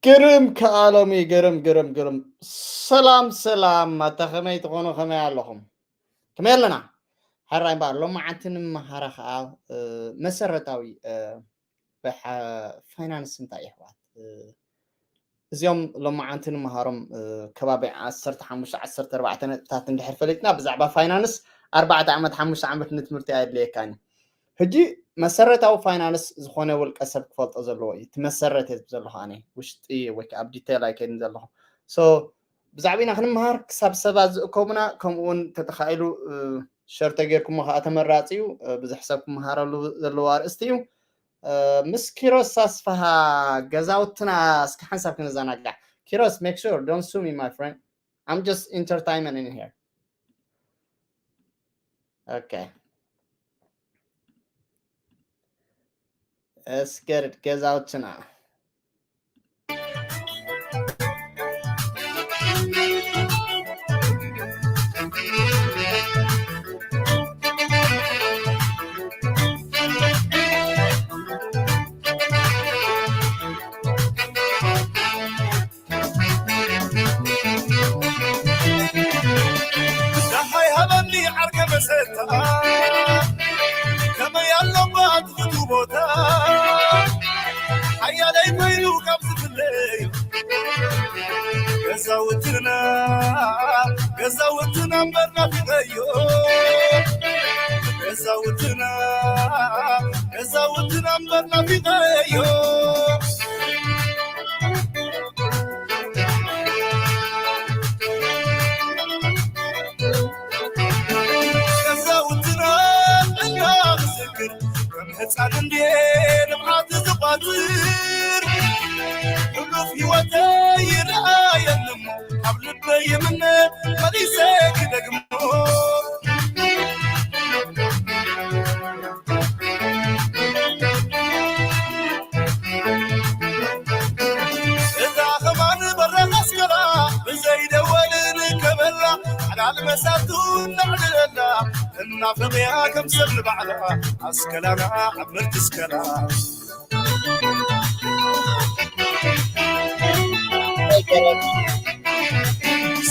ግርም ከኣሎሚ፣ ግርም፣ ግርም፣ ግርም። ሰላም፣ ሰላም፣ ኣታ ከመይ ትኾኑ፣ ከመይ ኣለኹም? ከመይ ኣለና? ሕራይ እምበኣር፣ ሎማዓንቲ ንመሃራ ኸኣ፣ እ፣ መሰረታዊ፣ እ፣ ብሓ-፣ ፋይናንስ እንታይ እዩ ኣሕዋት? እ፣ እዚኦም ሎማዓንቲ ንመሃሮም፣ እ፣ ከባቢ ዓሰርተ ሓሙሽተ፣ ዓሰርተ ኣርባዕተ ነጥብታት እንድሕር ፈሊጥና ብዛዕባ ፋይናንስ ኣርባዕተ ዓመት፣ ሓሙሽተ ዓመት ንትምህርቲ ኣየድልየካን እዩ። ሕጂ መሰረታዊ ፋይናንስ ዝኾነ ውልቀ ሰብ ክፈልጦ ዘለዎ እዩ። እቲ መሰረት እየ ዝብል ዘለኹ ኣነ፣ ውሽጢ ወይ ከዓ ኣብ ዲቴል ኣይከይድን ዘለኹ። ሶ፣ ብዛዕባና ክንመሃር ክሳብ ሰባት ዝእከቡና፣ ከምኡ እውን ተተኻኢሉ፣ እ፣ ሸር ተጌርኩሞ ከዓ ተመራፂ እዩ። እ፣ ብዙሕ ሰብ ክመሃረሉ ዘለዎ ኣርእስቲ እዩ። እ፣ ምስ ኪሮስ ኣስፍሃ ገዛውትና እስኪ ሓንሳብ ክንዘናጋዕ። ኪሮስ፣ make sure, don't sue me, my friend. I'm just entertainment in here. Okay. እስገርድ ገዛውትና። ደሃይ ሃበኒ ዓርከ መሰታ፣ ከመይ ኣሎ እባ ትፍቱ ቦታ፣ ሓያለይ ኮይኑ ካብ ዝፍለዩ፣ ገዛውትና፣ ገዛውትና እምበር ናፊቐዮ፣ ገዛውትና፣ ገዛውትና እምበር ናፊቐዮ። ገዛውትና እናምስክር፣ ከም ህፃን እንዴ ልምዓት ዝቋፅር፣ ህሉፍ ህይወተይ ይረኣየኒ እሞ፣ ኣብ ልበይ ይምነ መሊሰ ክደግሞ። እታ ኸማን በራኽ ኣስከላ ብዘይ ደወል ንከበላ፣ ሓላል መሳቱ እናዕለለላ፣ እናፈቕያ ከም ሰብ ንባዕላ፣ ኣስከላና ኣብ ምርት እስከላ።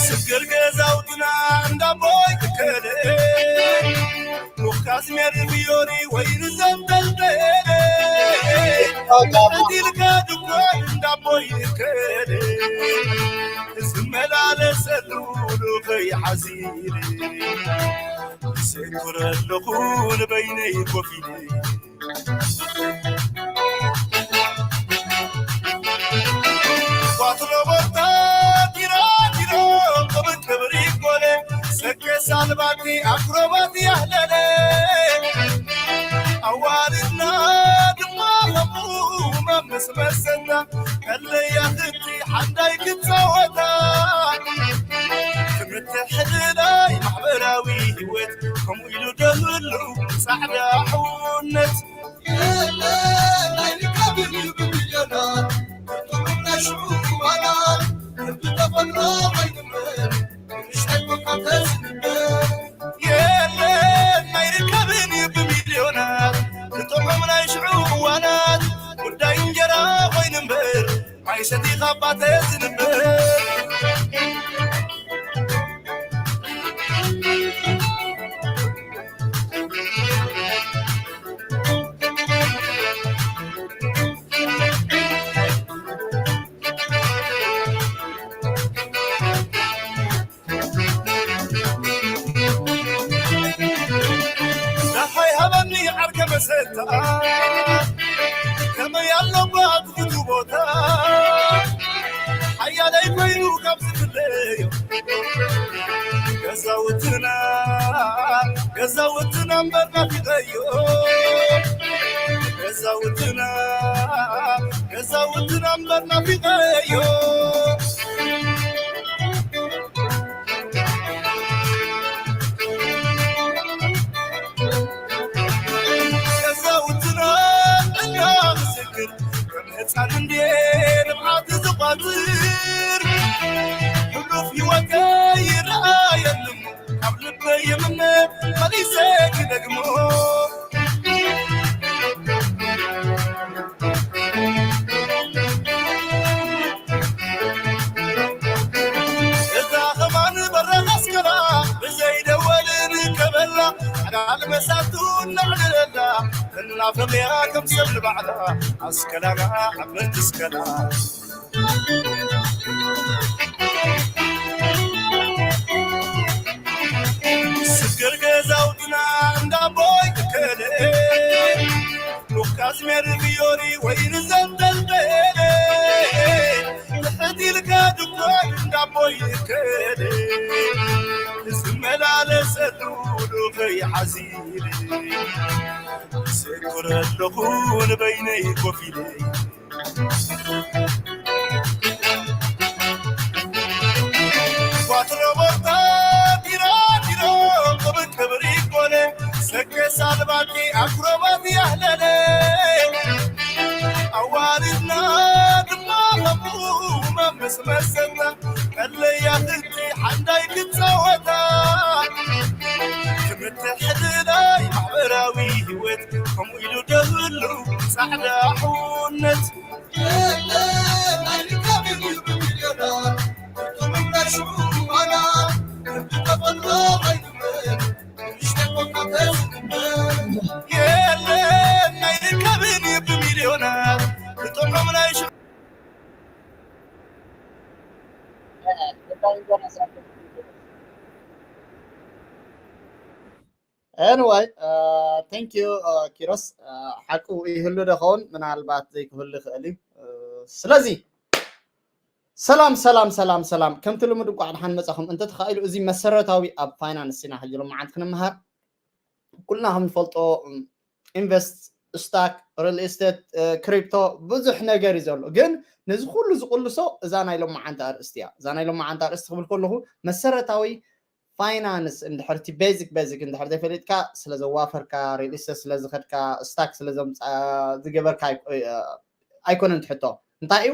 ስግር ገዛውትና እንዳቦይ ትከለ፣ ሩካዝ ሜሪ ፊዮሪ ወይን ዘንጠልጠለ፣ ቀዲልካ ድኳን እንዳቦይ ትከለ፣ ዝመላለሰሉ ሉኸይ ሓዚለ፣ ይሰክር ኣለኹ ንበይነይ ኮፍ ኢለ። ኳትሮ ቦታ ቲሮ ቲሮ፣ ቅብር ቅብር ይኮነ፣ ሰኬ ሳልባቲ ኣክሮባት ያህለለ። ኣዋልድና ድማ ከምኡ መምስ መሰና፣ ከለያ ክቲ ሓንዳይ ክጻወታ። ምትሕድዳይ ማሕበራዊ ህይወት፣ ከምኡ ኢሉ ደህሉ ጻዕዳ ሕውነት። የለን ኣይርከብን እዩ ብሚልዮናት፣ ጥዑም ናይ ሽዑ እዋናት፣ ብተፈጥሮ ኣይንበር፣ ንእሽተይ ኮንካ ተዝንበር። የለን ኣይርከብን እዩ ብሚልዮናት፣ ጥዑም ናይ ሽዑ እዋናት፣ ጉዳይ እንጀራ ኮይኑ እምበር፣ ማይ ሰቲኻ ኣባተ ዝንበር። ደሃይ ሃበኒ ዓርከ መሰታ፣ ከመይ ኣሎ እባ ትፍቱ ቦታ፣ ሓያለይ ኮይኑ ካብ ዝፍለዮ፣ ገዛውትና፣ ገዛውትና እምበር ናፊቐዮ፣ ገዛውትና፣ ገዛውትና እምበር ናፊቐዮ። ገዛውትና እና ምስክር፣ ከም ህፃን እንዴ ልምዓት ዝቋፅር፣ ህሉፍ ህይወተይ ይረኣየሉ፣ ካብ ልበይ ይምነ መሊሰ ክደግሞ። መሳቱ እናዕለለላ እናፈለያ ከም ሰብ ንባዕላ ኣስከላና ዓመት እስከላ ስግር ገዛውትና እንዳቦይ እከለ ሉካስ ሜሪ ፊዮሪ ወይ ርዘንተልበለ ንሕት ኢልካ ድኳን እንዳቦይ እከለ ዝመላለሰሉ ሉኸይ ሓዚለ ስኩር ኣለኹ ንበይነይ ኮፍ ኢለ ኳትሮ ቦርታ ዲሮ ዲሮ ቅብቅብሪ ኮነ ሰከ ሳልባቲ ኣክሮባት ያህለለ ኣዋርድና ድማ መቁማ ምስ መሰታ ቀለያ ትቲ ሓንዳይ ክጻወታ ትምትሕልላይ ማሕበራዊ ህይወት ከምኡ ኢሉ ደህሉ ጻዕዳ ሕውነት Anyway, thank you ኪሮስ። ሓቁ ይህሉ ደኸውን ምናልባት ዘይክህሉ ይኽእል እዩ። ስለዚ ሰላም ሰላም ሰላም ሰላም፣ ከምቲ ልሙድ እንቋዕ ደሓን መጻኹም። እንተተኻኢሉ እዚ መሰረታዊ ኣብ ፋይናንስ ኢና ሕጂ ሎማዓንቲ ክንመሃር። ኩልና ከም ንፈልጦ ኢንቨስት፣ ስታክ፣ ሪል ስቴት፣ ክሪፕቶ ብዙሕ ነገር እዩ ዘሎ። ግን ነዚ ኩሉ ዝቕልሶ እዛ ናይ ሎማዓንቲ ኣርእስቲ እያ። እዛ ናይ ሎማዓንቲ ኣርእስቲ ክብል ከለኹ መሰረታዊ ፋይናንስ እንድሕር እቲ ቤዚክ ቤዚክ እንድሕር ዘይፈሊጥካ ስለ ዘዋፈርካ ሪል ስቴት ስለ ዝኸድካ ስታክ ስለ ዝገበርካ ኣይኮነን ትሕቶ እንታይ እዩ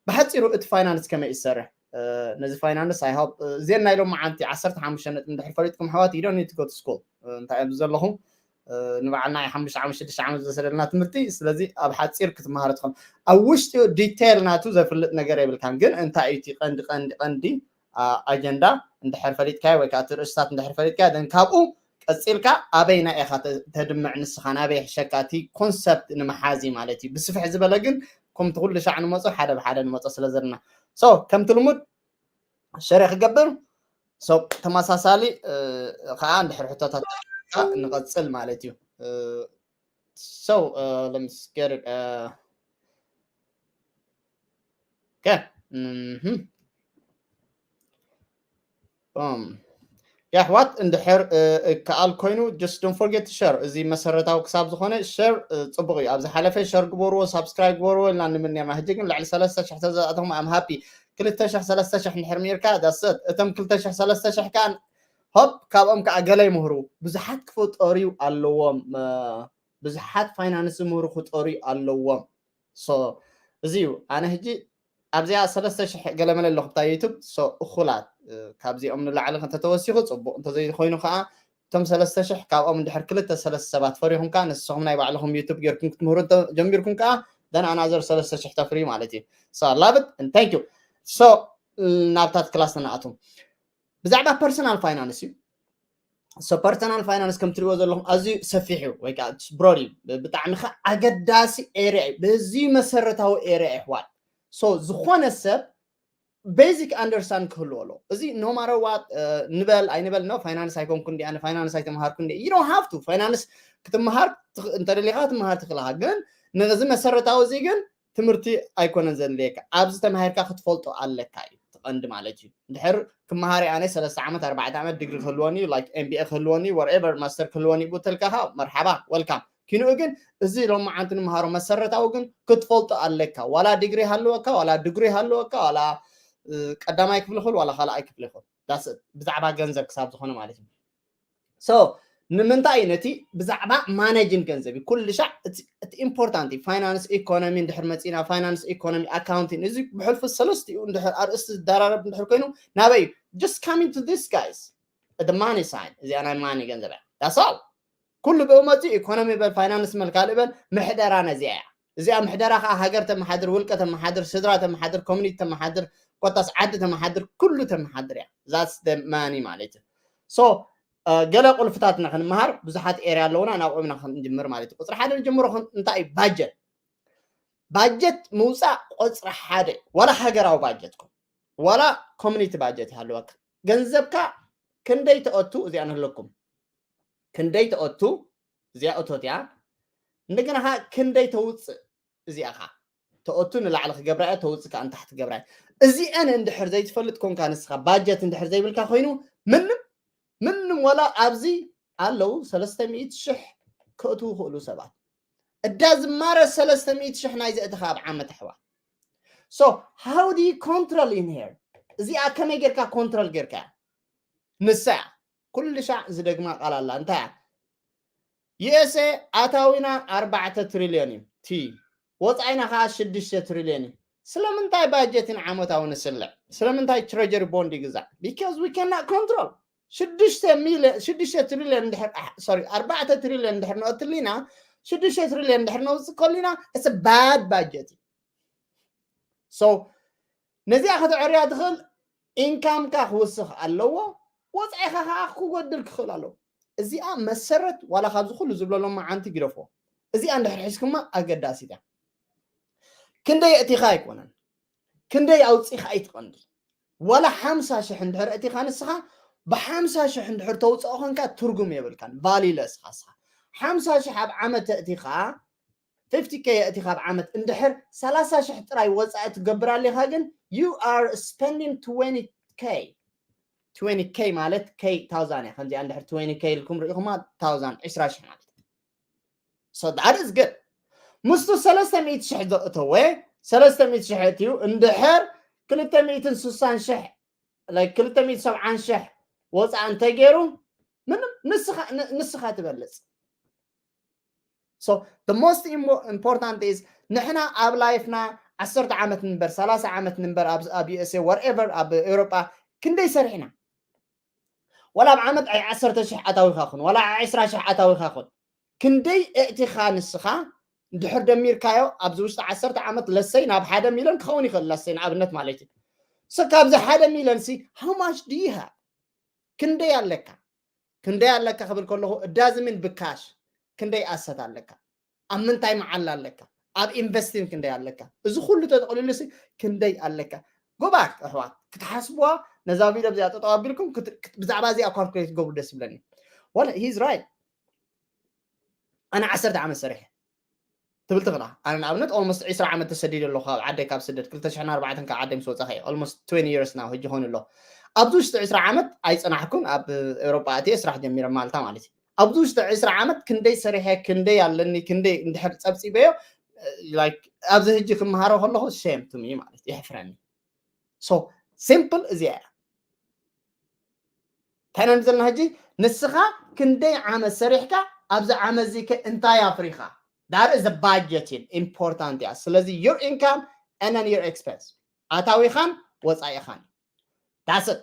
ብሓፂሩ እቲ ፋይናንስ ከመይ ይሰርሕ ነዚ ፋይናንስ ኣይሆብ እዚን ናይ ሎም መዓንቲ ዓሰርተ ሓሙሽተ ነጥቢ እንድሕር ፈሊጥኩም ኣሕዋት you don't need to go to school እንታይ እዮም ዘለኹም ንባዕልና ሓሙሽተ ዓመት ሽዱሽተ ዓመት ዝወሰደልና ትምህርቲ ስለዚ ኣብ ሓፂር ክትመሃር ትኾን ኣብ ውሽጢ ዲቴይል ናቱ ዘፍልጥ ነገር የብልካን ግን እንታይ እዩ እቲ ቀንዲ ቀንዲ ቀንዲ ኣጀንዳ እንድሕር ፈሊጥካዮ ወይ ከዓ እቲ ርእስታት እንድሕር ፈሊጥካዮ then ካብኡ ቀፂልካ ኣበይና ኢኻ ተድምዕ ንስኻ ናበይ ይሕሸካ እቲ ኮንሰፕት ንምሓዝ እዩ ማለት እዩ ብስፍሕ ዝበለ ግን ከምቲ ኩሉ ሻዕ ንመፆ ሓደ ብሓደ ንመፆ ስለ ዘለና so ከምቲ ልሙድ ሸረ ክገብር so ተመሳሳሊ ከዓ እንድሕር ሕቶታት ንቐፅል ማለት እዩ so let's get it okay የሕዋት እንድሕር ከኣል ኮይኑ just don't forget to share እዚ መሰረታዊ ክሳብ ዝኾነ share ፅቡቕ እዩ ኣብ ዝሓለፈ share ግበርዎ subscribe ግበርዎ ኢልና ንምንያና ሕጂ ግን ልዕሊ ሰለስተ ሽሕ ተዘኣተኹም I'm happy ክልተ ሽሕ ሰለስተ ሽሕ እንድሕር ሚርካ that's it እቶም ክልተ ሽሕ ሰለስተ ሽሕ ከኣ ሆፕ ካብኦም ከዓ ገለ ይምህሩ ብዙሓት ክፈጠሩ ኣለዎም ብዙሓት ፋይናንስ ዝምህሩ ክጠሩ ኣለዎም so እዚ እዩ ኣነ ሕጂ ኣብዚኣ ሰለስተ ሽሕ ገለመለ ኣለኹ ብታ ዩቱብ so እኹላት ካብዚኦም ንላዕሊ እንተተወሲኹ ፅቡቕ እንተዘይኮይኑ ከዓ እቶም ሰለስተ ሽሕ ካብኦም እንድሕር ክልተ ሰለስተ ሰባት ፈሪኹም ከዓ ንስኹም ናይ ባዕልኹም ዩቱብ ጌርኩም ክትምህሩ ጀሚርኩም ከዓ then another ሰለስተ ሽሕ ተፍርዩ ማለት እዩ so love it and thank you so ናብታት ክላስ ንኣቱ ብዛዕባ personal finance እዩ so personal finance ከም ትሪእዎ ዘለኹም ኣዝዩ ሰፊሕ እዩ ወይ ከዓ broad እዩ ብጣዕሚ ከዓ ኣገዳሲ ኤርያ እዩ በዝዩ መሰረታዊ ኤርያ ይሕዋል so ዝኾነ ሰብ basic understand ክህልዎ ኣለዎ እዚ no matter what ንበል ኣይንበል no finance ኣይኮንኩ እንዲ ኣነ finance ኣይተምሃርኩ እንዲ you don't have to finance ክትምሃር እንተደሊኻ ክትምሃር ትኽእልኻ ግን ነዚ መሰረታዊ እዚ ግን ትምህርቲ ኣይኮነን ዘድልየካ ኣብዚ ተማሂርካ ክትፈልጦ ኣለካ እዩ ትቐንዲ ማለት እዩ እንድሕር ክመሃር ኣነ ሰለስተ ዓመት ኣርባዕተ ዓመት ዲግሪ ክህልወኒ like MBA ክህልወኒ whatever master ክህልወኒ ብተልካኻ መርሓባ welcome ኪንኡ ግን እዚ ሎም መዓንቲ ንምሃሮ መሰረታዊ ግን ክትፈልጦ ኣለካ ዋላ ዲግሪ ሃለወካ ዋላ ዲግሪ ሃለወካ ዋላ ቀዳማይ ክፍሊ ክል ዋላ ካልኣይ ክፍሊ ክል ብዛዕባ ገንዘብ ክሳብ ዝኾነ ማለት እዩ so ንምንታይ እዩ ነቲ ብዛዕባ ማነጅን ገንዘብ እዩ ኩሉ ሻዕ እቲ ኢምፖርታንት እዩ ፋይናንስ ኢኮኖሚ እንድሕር መፂና ፋይናንስ ኢኮኖሚ ኣካውንቲን እዚ ብሕልፊ ሰለስቲኡ እንድሕር ኣርእስቲ ዝደራረብ እንድሕር ኮይኑ ናበይ just coming to this guys the money side እዚኣ ናይ ማኒ ገንዘብ እያ that's all ኩሉ ብኡ መፂኡ ኢኮኖሚ በል ፋይናንስ በል ካልእ በል ምሕደራ ነዚኣ እያ እዚኣ ምሕደራ ከዓ ሃገር ተመሓድር ውልቀ ተመሓድር ስድራ ተመሓድር ኮሚኒቲ ተመሓድር ኮታስ ዓዲ ተመሓድር ኩሉ ተመሓድር እያ that's the money ማለት እዩ so ገለ ቁልፍታት ንክንመሃር ብዙሓት ኤርያ ኣለውና፣ ናብኦም ኢና ክንጅምር ማለት እዩ። ቁፅሪ ሓደ ንጀምሮ። እንታይ እዩ ባጀት? ባጀት ምውፃእ ቁፅሪ ሓደ፣ ዋላ ሃገራዊ ባጀት ኮን ዋላ ኮሚኒቲ ባጀት ይሃለወካ። ገንዘብካ ክንደይ ተኣቱ እዚኣ ንህለኩም፣ ክንደይ ተኣቱ እዚኣ እቶት እያ። እንደገና ከዓ ክንደይ ተውፅእ እዚኣ ከዓ ተኦቱ ንላዕሊ ክገብራ እያ፣ ተውፅእ ከዓ ንታሕቲ ክገብራ እያ። እዚአን እንድሕር ዘይትፈልጥ ኮንካ ንስኻ፣ ባጀት እንድሕር ዘይብልካ ኮይኑ ምንም ምንም ወላ ኣብዚ ኣለዉ ሰለስተ ሚእቲ ሽሕ ክእትዉ ክእሉ ሰባት እዳ ዝማረ ሰለስተ ሚእቲ ሽሕ ናይ ዘእትኻ ኣብ ዓመት ኣሕዋ። So how do you control in here? እዚኣ ከመይ ጌርካ ኮንትሮል ጌርካ? ንሳ እያ ኩሉ ሻዕ ዝደግማ ቃል ኣላ። እንታይ እያ? ዩኤስኤ ኣታዊና ኣርባዕተ ትሪልዮን እዩ፣ ቲ ወፃኢና ከዓ ሽዱሽተ ትሪልዮን እዩ። ስለምንታይ ባጀትን ዓመታዊ ንስልዕ? ስለምንታይ ትሬጀሪ ቦንድ ይግዛዕ? Because we cannot control። ሽዱሽተ ሚልዮን ሽዱሽተ ትሪልዮን እንድሕር፣ ሶሪ፣ ኣርባዕተ ትሪልዮን እንድሕር ነወትልና፣ ሽዱሽተ ትሪልዮን እንድሕር ነውፅእ ከሊና፣ it's a bad budget። So ነዚኣ ከተዕርያ ትኽእል፣ ኢንካምካ ክውስኽ ኣለዎ፣ ወፃኢኻ ከዓ ክጎድል ክኽእል ኣለዎ። እዚኣ መሰረት ዋላ ካብዚ ኩሉ ዝብለሎም መዓንቲ ግደፎ። እዚኣ እንድሕር ሒዝኩማ ኣገዳሲት እያ። ክንደይ እቲኻ ኣይኮነን፣ ክንደይ ኣውፂኻ ኣይትቐንዲ። ዋላ ሓምሳ ሽሕ እንድሕር እቲኻ ንስኻ፣ ብሓምሳ ሽሕ እንድሕር ተውፅኦ ኮንካ ትርጉም የብልካን፣ ቫሊለስ ኢኻ ንስኻ። ሓምሳ ሽሕ ኣብ ዓመት እቲኻ፣ ፊፍቲ ኬ እቲኻ ኣብ ዓመት እንድሕር ሰላሳ ሽሕ ጥራይ ወፃኢ ትገብር ኣሊኻ ግን you are spending twenty K። Twenty K ማለት K thousand እያ። ከምዚኣ እንድሕር twenty K ኢልኩም ርኢኹማ፣ thousand ዕስራ ሽሕ ማለት። So that is good። ምስቱ ሰለስተ ሚእቲ ሽሕ ዘእተወ፣ ሰለስተ ሚእቲ ሽሕ እትዩ እንድሕር ክልተ ሚእትን ስሳን ሽሕ፣ like ክልተ ሚእትን ሰብዓን ሽሕ ወፃኢ እንተገይሩ ምንም ንስኻ ን- ንስኻ ትበልፅ። So the most impo- important is ንሕና ኣብ ላይፍና ዓሰርተ ዓመት ንንበር፣ ሰላሳ ዓመት ንንበር ኣብ ኣብ ዩ ኤስ ኤ፣ whatever፣ ኣብ ኤውሮጳ ክንደይ ሰሪሕና? ዋላ ኣብ ዓመት ኣይ ዓሰርተ ሽሕ ኣታዊኻ ኹን ዋላ ኣይ ዕስራ ሽሕ ኣታዊኻ ኹን ክንደይ እእቲኻ ንስኻ እንድሕር ደሚርካዮ ኣብዚ ውሽጢ ዓሰርተ ዓመት ለሰይ ናብ ሓደ ሚልዮን ክኸውን ይኽእል፣ ለሰይ ንኣብነት ማለት እዩ። So ካብዚ ሓደ ሚልዮን ሲ how much do you have? ክንደይ ኣለካ? ክንደይ ኣለካ ክብል ከለኹ እዳዝምን ብካሽ ክንደይ ኣሰት ኣለካ? ኣብ ምንታይ መዓላ ኣለካ? ኣብ ኢንቨስቲንግ ክንደይ ኣለካ? እዚ ኩሉ ተጠቕሊሉ ሲ ክንደይ ኣለካ? ጎባክ ኣሕዋት ክትሓስብዋ ነዛ ቪድዮ እዚኣ ጠጠው ኣቢልኩም ክት- ክት- ብዛዕባ እዚኣ ካልኩሌት ገብሩ ደስ ይብለኒ። Well, he's right። ኣነ ዓሰርተ ዓመት ሰሪሐ ትብል ትኽእላ። ኣነ ንኣብነት ኦልሞስት ዕስራ ዓመት ተሰዲደ ኣለኹ ካብ ዓደይ፣ ካብ ስደት ክልተ ሽሕን ኣርባዕተን ካብ ዓደይ ምስ ወፃኸ እየ። Almost twenty years now ሕጂ ኾኑ ኣሎ። ኣብዚ ውሽጢ ዕስራ ዓመት ኣይፀናሕኩን። ኣብ ኤውሮጳ ኣትየ ስራሕ ጀሚረ ማልታ ማለት እዩ። ኣብዚ ውሽጢ ዕስራ ዓመት ክንደይ ሰሪሐ፣ ክንደይ ኣለኒ፣ ክንደይ እንድሕር ፀብፂበዮ፣ like ኣብዚ ሕጂ ክመሃሮ ከለኹ ሼም ቱ ሚ ማለት እዩ፣ የሕፍረኒ። So ሲምፕል እዚኣ እያ። እንታይ ኢና ዘለና ሕጂ? ንስኻ ክንደይ ዓመት ሰሪሕካ፣ ኣብዚ ዓመት እዚ ከ እንታይ ኣፍሪኻ? That is a budgeting important እያ። ስለዚ your income and then your expense፣ ኣታዊኻን ወፃኢኻን። That's it።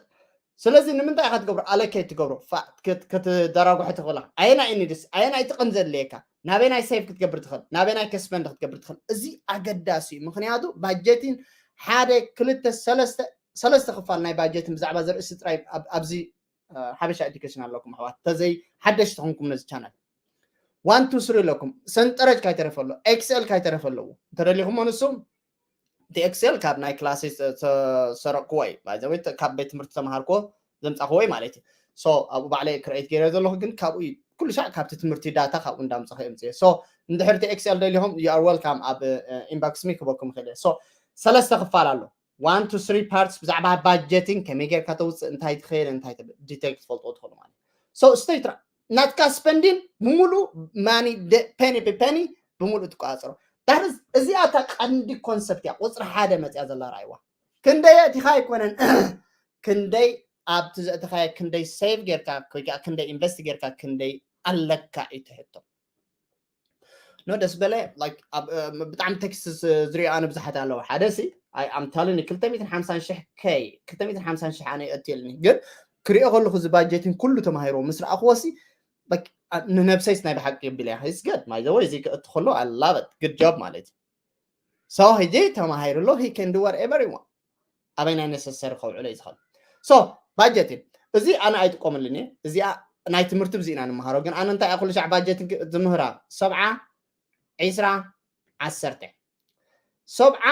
ስለዚ ንምንታይ ኢኻ ትገብሮ? ኣሎኬት ትገብሮ፣ ፋ- ክት- ክትደራጉሐ ትኽእላ። ኣየናይ ኒድስ፣ ኣየናይ ጥቕም ዘድልየካ፣ ናበየናይ ሴቭ ክትገብር ትኽእል፣ ናበየናይ ከስፐንድ ክትገብር ትኽእል። እዚ ኣገዳሲ እዩ። ምክንያቱ ባጀቲን ሓደ ክልተ ሰለስተ ሰለስተ ክፋል ናይ ባጀትን ብዛዕባ ዘርእስቲ ጥራይ ኣብ- ኣብዚ እ፣ ሓበሻ ኤዱኬሽን ኣለኩም ኣሕዋት፣ ተዘይ ሓደሽቲ ኾንኩም ነዚ ቻናል ዋን ቱ ስሪ ኣለኩም። ሰንጠረጅ ካይተረፈ ኣሎ፣ ኤክስኤል ካይተረፈ ኣለዎ። እንተደሊኹሞ ንሱ እቲ ኤክስኤል ካብ ናይ ክላሰይ ዝሰረቅክዎ እዩ። ባይዘወይ ካብ ቤት ትምህርቲ ተምሃርክዎ ዘምፃኽዎ እዩ ማለት እዩ። So ኣብኡ ባዕለይ ክሬት ገይረ ዘለኹ ግን ካብኡ እዩ። ኩሉ ሻዕ ካብቲ ትምህርቲ ዳታ ካብኡ እንዳምፅኸ የምፅእ። So እንድሕር እቲ ኤክስኤል ደሊኹም you are welcome፣ ኣብ ኢንባክስ ሚ ክበኩም ይኽእል እየ። So ሰለስተ ክፋል ኣሎ። ዋን ቱ ስሪ ፓርትስ ብዛዕባ ባጀቲንግ ከመይ ጌርካ ተውፅእ፣ እንታይ ትኽእል፣ እንታይ ዲቴል ክትፈልጥዎ ትኽእሉ ማለት እዩ። So ስትሬት ናትካ ስፐንዲን ብምሉእ ማኒ ፔኒ ፔኒ ብምሉእ ትቆፃፀሮ። እዚኣ እታ ቀንዲ ኮንሰፕት እያ። ቁፅሪ ሓደ መፅያ ዘላ ራእይዋ ክንደይ ኣእቲኻ ኣይኮነን፣ ክንደይ ኣብቲ ዘእተኻዮ ክንደይ ሴቭ ጌርካ ወይ ከዓ ክንደይ ኢንቨስት ጌርካ ክንደይ ኣለካ እዩ ትሕቶ። ኖ ደስ በለ። ብጣዕሚ ቴክስት ዝሪኦ ኣነ ብዙሓት ኣለዎ። ሓደ ሲ ኣም ታልን ክልተ ሚእትን ሓምሳን ሽሕ ከይ ክልተ ሚእትን ሓምሳን ሽሕ ኣነ የእትየልኒ ግን ክሪኦ ከለኹ እዚ ባጀትን ኩሉ ተማሂሮ ምስ ረኣኽዎ ሲ ንነብሰይስ ናይ ብሓቂ የቢለ እያ። ስገድ ማይዘወይ እዚ ክእቲ ከሎ ኣላበት ግድ ጆብ ማለት እዩ። So ሕጂ ተማሂሩ ኣሎ he can do whatever he want ኣበይ ናይ ነሰሰሪ ከውዕሎ እዩ ዝኽእል። So ባጀት እዩ እዚ ኣነ ኣይጥቀመሉን እየ። እዚኣ ናይ ትምህርቲ ብዚ ኢና ንምሃሮ። ግን ኣነ እንታይ እየ ኩሉ ሻዕ ባጀት ዝምህራ? ሰብዓ፣ ዒስራ፣ ዓሰርተ። ሰብዓ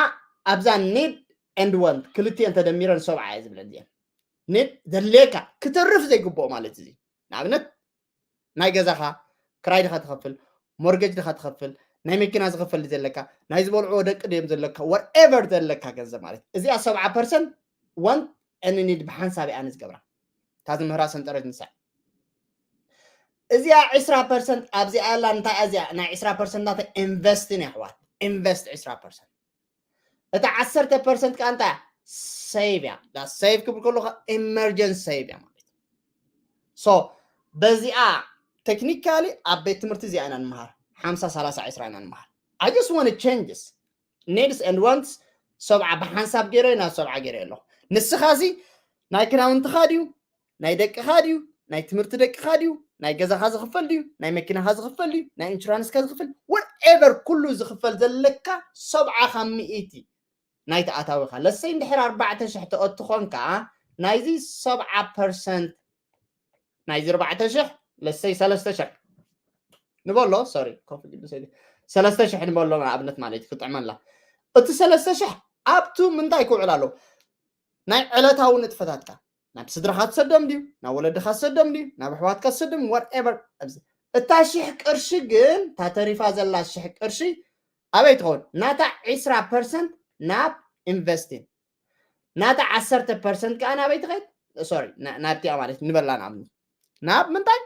ኣብዛ need and want ክልቲኤን ተደሚረን ሰብዓ እየ ዝብለን እዚአን። need ዘድልየካ ክትርፍ ዘይግብኦ ማለት እዚ። ንኣብነት ናይ ገዛኻ ክራይ ድኻ ትኸፍል፣ ሞርጌጅ ድኻ ትኸፍል፣ ናይ መኪና ዝኸፈል ዘለካ፣ ናይ ዝበልዕዎ ደቂ ድዮም ዘለካ፣ whatever ዘለካ ገንዘብ ማለት እዚኣ ሰብዓ ፐርሰንት want and need ብሓንሳብ እያ ኣነ ዝገብራ። እታ ዝምህራ ሰንጠረዥ ንሳ። እዚኣ ዒስራ ፐርሰንት ኣብዚኣ ኣላ። እንታይ እያ እዚኣ? ናይ ዒስራ ፐርሰንት ናተ ኢንቨስትን እያ ኣሕዋት። ኢንቨስት ዒስራ ፐርሰንት። እታ ዓሰርተ ፐርሰንት ከኣ እንታይ እያ? ሴቭ እያ። ዳ ሴቭ ክብል ከለኹ ኢመርጀንሲ ሴቭ እያ ማለት እዩ። So በዚኣ ቴክኒካሊ ኣብ ቤት ትምህርቲ እዚኣ ኢና ንምሃር። ሓምሳ ሰላሳ ዒስራ ኢና ንምሃር። I just want to change this. Needs and wants ሰብዓ ብሓንሳብ ገይረ ናብ ሰብዓ ገይረ ኣለኹ። ንስኻ እዚ ናይ ክዳውንትኻ ድዩ? ናይ ደቅኻ ድዩ? ናይ ትምህርቲ ደቅኻ ድዩ? ናይ ገዛኻ ዝኽፈል ድዩ? ናይ መኪናኻ ዝኽፈል ድዩ? ናይ ኢንሹራንስካ ዝኽፈል? Whatever ኩሉ ዝኽፈል ዘለካ ሰብዓ ካብ ሚእቲ ናይቲ ኣታዊኻ። ለሰይ እንድሕር ኣርባዕተ ሽሕ ተእቱ ኾንካ ናይዚ ሰብዓ ፐርሰንት ናይዚ ኣርባዕተ ሽሕ ለሰይ ሰለስተ ሽሕ ንበሎ። ሶሪ፣ ኮፍ ኢሉ ሰይዲ። ሰለስተ ሽሕ ንበሎ ንኣብነት ማለት እዩ፣ ክጥዕመላ። እቲ ሰለስተ ሽሕ ኣብቱ ምንታይ ክውዕል ኣለዎ? ናይ ዕለታዊ ንጥፈታትካ። ናብ ስድራኻ ትሰዶም ድዩ? ናብ ወለድኻ ትሰዶም ድዩ? ናብ ኣሕዋትካ ትሰዶም? Whatever። ኣብዚ እታ ሽሕ ቅርሺ ግን፣ እታ ተሪፋ ዘላ ሽሕ ቅርሺ ኣበይ ትኸውን? ናታ ዒስራ ፐርሰንት ናብ ኢንቨስቲንግ። ናታ ዓሰርተ ፐርሰንት ከኣ ናበይ ትኸይድ? ሶሪ፣ ና-፣ ናብቲኣ ማለት ንበላ ንኣብነት። ናብ ምንታይ?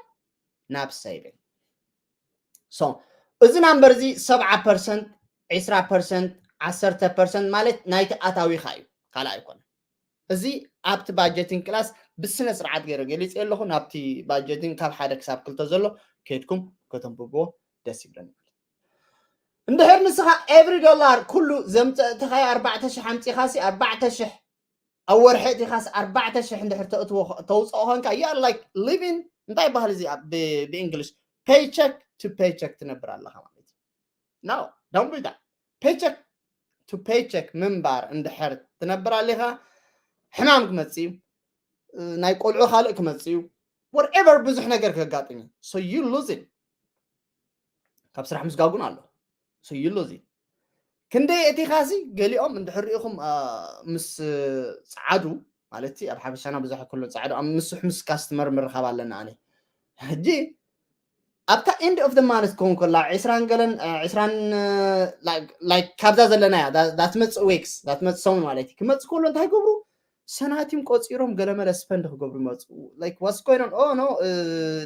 ናብ ሴቪንግ። So እዚ ናምበር እዚ ሰብዓ ፐርሰንት፣ ዒስራ ፐርሰንት፣ ዓሰርተ ፐርሰንት ማለት ናይቲ ኣታዊኻ እዩ፣ ካልእ ኣይኮነን። እዚ ኣብቲ ባጀቲንግ ክላስ ብስነ ስርዓት ገይረ ገሊጸ ኣለኹ። ናብቲ ባጀቲንግ ካብ ሓደ ክሳብ ክልተ ዘሎ ከይድኩም ከተንብብዎ ደስ ይብለኒ። እንድሕር ንስኻ ኤቭሪ ዶላር ኩሉ ዘምፀእትኻዮ ኣርባዕተ ሽሕ ኣምፂኻሲ ኣርባዕተ ሽሕ ኣብ ወርሒ እቲኻስ ኣርባዕተ ሽሕ እንድሕር ተእትዎ ተውፅኦ ኾንካ you are like living እንታይ ባህል እዚ ብ- ብእንግሊሽ paycheck to paycheck ትነብር ኣለኻ ማለት እዩ። No, don't do that. Paycheck to paycheck ምንባር እንድሕር ትነብር ኣሊኻ ሕማም ክመፅእ እዩ፣ ናይ ቆልዑ ካልእ ክመፅእ እዩ፣ whatever ብዙሕ ነገር ከጋጥም እዩ። So you lose it. ካብ ስራሕ ምስጋጉን ኣሎ። So you lose it. ክንደይ እቲኻሲ ገሊኦም እንድሕር ርኢኹም ምስ ፀዓዱ ማለት ኣብ ሓበሻና ብዙሕ ክሎ ፀዓዱ ኣብ ምስሕ ምስ ካስተመር ምርኻብ ኣለና ኣነ ሕጂ ኣብታ end of the month ክኸውን ከላ ዒስራን ገለን ዒስራን like ካብዛ ዘለና እያ ዳትመፅእ ዊክስ ዳትመፅእ ሰሙን ማለት እዩ ክመፅእ ከሎ እንታይ ገብሩ ሰናቲም ቆፂሮም ገለመለ ስፐንድ ክገብሩ ይመፁ like what's going on? Oh no,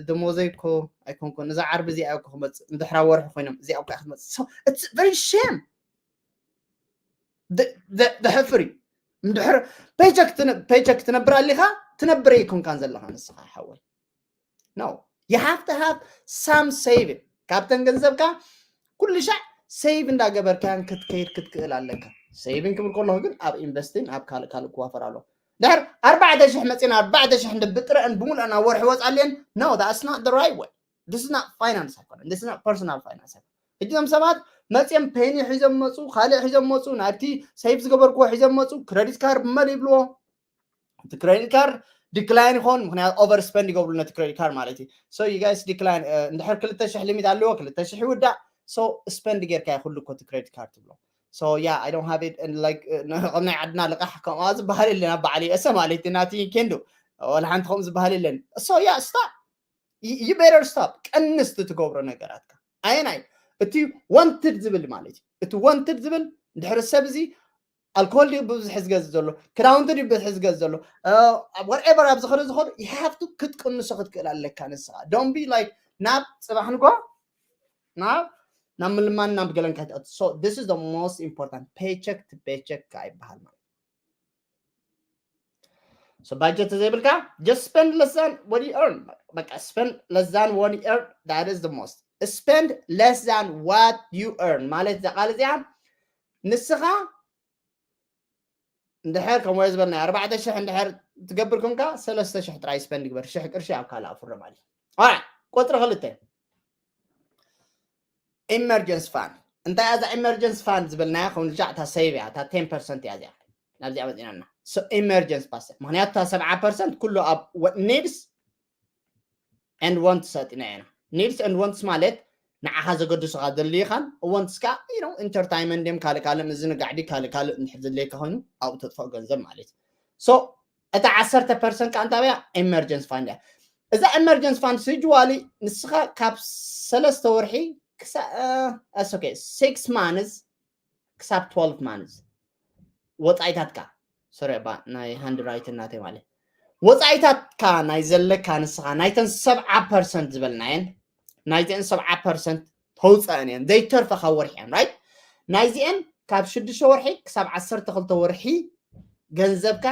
ደሞዘይ እኮ ኣይኮንኮን እዛ ዓርቢ እዚኣ እኮ ክመፅእ እንድሕራ ወርሒ ኮይኖም እዚኣ እኮ ክትመፅእ very shame። ደሕፍር እዩ እንድሕር paycheck ትነብር ኣሊኻ ትነብር ኣይኮንካን ዘለኻ ንስኻ ሓወይ። No, you have to have some saving. ካብተን ገንዘብካ ኩሉ ሻዕ ሴቭ እንዳገበርካን ክትከይድ ክትክእል ኣለካ። ሴቪንግ ክብል ከለኹ ግን ኣብ ኢንቨስቲን ኣብ ካልእ ካልእ ክዋፈር ኣሎ። ድሕር ኣርባዕተ ሽሕ መፂና ኣርባዕተ ሽሕ እንድብጥረአን ብምሉአን ኣብ ወርሒ ወፃልየን no, that's not the right way. This is not finance ኣይኮነን። This is not personal finance ኣይኮነን። ሕጂ ዞም ሰባት መፅኦም ፔኒ ሒዞም መፁ፣ ካልእ ሒዞም መፁ፣ ናብቲ ሴቭ ዝገበርክዎ ሒዞም መፁ፣ ክረዲት ካርድ መል ይብልዎ። እቲ ክሬዲት ካርድ ዲክላይን ይኾን ምክንያቱ ኦቨር ስፐንድ ይገብሩ ነቲ ክሬዲት ካርድ ማለት እዩ። So you guys decline እንድሕር ክልተ ሽሕ ሊሚት ኣለዎ ክልተ ሽሕ ይውዳእ። So ስፐንድ ጌርካ ይኹሉ እኮ እቲ ክሬዲት ካርድ ትብሎ። So yeah, I don't have it and like ከም ናይ ዓድና ልቃሕ ከምኣ ዝበሃል የለን ኣብ በዓል ይእሰ ማለት እዩ ናቲ ኬንዶ ወላ ሓንቲ ከምኡ ዝበሃል የለን። So yeah, stop. You better stop. ቀንስ እቲ ትገብሮ ነገራትካ። ኣየናይ እቲ ዋንትድ ዝብል ማለት እዩ። እቲ ዋንትድ ዝብል እንድሕር ሰብ እዚ ኣልኮል ድዩ ብብዝሒ ዝገዝእ ዘሎ ክዳውንቲ ድዩ ብብዝሒ ዝገዝእ ዘሎ whatever ኣብ ዝኸደ ዝኸዱ you have to ክትቅንሶ ክትክእል ኣለካ ንስኻ don't be like ናብ ፅባሕ ንጎ ናብ ናብ ምልማን ናብ ገለንካ ትኣቱ። So this is the most important. Paycheck to paycheck ከዓ ይበሃል ማለት so budget ዘይብልካ just spend less than what you earn. በቃ spend less than what you earn. That is the most. Spend less than what you earn ማለት እዛ ቃል እዚኣ ንስኻ እንድሕር ከም ወየ ዝበልና ኣርባዕተ ሽሕ እንድሕር ትገብር ኮንካ ሰለስተ ሽሕ ጥራይ ስፐንድ ግበር። ሽሕ ቅርሺ ኣብ ካልእ ኣፍሮ ማለት እዩ። ቁፅሪ ክልተ ኢመርጀንስ ፋንድ እንታይ እያ እዛ ኢመርጀንስ ፋንድ ዝበልናያ? ከም ልጃዕ እታ ሴቭ እያ እታ ቴን ፐርሰንት እያ እዚኣ ናብዚኣ መፂናና ኢመርጀንስ ፓስ ምክንያቱ እታ ሰብዓ ፐርሰንት ኩሉ ኣብ ኔድስ and wants ኣጥና ኢና። Needs and wants ማለት ንዓኻ ዘገድሱኻ ዘድልይኻን፣ wants ካ you know entertainment ድም ካልእ ካልእ ምዝንጋዕ ድዩ ካልእ ካልእ እንድሕር ዘድልየካ ኮይኑ ኣብኡ ተጥፍኦ ገንዘብ ማለት እዩ። So እታ ዓሰርተ ፐርሰንት ከኣ እንታይ እያ? Emergency fund እያ። እዛ emergency fund usually ንስኻ ካብ ሰለስተ ወርሒ ክሳ- እ፣ that's okay six months ክሳብ twelve months ወፃኢታትካ፣ sorry ባ ናይ hand writing ናተይ ማለት፣ ወፃኢታትካ ናይ ዘለካ ንስኻ ናይተን ሰብዓ ፐርሰንት ዝበልናየን፣ ናይዚአን ሰብዓ ፐርሰንት ተውፀአን እየን ዘይተርፈ ካብ ወርሒ እየን right። ናይዚአን ካብ ሽዱሽተ ወርሒ ክሳብ ዓሰርተ ክልተ ወርሒ ገንዘብካ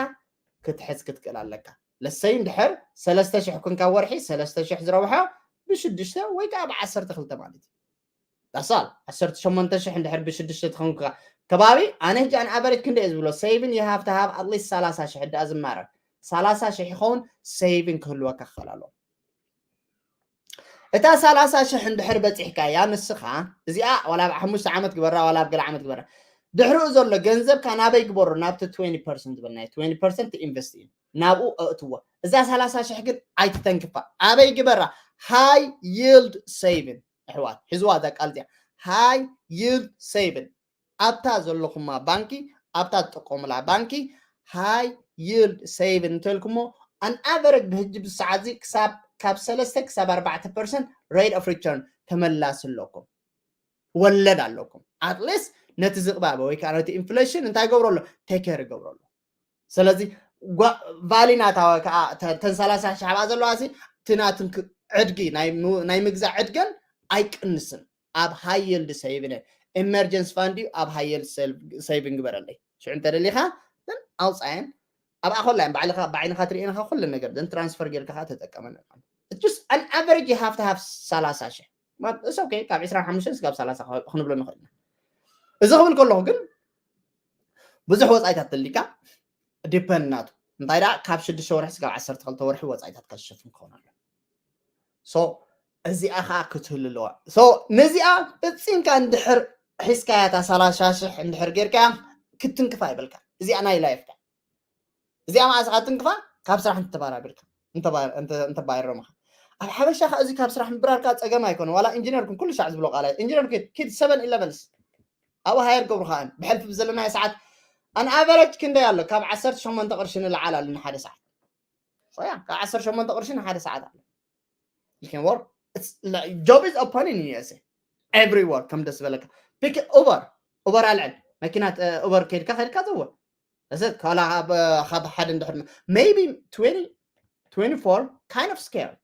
ክትሕዝ ክትክእል ኣለካ። ለሰይ እንድሕር ሰለስተ ሽሕ ኮንካ ወርሒ ሰለስተ ሽሕ ዝረብሖ ብሽዱሽተ ወይ ከዓ ብዓሰርተ ክልተ ማለት እዩ። ዳሳል ዓሰርተ ሸሞንተ ሽሕ እንድሕር ብሽዱሽተ ትኾንካ ከባቢ ኣነ ሕጂ ኣን ኣቨሬጅ ክንደ እየ ዝብሎ saving you have to have at least ሰላሳ ሽሕ ዳ ዝማረር ሰላሳ ሽሕ ይኸውን saving ክህልወካ ክኽእል ኣለዎ። እታ ሰላሳ ሽሕ እንድሕር በፂሕካ እያ ንስኻ እዚኣ ዋላ ኣብ ሓሙሽተ ዓመት ግበራ ዋላ ኣብ ገለ ዓመት ግበራ ድሕሪኡ ዘሎ ገንዘብካ ናበይ ግበሮ ናብቲ twenty percent ዝበልናዮ twenty percent ኢንቨስት እዩ ናብኡ ኣእትዎ። እዛ ሰላሳ ሽሕ ግን ኣይትተንክፋ። ኣበይ ግበራ? High yield saving ኣሕዋት ሕዝዋ እዛ ቃል እዚኣ high yield saving ኣብታ ዘለኹማ ባንኪ ኣብታ ትጥቀሙላ ባንኪ high yield saving እንተልኩሞ ኣን ኣቨረጅ ብህጂ ብሰዓት እዚ ክሳብ ካብ ሰለስተ ክሳብ ኣርባዕተ ፐርሰንት rate of return ተመላሲ ኣለኩም ወለድ ኣለኩም። At least ነቲ ዝቕባበ ወይ ከዓ ነቲ ኢንፍሌሽን እንታይ ገብረሎ? ቴከር ገብረሎ። ስለዚ ቫሊ ናታ ከዓ ተን ሰላሳ ሽሕ ኣብኣ ዘለዋ ሲ እቲ ናትን ዕድጊ ናይ ምግዛእ ዕድገን ኣይቅንስን። ኣብ high yield saving emergency fund እዩ ኣብ high yield saving ግበረለይ ሽዑ እንተደሊኻ ግን ኣውፃየን ኣብኣ ኮላ ባዕልኻ ብዓይንኻ ትርእየንኻ ኩሉ ነገር ግን ትራንስፈር ጌርካ ከዓ ተጠቀመን just an average you have to have ሰላሳ ሽሕ okay ካብ ዕስራን ሓሙሽተን ስጋብ ሰላሳ ክንብሎ ንኽእል ኢና። እዚ ክብል ከለኹ ግን ብዙሕ ወፃኢታት ተልካ ዲፐንድ ናቱ እንታይ ደኣ ካብ ሽዱሽተ ወርሒ ስጋብ ዓሰርተ ክልተ ወርሒ ወፃኢታት ከሸፍን ክኸውን ኣሎ። እዚኣ ከዓ ክትህሉ ኣለዋ። ነዚኣ ፈፂምካ እንድሕር ሒዝካያ እታ ሰላሳ ሽሕ እንድሕር ጌርካያ ክትትንክፋ ይበልካ። እዚኣ ናይ ላይፍካ እዚኣ መዓስ ክትትንክፋ ካብ ስራሕ እንተተባራቢርካ እንተባረምኻ ኣብ ሓበሻ ከዓ እዚ ካብ ስራሕ ምብራርካ ፀገም ኣይኮነ ዋላ ኢንጂነር ኩን ኩሉ ሻዕ ዝብሎ ቃል ኢንጂነር ኪድ ሰቨን ኢለቨንስ ኣብኡ ሃየር ገብሩካ ብሕልፊ ብዘለናዮ ሰዓት ኣን ኣቨረጅ ክንደይ ኣሎ ካብ ዓሰርተ ሸሞንተ ቅርሺ ንላዓል ኣሎ ንሓደ ሰዓት ያ ካብ ዓሰርተ ሸሞንተ ቅርሺ ንሓደ ሰዓት ኣሎ you can work job is open in USA everywhere ከም ደስ በለካ ፒክ ኡበር ኡበር ኣልዕል መኪና ኡበር ከድካ ከድካ ዘወ እዚ ካላ ካብ ሓደ እንድሕር maybe twenty twenty-four kind of scary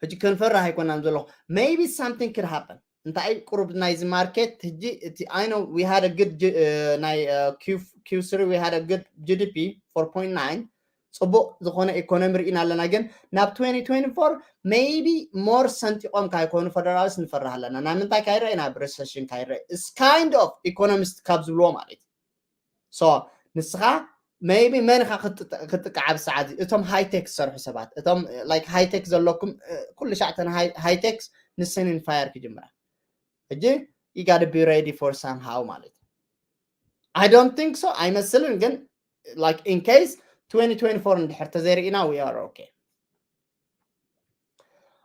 ሕጂ ክንፈርህ ኣይኮናን ዘለኹ maybe something could happen እንታይ ቁሩብ ናይዚ ማርኬት ሕጂ እቲ I know we had a good ናይ Q three we had a good GDP four point nine ፅቡቅ ዝኾነ ኢኮኖሚ ርኢና ኣለና ግን ናብ twenty twenty-four maybe more ሰንጢቆም ካይኮኑ ፈደራልስ ንፈርህ ኣለና ናብ ምንታይ ካይረእ ናብ recession ካይረእ is kind of economist ካብ ዝብልዎ ማለት so ንስኻ maybe መን ኢኻ ክትጥቃዕ ብሰዓት እዚ እቶም ሃይቴክ ዝሰርሑ ሰባት እቶም like ሃይቴክ ዘለኩም ኩሉ ሻዕተን ሃይቴክስ ንሰንን ፋየር ክጅምራ ሕጂ you gotta be ready for somehow ማለት I don't think so ኣይመስልን ግን like in case twenty twenty-four እንድሕር ተዘይርኢና we are okay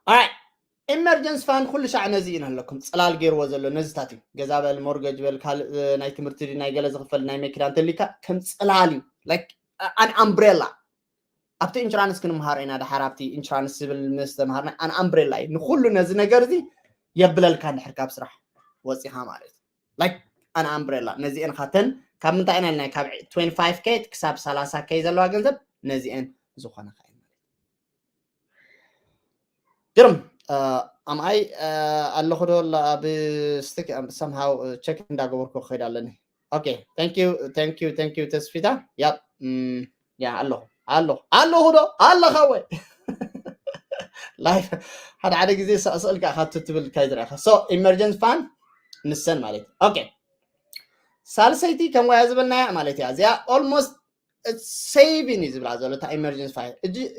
alright emergency fund ኩሉ ሻዕ ነዚ ኢና ኣለኩም ፅላል ገይርዎ ዘሎ ነዚታት እዩ ገዛ በል mortgage በል ካልእ ናይ ትምህርቲ ናይ ገለ ዝኽፈል ናይ መኪና እንተሊካ ከም ፅላል እዩ like an umbrella ኣብቲ ኢንሹራንስ ክንምሃሮ ኢና ድሓር ኣብቲ ኢንሹራንስ ዝብል ምስ ተምሃርና an umbrella እዩ ንኩሉ ነዚ ነገር እዚ የብለልካ እንድሕር ካብ ስራሕ ወፂኻ ማለት እዩ like an umbrella ነዚአን ካተን ካብ ምንታይ ኢና ኢልና ካብ twenty-five K ክሳብ ሰላሳ K ዘለዋ ገንዘብ ነዚአን ዝኾነ ከ ግርም am I ኣለኹ ዶ ኣብ stick somehow check እንዳገበርኩ ክኸይድ ኣለኒ okay thank you thank you thank you ተስፊታ ያብ ያ ኣለኹ ኣለኹ ኣለኹ ዶ ኣለኻ ወይ life ሓደ ሓደ ግዜ ስዕስዕልካ ኢኻ ትብል ካይ ዝረእኻ so emergency fund ንሰን ማለት okay ሳልሰይቲ ከም ወያ ዝበልናያ ማለት እያ እዚኣ almost saving እዩ ዝብላ ዘሎ እታ emergency fund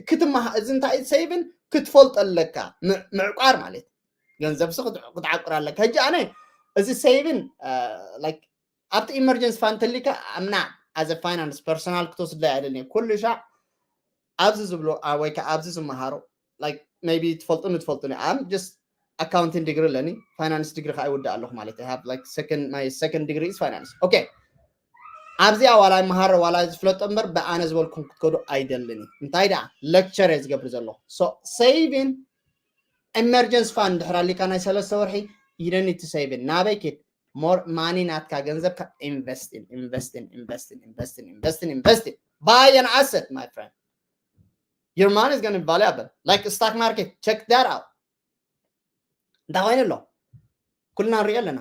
ክትመሃ እዚ እንታይ saving ክትፈልጦ ኣለካ ምዕቋር ማለት ገንዘብ ሲ ክትዓቁር ኣለካ ሕጂ ኣነ እዚ saving like ኣብቲ emergency fund ተሊካ ኣምና as a finance personal ክትወስዳ ኣይደልን ኩሉ ሻዕ ኣብዚ ዝብሎ ወይ ከዓ ኣብዚ ዝመሃሮ like maybe ትፈልጡኒ ትፈልጡኒ I'm just accounting degree ኣለኒ finance degree ከዓ ይውዳእ ኣለኹ ማለት I have like second my second degree is finance okay ኣብዚኣ ዋላ ይመሃር ዋላ ዝፍለጦ እምበር ብኣነ ዝበልኩም ክትከዱ ኣይደልን እንታይ ደኣ lecture እየ ዝገብር ዘለኹ so saving emergency fund ድሕር ኣሊካ ናይ ሰለስተ ወርሒ you don't need to save it ናበይ ኪድ more money ናትካ ገንዘብካ invest in invest in invest in invest in invest in invest in buy an asset my friend your money is going to be valuable like stock market check that out እንታይ ኮይኑ ኣሎ ኩልና ንሪኦ ኣለና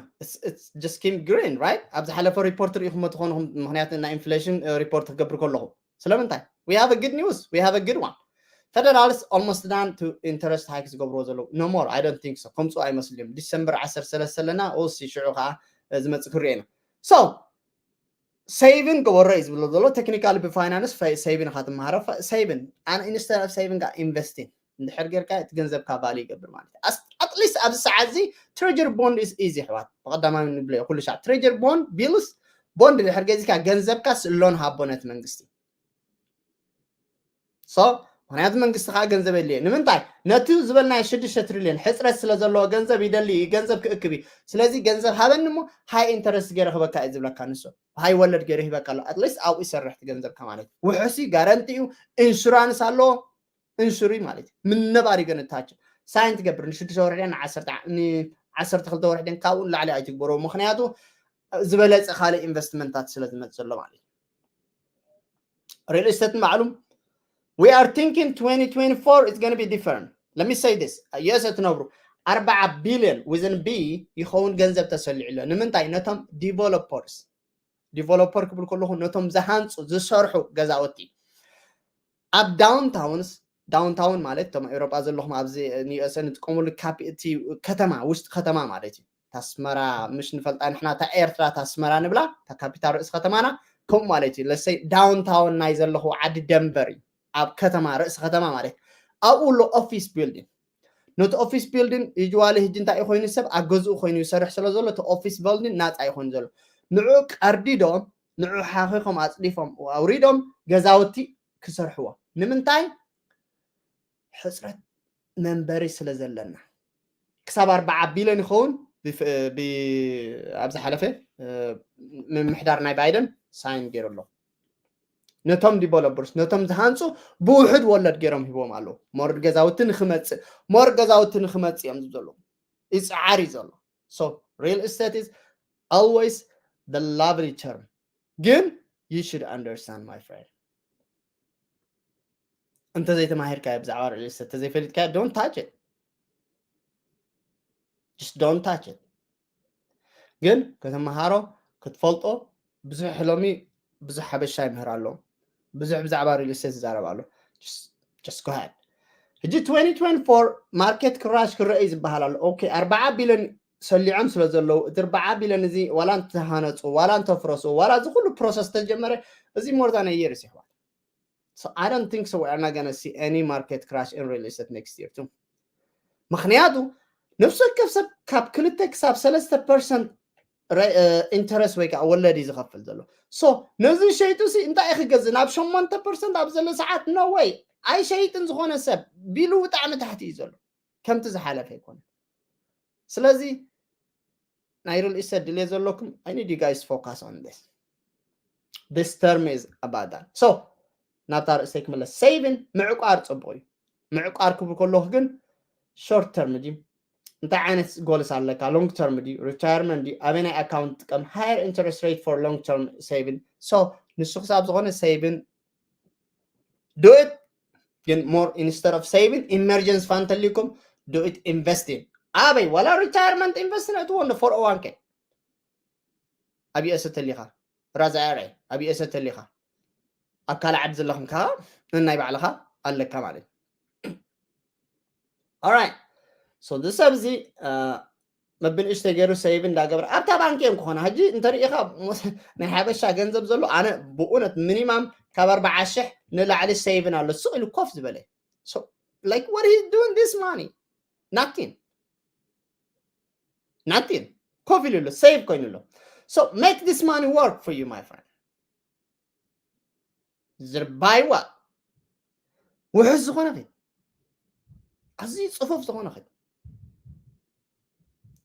just came green right ኣብ ዝሓለፈ report ርኢኹሞ ትኾንኹም ምክንያቱ ናይ inflation report ክገብር ከለኹ ስለምንታይ we have a good news we have a good one federals almost done to interest hike ዝገብርዎ ዘለዉ no more I don't think so ከምፅኡ ኣይመስልዮም ዲሰምበር ዓሰርተ ሰለስተ ኣለና ኦሲ ሽዑ ከዓ ዝመፅእ ክሪኦ ኢና so saving ግበሮ እዩ ዝብሎ ዘሎ technically ብፋይናንስ saving ኢኻ ትመሃሮ saving and instead of saving ጋ investing እንድሕር ጌርካ እቲ ገንዘብካ value ይገብር ማለት እዩ at least ኣብዚ ሰዓት እዚ treasury bond is easy ኣሕዋት ብቐዳማይ ንብሎ ኩሉ ሻዕ treasury bond bills bond ድሕር ገዚእካ ገንዘብካ ስ loan ሃቦ ነቲ መንግስቲ so ምክንያቱ መንግስቲ ከዓ ገንዘብ የድልዮ ንምንታይ ነቲ ዝበልናዮ ሽዱሽተ ትሪልዮን ሕፅረት ስለ ዘለዎ ገንዘብ ይደሊ እዩ ገንዘብ ክእክብ እዩ ስለዚ ገንዘብ ሃበኒ እሞ high interest ገይረ ክበካ እዩ ዝብለካ ንሱ high ወለድ ገይሩ ሂበካ ኣሎ at least ኣብኡ ይሰርሕ እቲ ገንዘብካ ማለት እዩ ውሑስ እዩ ጋረንቲ እዩ insurance ኣለዎ insure እዩ ማለት እዩ ምነባር እዩ ገንታቸው sign ትገብር ንሽዱሽተ ወርሒ ን ዓሰርተ ክልተ ወርሒ ካብኡ ንላዕሊ ኣይትግበሮ ምክንያቱ ዝበለፀ ካልእ ኢንቨስትመንታት ስለ ዝመፅ ዘሎ ማለት እዩ real estate ንባዕሉ we are thinking twenty twenty-four is going to be different let me say this US ትነብሩ ኣርባዓ ቢልዮን within B ይኸውን ገንዘብ ተሰሊዑ ኣሎ ንምንታይ ነቶም developers developer ክብል ከለኹ ነቶም ዝሃንፁ ዝሰርሑ ገዛውቲ ኣብ downtown ስ downtown ማለት እቶም ኤውሮጳ ዘለኹም ኣብዚ ንዩኤስኤ ንጥቀመሉ ካፒ እቲ ከተማ ውሽጢ ከተማ ማለት እዩ ታስመራ ምሽ ንፈልጣ ንሕና እታ ኤርትራ ታስመራ ንብላ እታ ካፒታል ርእሲ ከተማና ከምኡ ማለት እዩ ለሰይ downtown ናይ ዘለኹ ዓዲ ደንቨር እዩ ኣብ ከተማ ርእሲ ከተማ ማለት ኣብኡ ኣሎ office building ነቲ office building usually ሕጂ እንታይ እዩ ኮይኑ ሰብ ኣብ ገዝኡ ኮይኑ ይሰርሕ ስለ ዘሎ እቲ office building ናፃ እዩ ኮይኑ ዘሎ ንዑ ቀርዲዶም ንዑ ሓኺኾም ኣፅዲፎም ኣውሪዶም ገዛውቲ ክሰርሕዎ ንምንታይ ሕፅረት መንበሪ ስለ ዘለና ክሳብ ኣርባዓ ቢልዮን ይኸውን ኣብ ዝሓለፈ ምምሕዳር ናይ ባይደን ሳይን ገይሩ ኣሎ ነቶም developers ነቶም ዝሃንፁ ብውሕድ ወለድ ገይሮም ሂቦም ኣለዉ more ገዛውቲ ንክመፅእ more ገዛውቲ ንክመፅእ እዮም ዝብዘሉ ይፅዓር እዩ ዘሎ so real estate is always the lovely term ግን you should understand my friend እንተዘይተማሂርካዮ ብዛዕባ real estate እንተዘይፈሊጥካዮ don't touch it just don't touch it ግን ከተመሃሮ ክትፈልጦ ብዙሕ ሎሚ ብዙሕ ሓበሻ ይምህር ኣሎ ብዙሕ ብዛዕባ real estate ዝዛረብ ኣሎ just go ahead ሕጂ twenty twenty-four market crash ክረአ እዩ ዝበሃል ኣሎ okay ኣርባዓ ቢልዮን ሰሊዖም ስለ ዘለዉ እቲ ኣርባዓ ቢልዮን እዚ ዋላ እንተሃነፁ ዋላ እንተፍረሱ ዋላ እዚ ኩሉ process ተጀመረ እዚ more than a year ይሕዋት so I don't think so we are not gonna see any market crash in real estate next year too ምክንያቱ ነፍሲ ወከፍ ሰብ ካብ ክልተ ክሳብ ሰለስተ ፐርሰንት interest ወይ ከዓ ወለድ እዩ ዝኸፍል ዘሎ so ነዚ ሸይጡ ሲ እንታይ እዩ ክገዝእ ናብ ሸሞንተ ፐርሰንት ኣብ ዘሎ ሰዓት no way ኣይሸይጥን ዝኾነ ሰብ ቢሉ ብጣዕሚ ታሕቲ እዩ ዘሎ ከምቲ ዝሓለፈ ኣይኮነ ስለዚ ናይ real estate ድልየ ዘለኩም I need you guys focus on this this term is about that so ናብታ ርእሰይ ክመለስ saving ምዕቋር ፅቡቅ እዩ ምዕቋር ክብል ከለኹ ግን short term ድዩ እንታይ ዓይነት goals ኣለካ long term ድዩ retirement ድዩ ኣበይ ናይ account ጥቀም higher interest rate for long term saving so ንሱ ክሳብ ዝኾነ saving do it ግን more instead of saving emergency fund ተሊኩም do it investing ኣበይ ዋላ retirement invest ነእትዎ እንደ four oh one k ኣብ US ተሊኻ ራዛ ኣረ ኣብ US ተሊኻ ኣብ ካልእ ዓዲ ዘለኹም ከዓ ነናይ ባዕልኻ ኣለካ ማለት alright so እዚ ሰብ እዚ መብንእሽተ ገይሩ ሰይቭ እንዳገበረ ኣብታ ባንክ እዮም ክኾና ሕጂ እንተሪኢኻ ናይ ሓበሻ ገንዘብ ዘሎ ኣነ ብእውነት ሚኒማም ካብ ኣርባዓ ሽሕ ንላዕሊ ሰይቭን ኣሎ ስቕ ኢሉ ኮፍ ዝበለ like what he doing this money nothing nothing ኮፍ ኢሉ ኣሎ save ኮይኑ ኣሎ so make this money work for you my friend ዝርባይዋ ውሕስ ዝኾነ ኸ ኣዝዩ ጽፉፍ ዝኾነ ኸይዱ።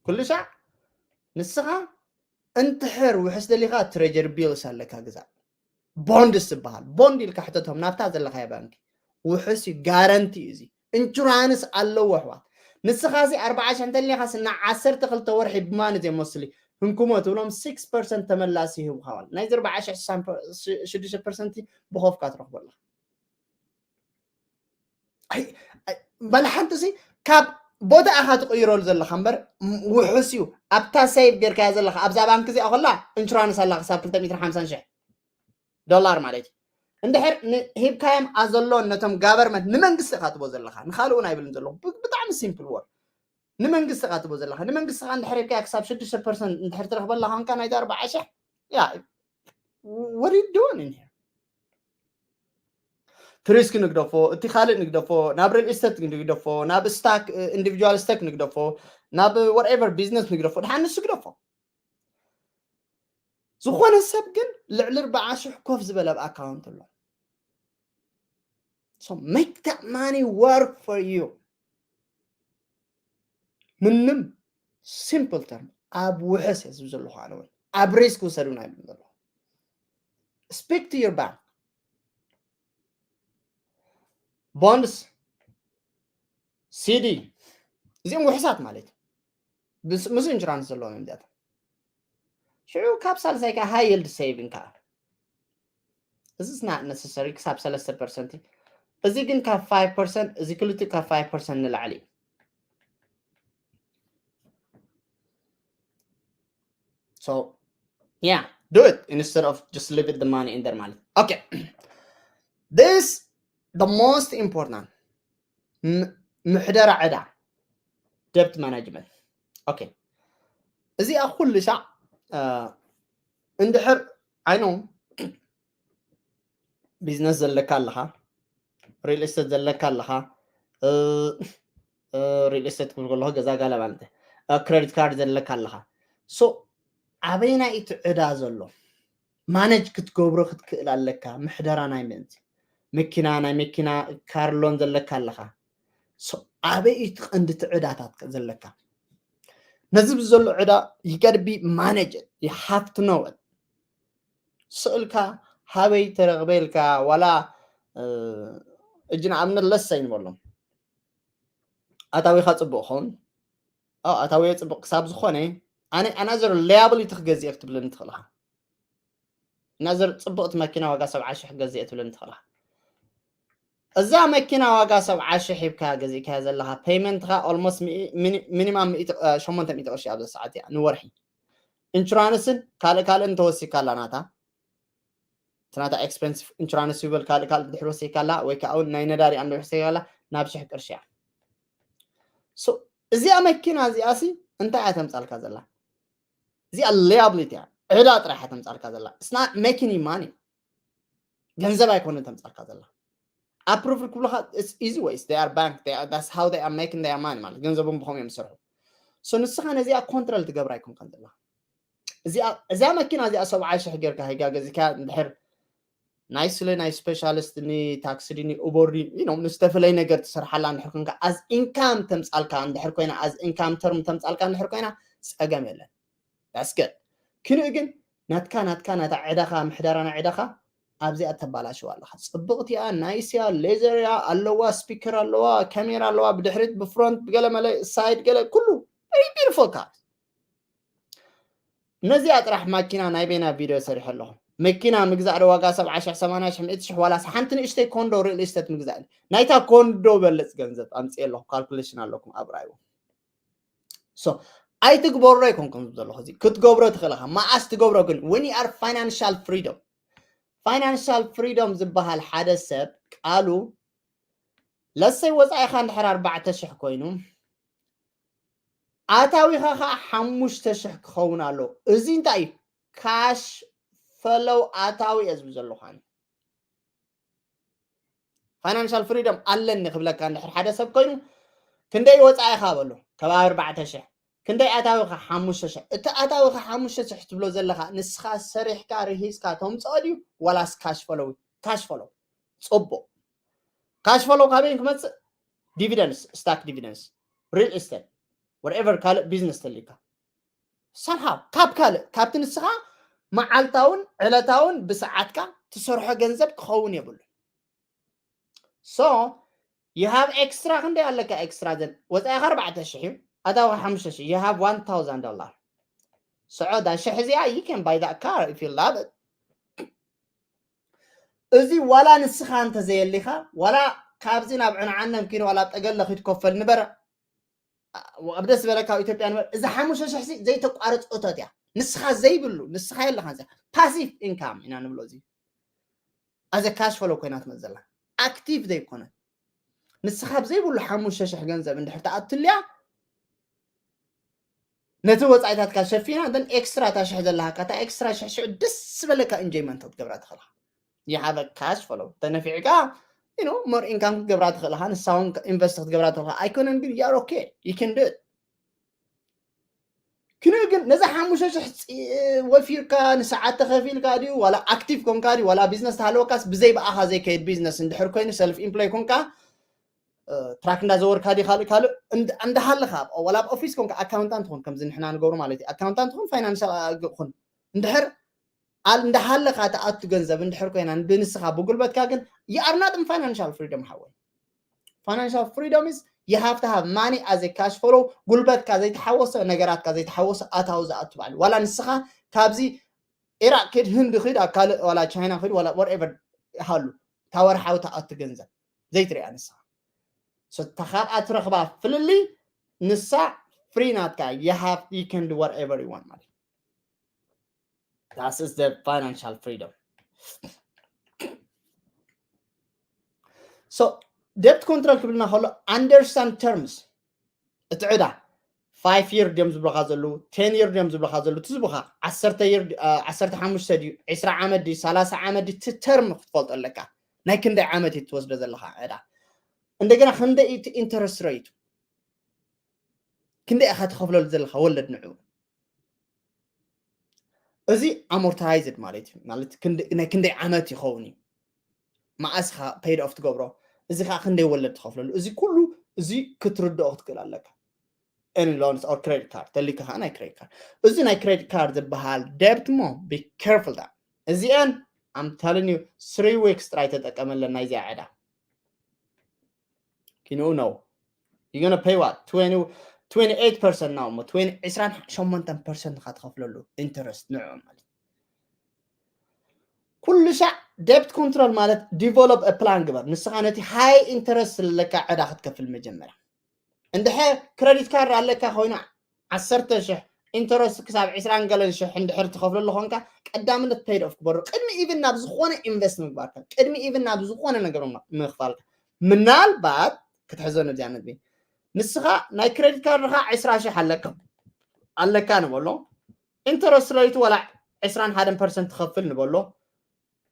ኩሉ ሻዕ ንስኻ እንትሕር ውሕስ ደሊኻ ትሬጀሪ ቢልስ ኣለካ ግዛእ። ቦንድስ ዝበሃል ቦንድ ኢልካ ሕተቶም ናብታ ዘለኻዮ ባንኪ። ውሕስ እዩ፣ ጋረንቲ እዩ። እዚ ኢንሹራንስ ኣለዎ ኣሕዋት። ንስኻ ሲ ኣርባዓ ሽሕ እንተሊኻ ስና ዓሰርተ ክልተ ወርሒ ብማን እዜ ሞስሊ ህንኩሞ ትብሎም ስክስ ፐርሰንት ተመላሲ ይህቡኻ። ናይዚ ኣርባዓ ሽሕ ሽዱሽተ ፐርሰንት ብኸፍካ ትረኽቦ ኣለኻ። በለ ሓንቲ ሲ ካብ ቦታ ኢኻ ትቕይረሉ ዘለኻ እምበር ውሑስ እዩ። ኣብታ ሴቭ ጌርካያ ዘለኻ ኣብዛ ባንክ እዚኣ ኮላ ኢንሹራንስ ኣላ ክሳብ ክልተ ሚእትን ሓምሳን ሽሕ ዶላር ማለት እዩ። እንድሕር ሂብካዮም ኣዘሎን ነቶም ጋቨርመንት ንመንግስቲ ኢኻ ትቦ ዘለኻ፣ ንካልእ እውን ኣይብልን ዘለኹ። ብጣዕሚ ሲምፕል ወር ንመንግስቲ ኢኻ ትቦ ዘለኻ። ንመንግስቲ ኢኻ እንድሕር ሂብካያ ክሳብ ሽዱሽተ ፐርሰንት እንድሕር ትረኽበላ ኾንካ ናይዚ ኣርባዓ ሽሕ ያ ወዲ ድወን ትሪስክ ንግደፎ፣ እቲ ካልእ ንግደፎ፣ ናብ ሪል ስቴት ንግደፎ፣ ናብ ስታክ ኢንዲቪጁዋል ስቴክ ንግደፎ፣ ናብ ወትኤቨር ቢዝነስ ንግደፎ፣ ድሓን ንሱ ግደፎ። ዝኾነ ሰብ ግን ልዕሊ ኣርባዓ ሽሕ ኮፍ ዝበለ ኣብ ኣካውንት ኣሎ። So make that money work for you። ምንም ሲምፕል ተርም ኣብ ውሕስ እየ ዝብል ዘለኹ ኣነ እውን ኣብ ሪስክ ውሰዱና ይብል ዘለኹ። Speak to your bank። ቦንድስ፣ ሲዲ እዚኦም ውሕሳት ማለት እዩ። ምስ ኢንሹራንስ ዘለዎም እዮም እዚኣቶም። ሽዑ ካብ ሳልሳይ ከዓ ሃይ ይልድ ሴቪንግ ከዓ እዚ ስና ነሰሰሪ ክሳብ ሰለስተ ፐርሰንት፣ እዚ ግን ካብ ፋይቭ ፐርሰንት፣ እዚ ክልቲኡ ካብ ፋይቭ ፐርሰንት ንላዕሊ እዩ። So yeah, do it instead of just leave it the money in there ማለት okay. This the most important ምሕደራ ዕዳ፣ ደብት ማናጅመንት። Okay፣ እዚኣ ኩሉ ሻዕ እንድሕር I know ቢዝነስ ዘለካ ኣለኻ፣ ሪል ስቴት ዘለካ ኣለኻ፣ ሪል ስቴት ክብል ከለኹ ገዛ ጋላ ማለት ክሬዲት ካርድ ዘለካ ኣለኻ። So ኣበይናይ እቲ ዕዳ ዘሎ ማነጅ ክትገብሮ ክትክእል ኣለካ። ምሕደራ ናይ ምእንቲ መኪና፣ ናይ መኪና ካር ሎን ዘለካ ኣለኻ። So ኣበይ እቲ ቀንዲ እቲ ዕዳታት ዘለካ? ነዚ ብዘሎ ዕዳ you gotta be manage it, you have to know it። ስእልካ ሃበይ ተረኽበ ኢልካ ዋላ እጅ ንኣብነት ለሰ ይንበሎም ኣታዊኻ ጽቡቕ ኸውን ኣታዊ ጽቡቕ ክሳብ ዝኾነ ኣነ ኣናዘር ሊያብሊቲ ክገዝእ ክትብለኒ ትኽእልኻ። ናዘር ጽቡቕቲ መኪና ዋጋ ሰብዓ ሽሕ ገዚኤ ትብለኒ ትኽእልኻ። እዛ መኪና ዋጋ ሰብዓ ሽሕ ሂብካ ገዚእካያ ዘለኻ ፔይመንትኻ ኦልሞስት ሚኒማም ሸሞንተ ሚእቲ ቅርሺ ኣብዛ ሰዓት እያ ንወርሒ። ኢንሹራንስን ካልእ ካልእ እንተወሲካ ኣላ ናታ እቲ ናታ ኤክስፐንሲቭ ኢንሹራንስ ይበል ካልእ ካልእ ድሕር ወሲካ ኣላ ወይ ከዓ እውን ናይ ነዳዲ ኣንዶ ወሲካ ኣላ ናብ ሽሕ ቅርሺ እያ። እዚኣ መኪና እዚኣ ሲ እንታይ እያ ተምጻልካ ዘላ? እዚኣ ሊያብሊቲ እያ፣ ዕዳ ጥራሕ እያ ተምጻልካ ዘላ። It's not making you money። ገንዘብ ኣይኮነ ተምጻልካ ዘላ። ኣፕሩቭ ክብሉካ ኢዚ ወይስ they are bank that's how they are making their money ማለት ገንዘቦም ብኸም እዮም ዝሰርሑ። So ንስኻ ነዚኣ ኮንትሮል ትገብራ ኣይኮንካን ዘላ። እዚኣ መኪና እዚኣ ሰብዓ ሽሕ ጌርካ ሂጋ ገዚካ እንድሕር ናይ ስለ ናይ ስፔሻሊስት ኒ ታክሲ ድኒ ኡበር ኒ ዝተፈለየ ነገር ትሰርሓላ እንድሕር ኮንካ ኣዝ ኢንካም ተምጻልካ እንድሕር ኮይና ኣዝ ኢንካም ተርም ተምጻልካ እንድሕር ኮይና ጸገም የለን። That's good። ክንኡ ግን ናትካ ናትካ ናታ ዕዳኻ ምሕደራ ናይ ዕዳኻ ኣብዚኣ ተባላሽዋ ኣለኻ። ጽብቕቲ እያ፣ ናይስ እያ፣ ሌዘር እያ ኣለዋ፣ ስፒከር ኣለዋ፣ ካሜራ ኣለዋ፣ ብድሕሪት ብፍሮንት ብገለ መለ ሳይድ ገለ ኩሉ very beautiful car። ነዚኣ ጥራሕ ማኪና ናይ ቤና ቪድዮ ሰሪሐ ኣለኹ። መኪና ምግዛእ ዶ ዋጋ ሰብዓ ሽሕ ሰማንያ ሽሕ ሚእቲ ሽሕ ዋላስ ሓንቲ ንእሽተይ ኮንዶ ሪል ስቴት ምግዛእ ናይታ ኮንዶ በልጽ ገንዘብ ኣምጽእ ኣለኹ። ካልኩሌሽን ኣለኩም ኣብ ራይዎ። So ኣይትግበሮ ኣይኮንኩም ዘለኹ እዚ ክትገብሮ ትኽእል ኢኻ። መዓስ ትገብሮ ግን when you are financial freedom። Financial freedom ዝበሃል ሓደ ሰብ ቃሉ ለሰይ ወፃኢኻ እንድሕር ኣርባዕተ ሽሕ ኮይኑ ኣታዊኻ ከዓ ሓሙሽተ ሽሕ ክኸውን ኣለዎ። እዚ እንታይ እዩ? ካሽ ፈለው ኣታዊ እየ ዝብል ዘለኹ ኣነ። ፋይናንሻል ፍሪደም ኣለኒ ክብለካ እንድሕር ሓደ ሰብ ኮይኑ ክንደይ ወፃኢኻ በሉ ከባቢ ኣርባዕተ ሽሕ ክንደይ ኣታዊኻ ሓሙሽተ ሽሕ እቲ ኣታዊኻ ሓሙሽተ ሽሕ ትብሎ ዘለኻ ንስኻ ሰሪሕካ ርሂስካ ተምፅኦ ድዩ ዋላስ ካሽ ፈለው? ካሽ ፈለው። ፅቡቅ ካሽ ፈለው ካበይን ክመፅእ dividends, stock dividends, real estate, whatever ካልእ business ተልካ somehow ካብ ካልእ ካብቲ ንስኻ መዓልታውን ዕለታውን ብሰዓትካ ትሰርሖ ገንዘብ ክኸውን የብሉ። So you have extra ክንደይ ኣለካ? Extra ዘን ወፃኢኻ ኣርባዕተ ሽሕ እዩ፣ ኣታዊ ሓሙሽተ ሽሕ። You have one thousand dollar። ስዖ እዛ ሽሕ እዚኣ you can buy that car if you love it። እዚ ዋላ ንስኻ እንተዘየሊኻ ዋላ ካብዚ ናብ ዕንዓነም ኪድ ዋላ ጠገለ ክትከፈል ንበር ኣብ ደስ ዝበለካ ኣብ ኢትዮጵያ ንበር። እዚ ሓሙሽተ ሽሕ ዘይተቋርፅ እቶት እያ። ንስኻ ዘይብሉ ንስኻ የለኻን። Passive income ኢና ንብሎ። እዚ as a cash flow ኮይና ትመፅእ ዘላ፣ active ዘይኮነ። ንስኻ ብዘይብሉ ሓሙሽተ ሽሕ ገንዘብ እንድሕር ትኣትልያ ነቲ ወፃኢታትካ ሸፊና then extra እታ ሽሕ ዘለሃካ እታ extra ሽሕ ሽዑ ደስ ዝበለካ enjoyment ክትገብራ ትኽእልካ። You have a cash flow ተነፊዕካ you know more income ክትገብራ ትኽእልካ። ንሳ እውን invest ክትገብራ ትኽእልካ ኣይኮነን ግን you are okay, you can do it። ክንኡ ግን ነዛ ሓሙሽተ ሽሕ ወፊርካ ንሰዓት ተኸፊልካ ድዩ ዋላ active ኮንካ ድዩ ዋላ business ተሃለወካስ ብዘይ ብኣኻ ዘይከይድ business እንድሕር ኮይኑ self employ ኮንካ track እንዳዘወርካ ድዩ ካልእ ካልእ እንዳሃለኻ ዋላ ኣብ office ኮንካ accountant ትኾን ከምዚ ንሕና ንገብሩ ማለት እዩ። Accountant ትኾን financial ትኾን እንድሕር እንዳሃለኻ ትኣቱ ገንዘብ እንድሕር ኮይና ብንስኻ ብጉልበትካ ግን you are not in financial freedom ሓወይ። Financial freedom is you have to have money as a cash flow። ጉልበትካ ዘይተሓወሰ ነገራትካ ዘይተሓወሰ ኣታዊ ዝኣቱ ባዕሉ ዋላ ንስኻ ካብዚ ኢራቅ ክድ ህንድ ክድ ኣብ ካልእ ዋላ ቻይና ክድ ዋላ whatever ሃሉ ታወርሓዊ ትኣቱ ገንዘብ ዘይትሪኣ ንስኻ። So እታ ካብኣ ትረኽባ ፍልልይ ንሳ free ናትካ you have you can do whatever you want ማለት that is the financial freedom. So debt control ክብልና ከሎ understand terms እቲ ዕዳ five year ድዮም ዝብለኻ ዘለዉ ten year ድዮም ዝብለኻ ዘለዉ እቲ ዝብኻ ዓሰርተ year ዓሰርተ ሓሙሽተ ድዩ ዕስራ ዓመት ድዩ ሰላሳ ዓመት ድዩ እቲ term ክትፈልጦ ኣለካ። ናይ ክንደይ ዓመት እዩ ትወስዶ ዘለኻ ዕዳ እንደገና ክንደይ እቲ interest rate ክንደይ ኢኻ ትኸፍለሉ ዘለኻ ወለድ ንዑ እዚ amortized ማለት እዩ ማለት ናይ ክንደይ ዓመት ይኸውን እዩ መዓስ ኢኻ paid off ትገብሮ እዚ ከዓ ክንደይ ወለድ ትኸፍለሉ እዚ ኩሉ እዚ ክትርድኦ ክትክእል ኣለካ any loans or credit card ተሊካ ከዓ ናይ credit card እዚ ናይ credit card ዝበሃል debt ሞ be careful that እዚአን I'm telling you three weeks ጥራይ ተጠቀመለን ናይዚኣ ዕዳ you know no you're gonna pay what twenty twenty-eight percent now ሞ twenty ዕስራን ሸሞንተን percent ኢኻ ትኸፍለሉ interest ንዑ ማለት ኩሉ ሻዕ debt control ማለት develop plan ግበር ንስኻ ነቲ high interest ስለለካ ዕዳ ክትከፍል መጀመርያ እንድሕር credit card ኣለካ ኮይኑ ዓሰርተ ሽሕ interest ክሳብ ዕስራን ገለን ሽሕ እንድሕር ትኸፍለሉ ኮንካ ቀዳምነት paid off ግበሩ ቅድሚ even ናብ ዝኾነ invest ምግባርካ ቅድሚ even ናብ ዝኾነ ነገር ምኽፋልካ ምናልባት ክትሕዞ ነዚኣ ነጥቢ ንስኻ ናይ credit card ኻ ዕስራ ሽሕ ኣለካ ኣለካ ንበሎ interest rate ዋላ ዕስራን ሓደን percent ትኸፍል ንበሎ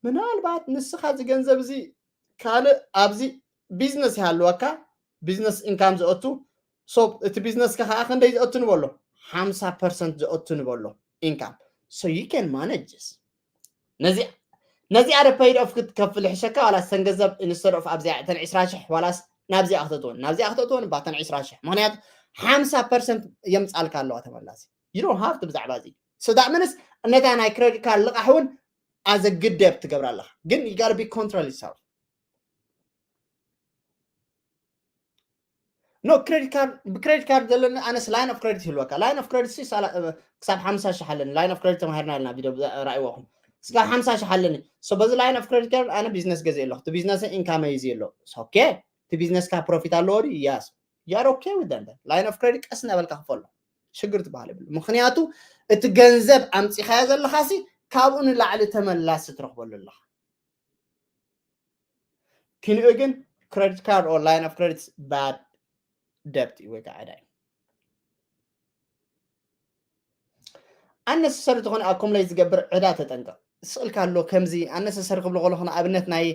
ምናልባት ንስኻ እዚ ገንዘብ እዚ ካልእ ኣብዚ business ይሃልወካ business income ዝኣቱ so እቲ business ካ ከዓ ክንደይ ዝኣቱ ንበሎ ሓምሳ percent ዝኣቱ ንበሎ income so you can manage this ነዚ ነዚኣ ደ paid off ክትከፍል ይሕሸካ ዋላ ሰን ገንዘብ instead of ኣብዚኣ እተን ዕስራ ሽሕ ዋላስ ናብዚኣ ክተእትወን ናብዚኣ ክተእትወን እባ እተን ዕስራ ሽሕ ምክንያቱ ሓምሳ percent የምፃልካ ኣለዋ ተመላሲ you don't have to ብዛዕባ እዚ so that means ነታ ናይ credit card ልቃሕ እውን as a good debt ትገብራ ኣለካ ግን you gotta be control yourself no credit card ብ credit card ዘለኒ ኣነስ line of credit ይህልወካ line of credit ክሳብ ሓምሳ ሽሕ ኣለኒ line of credit ተማሂርና ኣለና ቪድዮ ራእይዋኹም ስጋብ ሓምሳ ሽሕ ኣለኒ so በዚ line of credit card ኣነ business ገዚእ ኣለኹ እቲ business income እዩ ኣሎ okay እቲ business ካ profit ኣለዎ ድዩ yes you are okay with that line of credit ቀስ እናበልካ ክፈሎ ሽግር ትበሃል የብሉ ምክንያቱ እቲ ገንዘብ ኣምፂኻዮ ዘለካ ሲ ካብኡ ንላዕሊ ተመላሲ ትረክበሉ ኣለካ ክንኡ ግን credit card or line of credit bad debt እዩ ወይ ከዓ ዕዳ እዩ unnecessary ዝኾነ accumulate ዝገብር ዕዳ ተጠንቀቕ ስእልካ ኣሎ ከምዚ unnecessary ክብሎ ከለኹ ንኣብነት ናይ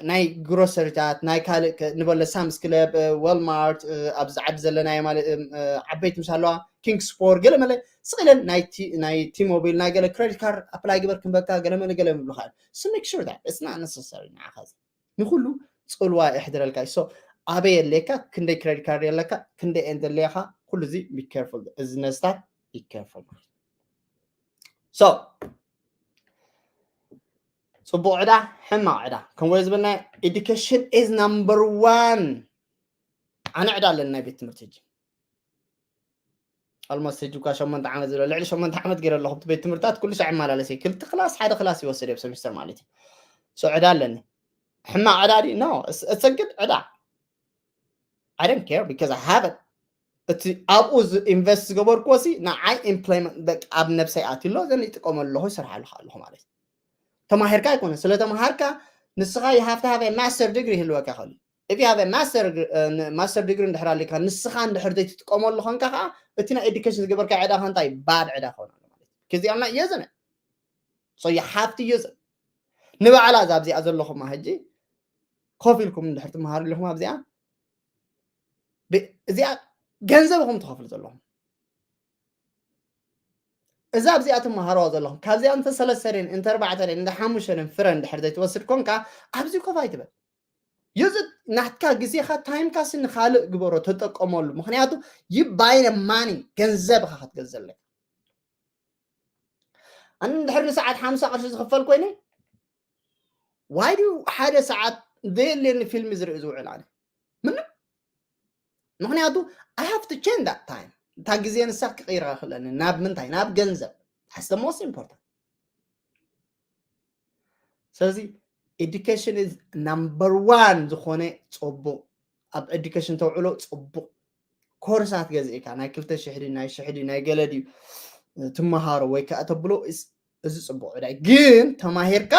ናይ grocery ታት ናይ ካልእ ንበሎ Sam's Club Walmart ኣብዚ ዓዲ ዘለናዮ ማለት ዓበይቲ ምስ ኣለዋ Kingsport ገለ መለ ስቕ ኢለን ናይ T-Mobile ናይ ገለ credit card apply ግበር ክንበካ ገለ መለ ገለ ምብልካ so make sure that it's not necessary ንዓኻ ንኩሉ ፅልዋ የሕድረልካ so ኣበይ የለካ፣ ክንደይ credit card የለካ፣ ክንደይ end ኣለካ፣ ኩሉ እዚ be careful፣ እዚ ነስታት be careful። So ጽቡቕ ዕዳ፣ ሕማቕ ዕዳ፣ ከምኡ ዝበልና education is number one። ኣነ ዕዳ ኣለኒ ናይ ቤት ትምህርቲ ሕጂ almost ሕጂ እኳ ሸሞንተ ዓመት ዝብለ ልዕሊ ሸሞንተ ዓመት ገይረ ኣለኹ። ቤት ትምህርታት ኩሉ ሻዕ ይመላለስ እየ። ክልተ ክላስ ሓደ ክላስ ይወስድ እየ ብሰሚስተር ማለት እዩ። So ዕዳ ኣለኒ። ሕማቕ ዕዳ ድዩ? No, it's a good ዕዳ። I don't care because I have it። እቲ ኣብኡ ኢንቨስት ዝገበርኩዎ ሲ ንዓይ ኢምፕሎይመንት በቃ ኣብ ነብሰይ ኣትዩ ኣሎ፣ ዘን ይጥቀመሉ ኣለኹ፣ ይሰርሓሉ ኣለኹ ማለት እዩ። ተማሂርካ ኣይኮነ፣ ስለ ተማሃርካ ንስኻ you have to have a master degree ይህልወካ ይኽእል እዩ። If you have a master ማስተር ዲግሪ እንድሕር ኣለካ፣ ንስኻ እንድሕር ዘይትጥቀመሉ ኾንካ ከዓ እቲ ናይ ኤዱኬሽን ዝገበርካ ዕዳ ኸ እንታይ ባድ ዕዳ ኸውን ኣሎ ማለት እዩ። ከዚኣና የዘነ so you have to use it። ንባዕላ እዛ ኣብዚኣ ዘለኹማ ሕጂ ኮፍ ኢልኩም እንድሕር ትመሃሩ ኣለኹም ኣብዚኣ እዚኣ ገንዘብ ኢኹም ትኸፍሉ ዘለኹም። እዛ ኣብዚኣ ትመሃርዋ ዘለኹም ካብዚኣ እንተ ሰለስተ ደን እንተ ኣርባዕተ ደን እንተ ሓሙሽተ ደን ፍረ እንድሕር ዘይትወስድ ኮንካ ኣብዚ ኮፍ ኣይትበል። ዩዝ ናትካ ግዜኻ ታይምካ ሲ ንኻልእ ግበሮ፣ ተጠቀመሉ። ምኽንያቱ you buy the money፣ ገንዘብኻ ክትገዝእ ኣለካ። ኣነ እንድሕር ንሰዓት ሓምሳ ቅርሺ ዝኽፈል ኮይነ why do ሓደ ሰዓት ዘየለኒ ፊልም ዝርኢ ዝውዕል ኣነ ምንም። ምኽንያቱ I have to change that time፣ እታ ግዜ ንሳ ክቕይራ ክእለኒ ናብ ምንታይ? ናብ ገንዘብ። That's the most important። ስለዚ education is number one ዝኾነ ጽቡቕ፣ ኣብ ኤዱኬሽን ተውዕሎ ጽቡቕ ኮርሳት ገዚእካ ናይ ክልተ ሽሕ ድዩ ናይ ሽሕ ድዩ ናይ ገለ ድዩ ትመሃሮ ወይ ከዓ ተብሎ እዚ ጽቡቕ ዕዳይ ግን ተማሂርካ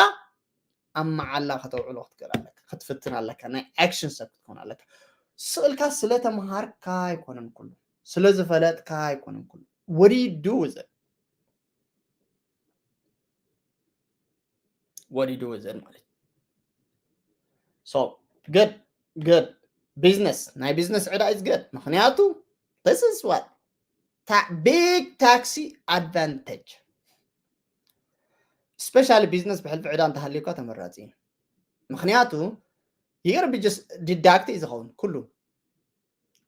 ኣብ መዓላ ከተውዕሎ ክትክእል ኣለካ፣ ክትፍትን ኣለካ፣ ናይ ኣክሽን ሰብ ክትኮን ኣለካ። ስቕልካ ስለ ተምሃርካ ኣይኮነን ኩሉ፣ ስለ ዝፈለጥካ ኣይኮነን ኩሉ። What do you do with it? What do you do with it ማለት so good good business ናይ ቢዝነስ ዕዳ is good። ምኽንያቱ this is what big tax advantage። ስፔሻሊ ቢዝነስ ብሕልፊ ዕዳ እንተሃልዩካ ተመራፂ እዩ። ምኽንያቱ you gotta be just deduct እዩ ዝኸውን ኩሉ።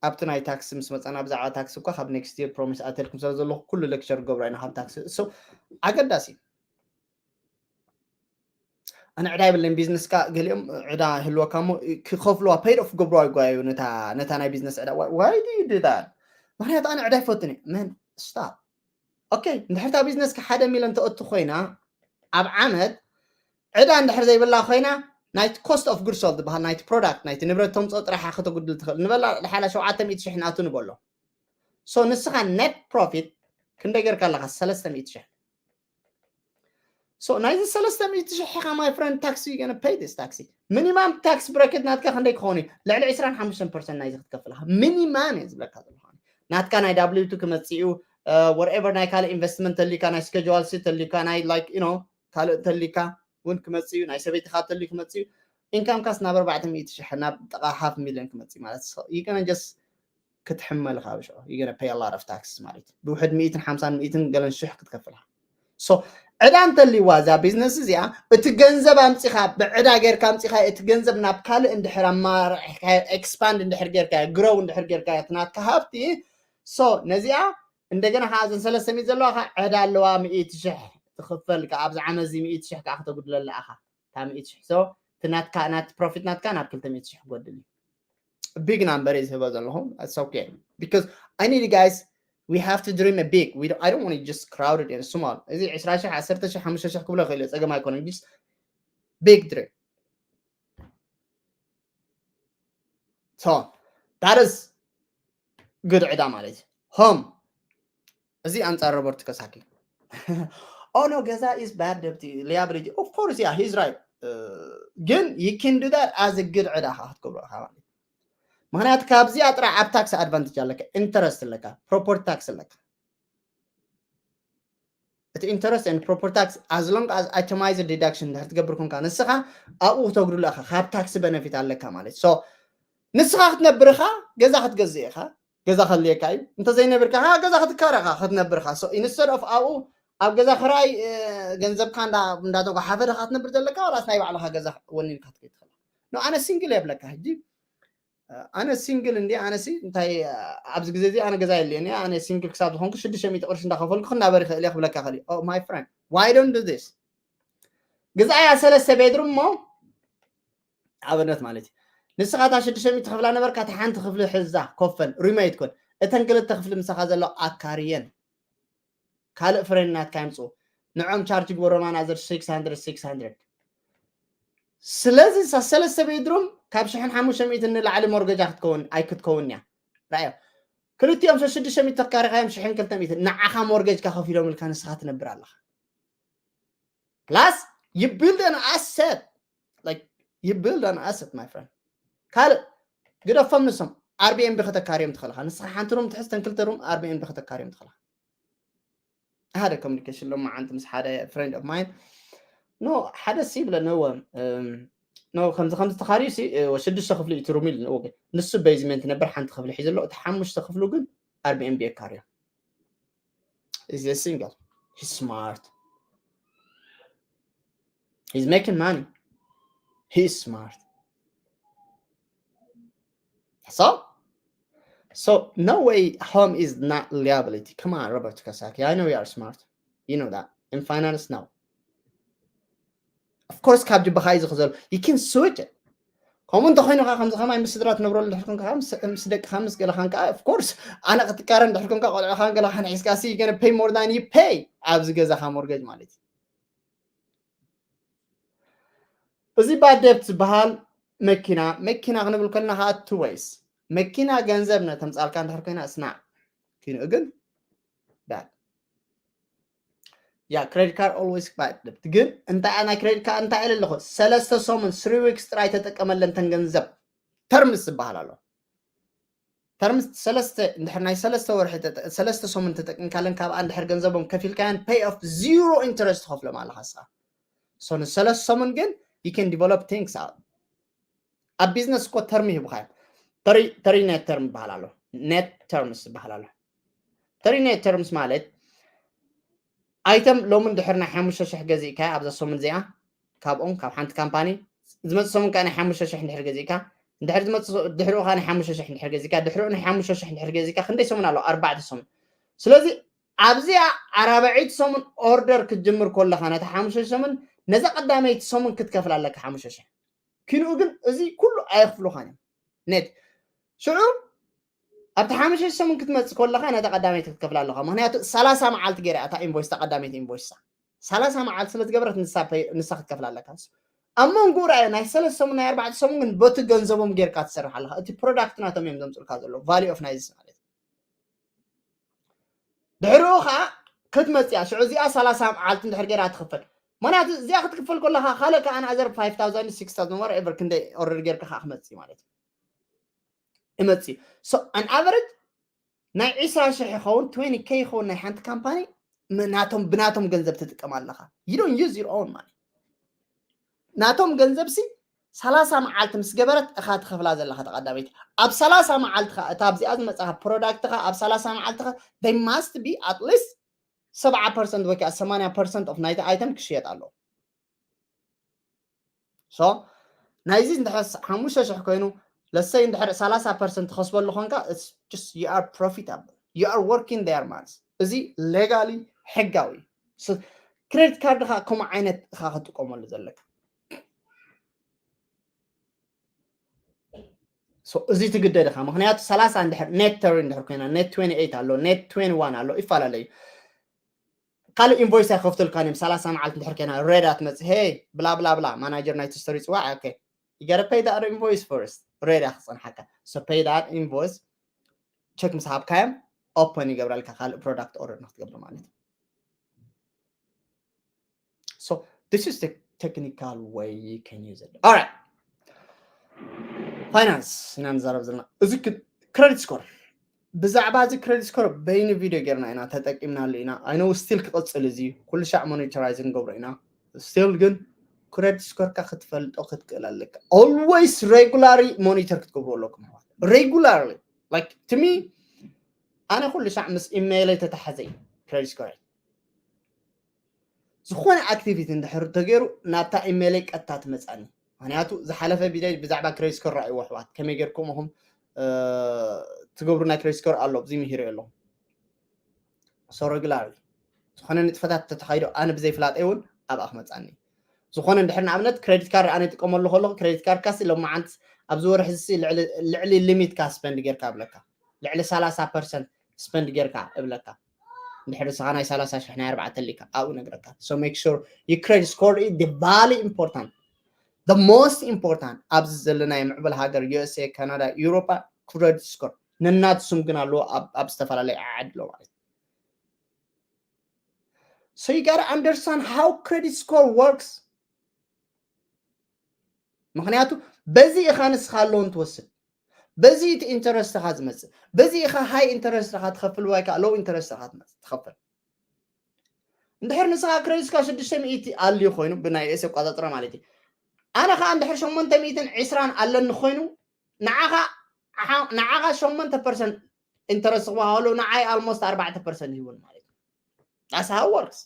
ኣብቲ ናይ ታክሲ ምስ መፀና ብዛዕባ ታክሲ እኳ ካብ ኔክስት ይር ፕሮሚስ ኣተልኩም ስለ ዘለኹ ኩሉ ሌክቸር ገብሮ ኢና ካብ ታክሲ። So ኣገዳሲ ኣነ ዕዳ ይብለኝ ቢዝነስካ ገሊኦም ዕዳ ይህልወካ እሞ ክኸፍልዋ paid off ገብርዋ ይጓየዩ ነታ ናይ ቢዝነስ ዕዳ። Why do you do that? ምክንያቱ ኣነ ዕዳ ይፈትን እየ። Man, stop። ኦኬ፣ እንድሕር እታ ቢዝነስካ ሓደ ሚሊዮን ተእቱ ኮይና ኣብ ዓመት ዕዳ እንድሕር ዘይብላ ኮይና ናይቲ cost of goods sold ዝበሃል ናይቲ ፕሮዳክት ናይቲ ንብረት ተምፅኦ ጥራሕ ከተጉድል ትኽእል ንበላ ሓላ ሸውዓተ ሚእቲ ሽሕ ናቱ ንበሎ። So ንስኻ net profit ክንደይ ጌርካ ኣለኻ? ሰለስተ ሚእቲ ሽሕ። So ናይዚ ሰለስተ ሚእቲ ሽሕ ኢኻ my friend tax you gonna pay this tax። ሚኒማም ታክስ ብራኬት ናትካ ክንደይ ክኸውን እዩ? ልዕሊ ዕስራን ሓሙሽተን ፐርሰንት ናይዚ ክትከፍል ኢኻ። ሚኒማም እየ ዝብለካ ዘለኹ። ናትካ ናይ W two ክመጽእ እዩ፣ whatever ናይ ካልእ ኢንቨስትመንት ተልዩካ፣ ናይ ስኬጁዋል ሲ ተልዩካ፣ ናይ like you know ካልእ ተልዩካ እውን ክመጽእ እዩ፣ ናይ ሰበይትኻ ተልዩ ክመጽእ እዩ። ኢንካምካስ ናብ ኣርባዕተ ሚእቲ ሽሕ ናብ ጥቓ ሃፍ ሚልዮን ክመጽእ ማለት you gonna just ክትሕመል ኢኻ ብሽዑ you gonna pay a lot of taxes ማለት እዩ። ብውሕድ ሚእትን ሓምሳን ሚእትን ገለን ሽሕ ክትከፍል ኢኻ። So ዕዳ እንተልይዋ እዛ ቢዝነስ እዚኣ እቲ ገንዘብ ኣምፂኻ ብዕዳ ጌርካ ኣምፂኻ እቲ ገንዘብ ናብ ካልእ እንድሕር ኣማራዒ ኤክስፓንድ እንድሕር ጌርካ ግሮው እንድሕር ጌርካ እቲ ናትካ ሃብቲ so ነዚኣ እንደገና ከዓ እዘን ሰለስተ ሚእቲ ዘለዋ ከዓ ዕዳ ኣለዋ ሚእቲ ሽሕ ትኽፈል ከዓ ኣብዚ ዓመት እዚ ሚእቲ ሽሕ ከዓ ክተጉድለላ ኢኻ። እታ ሚእቲ ሽሕ so እቲ ናትካ ናቲ ፕሮፊት ናትካ ናብ ክልተ ሚእቲ ሽሕ ክጎድል እዩ። Big number እዩ ዝህቦ ዘለኹ። It's okay because I need you guys, we have to dream a big, we don't, I don't want to just crowded and small። እዚ ዕስራ ሽሕ ዓሰርተ ሽሕ ሓሙሽተ ሽሕ ክብሎ ይኽእል እዩ፣ ፀገም ኣይኮነን። Just big dream። So that is good ዕዳ ማለት እዩ። ሆም እዚ ኣንፃር ሮበርት ከሳኪ። Oh no ገዛ is bad debt፣ liability። Of course yeah, he's right። ግን you can do that as a good ዕዳ ኢኻ ክትገብሮ ኢኻ ማለት እዩ። ምክንያቱ ካብዚኣ ጥራሕ ኣብ ታክስ ኣድቫንቴጅ ኣለካ፣ ኢንተረስት ኣለካ፣ ፕሮፐርቲ ታክስ ኣለካ። እቲ interest and property tax as long as itemized deduction እንድሕር ትገብር ኮንካ ንስኻ ኣብኡ ክተጉድሎ ኢኻ፣ ካብ ታክሲ በነፊት ኣለካ ማለት። So ንስኻ ክትነብር ኢኻ፣ ገዛ ክትገዝእ ኢኻ፣ ገዛ ከድልየካ እዩ። እንተዘይነብርካ ከዓ ገዛ ክትካረ ኢኻ፣ ክትነብር ኢኻ። So instead of ኣብኡ ኣብ ገዛ ክራይ ገንዘብካ እንዳተጓሓፈ ዲኻ ክትነብር ዘለካ፣ ዋላስ ናይ ባዕልኻ ገዛ ወኒንካ ክትከይድ ትኽእል። No ኣነ ሲንግል የብለካ ሕጂ ኣነ ሲንግል እንዲ ኣነሲ እንታይ ኣብዚ ግዜ እዚ ኣነ ገዛ የለኒ ኣነ ሲንግል ክሳብ ዝኾንኩ ሽዱሽተ ሚእቲ ቅርሺ እንዳኸፈልኩ ክናበር ይኽእል እየ ክብለካ ክእል። Oh my friend, why don't do this? ግዛያ ሰለስተ ቤድሩም እሞ ኣብነት ማለት እዩ። ንስኻ እታ ሽዱሽተ ሚእቲ ክፍላ ነበርካ፣ እታ ሓንቲ ክፍሊ ሕዛ ኮፈል ሪሜት ኮን፣ እተን ክልተ ክፍሊ ምሳኻ ዘሎ ኣካርየን። ካልእ ፍሬንድ ናትካ ይምፅኡ፣ ንዖም ቻርጅ ግበሮም ኣናዘር six hundred six hundred። ስለዚ እሳ ሰለስተ ቤድሩም ካብ ሽሕን ሓሙሽተ ሚእትን ንላዕሊ ሞርገጃ ክትከውን ኣይክትከውን እያ። ራእዮ ክልቲኦም ሸ ሽዱሽተ ሚእቲ ተካሪኻዮም ሽሕን ክልተ ሚእትን ንዓኻ ሞርገጅካ ከፊሎም ኢልካ ንስኻ ትነብር ኣለኻ። Plus you build an asset, like you build an asset, my friend. ካልእ ግደፎም ንሶም ኣርቢኤንቢ ከተካርዮም ትኽእልኻ። ንስኻ ሓንቲ ሩም ትሕዝተን ክልተ ሩም ኣርቢኤንቢ ከተካርዮም ትኽእልኻ። ሓደ ኮሚኒኬሽን ሎማዓንቲ ምስ ሓደ ፍሬንድ ኦፍ ማይን ኖ ሓደ ሲ ይብለ ነወ ኖ ከምዚ ከምዚ ተኻርዩ ሲ ሽዱሽተ ክፍሊ እዩ ሩም ኢሉ ንወገ ንሱ ቤዝመንት ነበር ሓንቲ ክፍሊ ሒዙ ኣሎ። እቲ ሓሙሽተ ክፍሉ ግን ኣርቢኤንቢ የካርዮ። Is a single. He's smart. He's making money. He's smart. That's all. So no way home is not liability. Come on, Robert Kiyosaki. I know you are smart. You know that. In finance, no. Of course, ካብ ጅባኻ እዩ ዝኽዘሉ። You can switch it. ከምኡ እንተኮይኑ ከዓ ከምዚ ከማይ ምስ ስድራ ትነብረሉ እንድሕር ኮንካ ምስ ደቅኻ ምስ ገለኻን ከዓ of course ኣነ ክትቃረ እንድሕር ኮንካ ቆልዕኻን ገለኻን ሒዝካ ሲ ገነ pay more than you pay ኣብዚ ገዛኻ ሞርገጅ ማለት እዩ። እዚ ባድ ዴብት ዝበሃል መኪና መኪና ክንብል ከለና ከዓ two ways። መኪና ገንዘብ ነተምፃልካ እንድሕር ኮይና it's not። ኪንኡ ግን bad። ያ credit card always bad debt። ግን እንታይ ናይ credit card እንታይ ኢለ ኣለኹ? ሰለስተ ሰሙን three weeks ጥራይ ተጠቀመለን ተን ገንዘብ ተርምስ ዝበሃል ኣሎ። ተርምስ ሰለስተ እንድሕር ናይ ሰለስተ ወርሒ ሰለስተ ሰሙን ተጠቅምካለን ካብኣ እንድሕር ገንዘቦም ከፊልካያን pay off zero interest ትኸፍሎም ኣለኻ ንስኻ። So ንሰለስተ ሰሙን ግን you can develop things out። ኣብ ቢዝነስ እኮ ተርም ይህቡኻ እዮም። ተሪ net term ይበሃል ኣሎ። Net terms ይበሃል ኣሎ። ተሪ net terms ማለት ኣይተም ሎሚ እንድሕር ናይ ሓሙሽተ ሽሕ ገዚእካ ኣብዛ ሰሙን እዚኣ ካብኦም ካብ ሓንቲ ካምፓኒ ዝመፅእ ሰሙን ከዓ ናይ ሓሙሽተ ሽሕ እንድሕር ገዚእካ እንድሕር ዝመፅእ ድሕሪኡ ከዓ ናይ ሓሙሽተ ሽሕ እንድሕር ገዚእካ ድሕሪኡ ናይ ሓሙሽተ ሽሕ እንድሕር ገዚእካ ክንደይ ሰሙን ኣለዎ? ኣርባዕተ ሰሙን። ስለዚ ኣብዚኣ ኣራብዐይቲ ሰሙን ኦርደር ክትጅምር ከለኻ ነታ ሓሙሽተ ሽሕ ሰሙን ነዛ ቀዳመይቲ ሰሙን ክትከፍል ኣለካ ሓሙሽተ ሽሕ። ኪንኡ ግን እዚ ኩሉ ኣየኽፍሉኻን እዮም። ኔት ሽዑ ኣብቲ ሓሙሽተ ሽሕ ሰሙን ክትመፅእ ከለኻ ነታ ቀዳመይቲ ክትከፍል ኣለኻ። ምክንያቱ ሰላሳ መዓልቲ ገይራ እታ ኢንቮይስ እታ ቀዳመይቲ ኢንቮይስ ሰላሳ መዓልቲ ስለ ዝገበረት ንሳ ክትከፍል ኣለካ። ኣብ መንጎ ራእየ ናይ ሰለስተ ሰሙን ናይ ኣርባዕተ ሰሙን ግን በቲ ገንዘቦም ጌርካ ትሰርሕ ኣለኻ። እቲ ፕሮዳክት ናቶም እዮም ዘምፅልካ ዘሎ value of ናይዚ ማለት ድሕሪኡ ከዓ ክትመፅያ ሽዑ እዚኣ ሰላሳ መዓልቲ እንድሕር ገይራ ትኽፈል። ምክንያቱ እዚኣ ክትክፈል ከለካ ካልእ ከዓ ኣናዘር five thousand six thousand whatever ክንደይ ኦርደር ጌርካ ከዓ ክመፅእ ማለት እዩ። እመፅእ so an average ናይ ዒስራ ሽሕ ይኸውን twenty k ይኸውን ናይ ሓንቲ ካምፓኒ ናቶም ብናቶም ገንዘብ ትጥቀም ኣለካ። You don't use your own money። ናቶም ገንዘብ ሲ ሰላሳ መዓልቲ ምስ ገበረት እኻ ትኸፍላ ዘለኻ ተቐዳሚት ኣብ ሰላሳ መዓልትኻ እታ ኣብዚኣ ዝመፅኻ ፕሮዳክትኻ ኣብ ሰላሳ መዓልትኻ they must be at least ሰብዓ ፐርሰንት ወይ ከዓ ሰማንያ ፐርሰንት of ናይቲ ኣይተም ክሽየጥ ኣለዎ። So ናይዚ እንድሕር ሓሙሽተ ሽሕ ኮይኑ ለሰይ እንድሕር ሰላሳ ፐርሰንት ትኸስበሉ ኮንካ just you are profitable, you are working there ማለት እዚ ሌጋሊ ሕጋዊ። ክሬዲት ካርድ ካ ከምኡ ዓይነት ኢኻ ክትጥቀመሉ ዘለካ። እዚ ትግደድ ኢኻ ምክንያቱ ሰላሳ እንድሕር net thirty እንድሕር ኮይና net twenty eight ኣሎ net twenty one ኣሎ ይፈላለዩ። ካልእ ኢንቮይስ ኣይከፍተልካን እዮም ሰላሳ መዓልቲ እንድሕር ኮይና ሬዳ ትመፅእ ሄይ ብላ ብላ ብላ ማናጀር ናይቲ ስቶር ይፅዋዕ okay you gotta pay that invoice first ሬዳ ክፀንሓካ so pay that invoice ቸክ ምስ ሃብካዮም ኦፐን ይገብረልካ ካልእ ፕሮዳክት ኦርደር ንክትገብር ማለት እዩ። So this is the technical way you can use it. All right. ፋይናንስ ኢና ንዛረብ ዘለና እዚ ክሬዲት ስኮር ብዛዕባ እዚ ክሬዲት ስኮር በይኒ ቪድዮ ጌርና ኢና ተጠቂምናሉ ኢና። I know still ክቕፅል እዚ ኩሉ ሻዕ ሞኒተራይዝ ንገብሮ ኢና። Still ግን ክሬዲት ስኮርካ ክትፈልጦ ክትክእል ኣለካ። Always regularly monitor ክትገብሩ ኣለኩም ኣሕዋት። Regularly like to me ኣነ ኩሉ ሻዕ ምስ ኢሜይለይ ተተሓዘ እዩ ክሬዲት ስኮር ዝኾነ ኣክቲቪቲ እንድሕር ተገይሩ ናብታ ኢሜይለይ ቀጥታ ትመፃኒ። ምክንያቱ ዝሓለፈ ቪድዮ ብዛዕባ credit score ረኣይዎ ኣሕዋት፣ ከመይ ጌርኩም ኢኹም ትገብሩ ናይ credit score ኣሎ ኣብዚ ምሂረ ኣለኹ። So regularly ዝኾነ ንጥፈታት ተተኻይዶ ኣነ ብዘይ ፍላጠይ እውን ኣብኣ ክመፃኒ። ዝኾነ እንድሕር ንኣብነት credit card ኣነ ይጥቀመሉ ከለኹ credit card ካሲ ሎማዓንቲ ኣብዚ ወርሒ እዚ ልዕሊ limit ካ spend ጌርካ እብለካ፣ ልዕሊ ሰላሳ percent spend ጌርካ እብለካ። እንድሕር ንስኻ ናይ ሰላሳ ሽሕ ናይ ኣርባዕተ ኣሊካ ኣብኡ ነግረካ። So make sure you credit score is the very important, the most important ኣብዚ ዘለናዮ ምዕብል ሃገር USA፣ ካናዳ፣ ኤውሮጳ credit score ነናቱ ስም ግን ኣለዎ ኣብ ዝተፈላለዩ ዓዲ ኣሎ ማለት እዩ። So you gotta understand how credit score works። ምክንያቱ በዚ ኢኻ ንስኻ loan ትወስድ፣ በዚ እቲ interest ኻ ዝመፅእ፣ በዚ ኢኻ high interest ኻ ትኸፍል ወይ ከዓ low interest ኻ ትመፅእ ትኸፍል። እንድሕር ንስኻ credit score ሽዱሽተ ሚእቲ ኣልዩ ኮይኑ ብናይ USA ኣቋፃፅራ ማለት እዩ። ኣነ ከዓ እንድሕር ሸሞንተ ሚእትን ዕስራን ኣለኒ ኮይኑ ንዓኻ ንዓኻ ሸሞንተ percent interest ክበሃሉ ንዓይ almost ኣርባዕተ percent ይህቡን ማለት እዩ። That's how it works.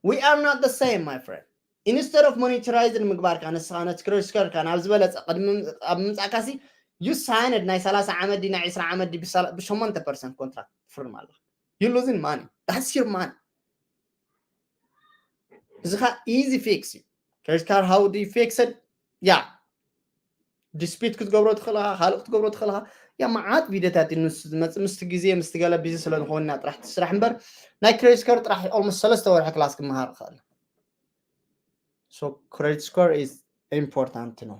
We are not the same, my friend. Instead of monetarize ንምግባርካ ንስኻ ነቲ credit score ካ ናብ ዝበለፀ ቅድሚ ኣብ ምምፃእካሲ you signed ናይ ሰላሳ ዓመት ዲ ናይ ዕስራ ዓመት ዲ ብሸሞንተ percent contract ትፍርም ኣለኻ። You losing money. That's your money. እዚ ኻ easy fix እዩ። Credit card how do you fix it? ያ dispute ክትገብሮ ትኽእል ኢኻ፣ ካልእ ክትገብሮ ትኽእል ኢኻ። ያ መዓት ቪድዮታት እዩ ንሱ ዝመፅእ ምስቲ ግዜ ምስቲ ገለ busy ስለ ዝኾንና ጥራሕ እቲ ስራሕ እምበር ናይ credit score ጥራሕ almost ሰለስተ ወርሒ class ክመሃር ይኽእል። So credit score is important to know.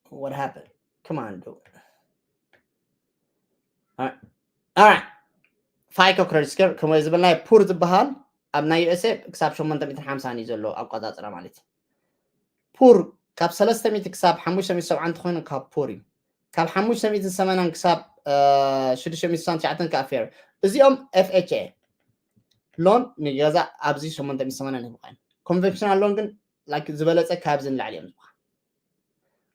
What happened? Come on, dude. All right. All right. FICO credit score ከምኡ ዝበልናዮ poor ዝበሃል ኣብ ናይ USA ክሳብ ሸሞንተ ሚእትን ሓምሳን እዩ ዘሎ ኣቆፃፅራ ማለት እዩ። Poor ካብ ሰለስተ ሚእቲ ክሳብ ሓሙሽተ ሚእቲ ሰብዓ እንተኾይኑ ካብ poor እዩ። ካብ ሓሙሽተ ሚእትን ሰማንያን ክሳብ ሽዱሽተ ሚእትን ስሳን ትሽዓተን ከዓ fair። እዚኦም FHA loan ንገዛ ኣብዚ ሸሞንተ ሚእቲ ሰማንያን ይህቡኻ እዮም። Conventional loan ግን like ዝበለፀ ካብዚ ንላዕሊ እዮም ዝህቡኻ።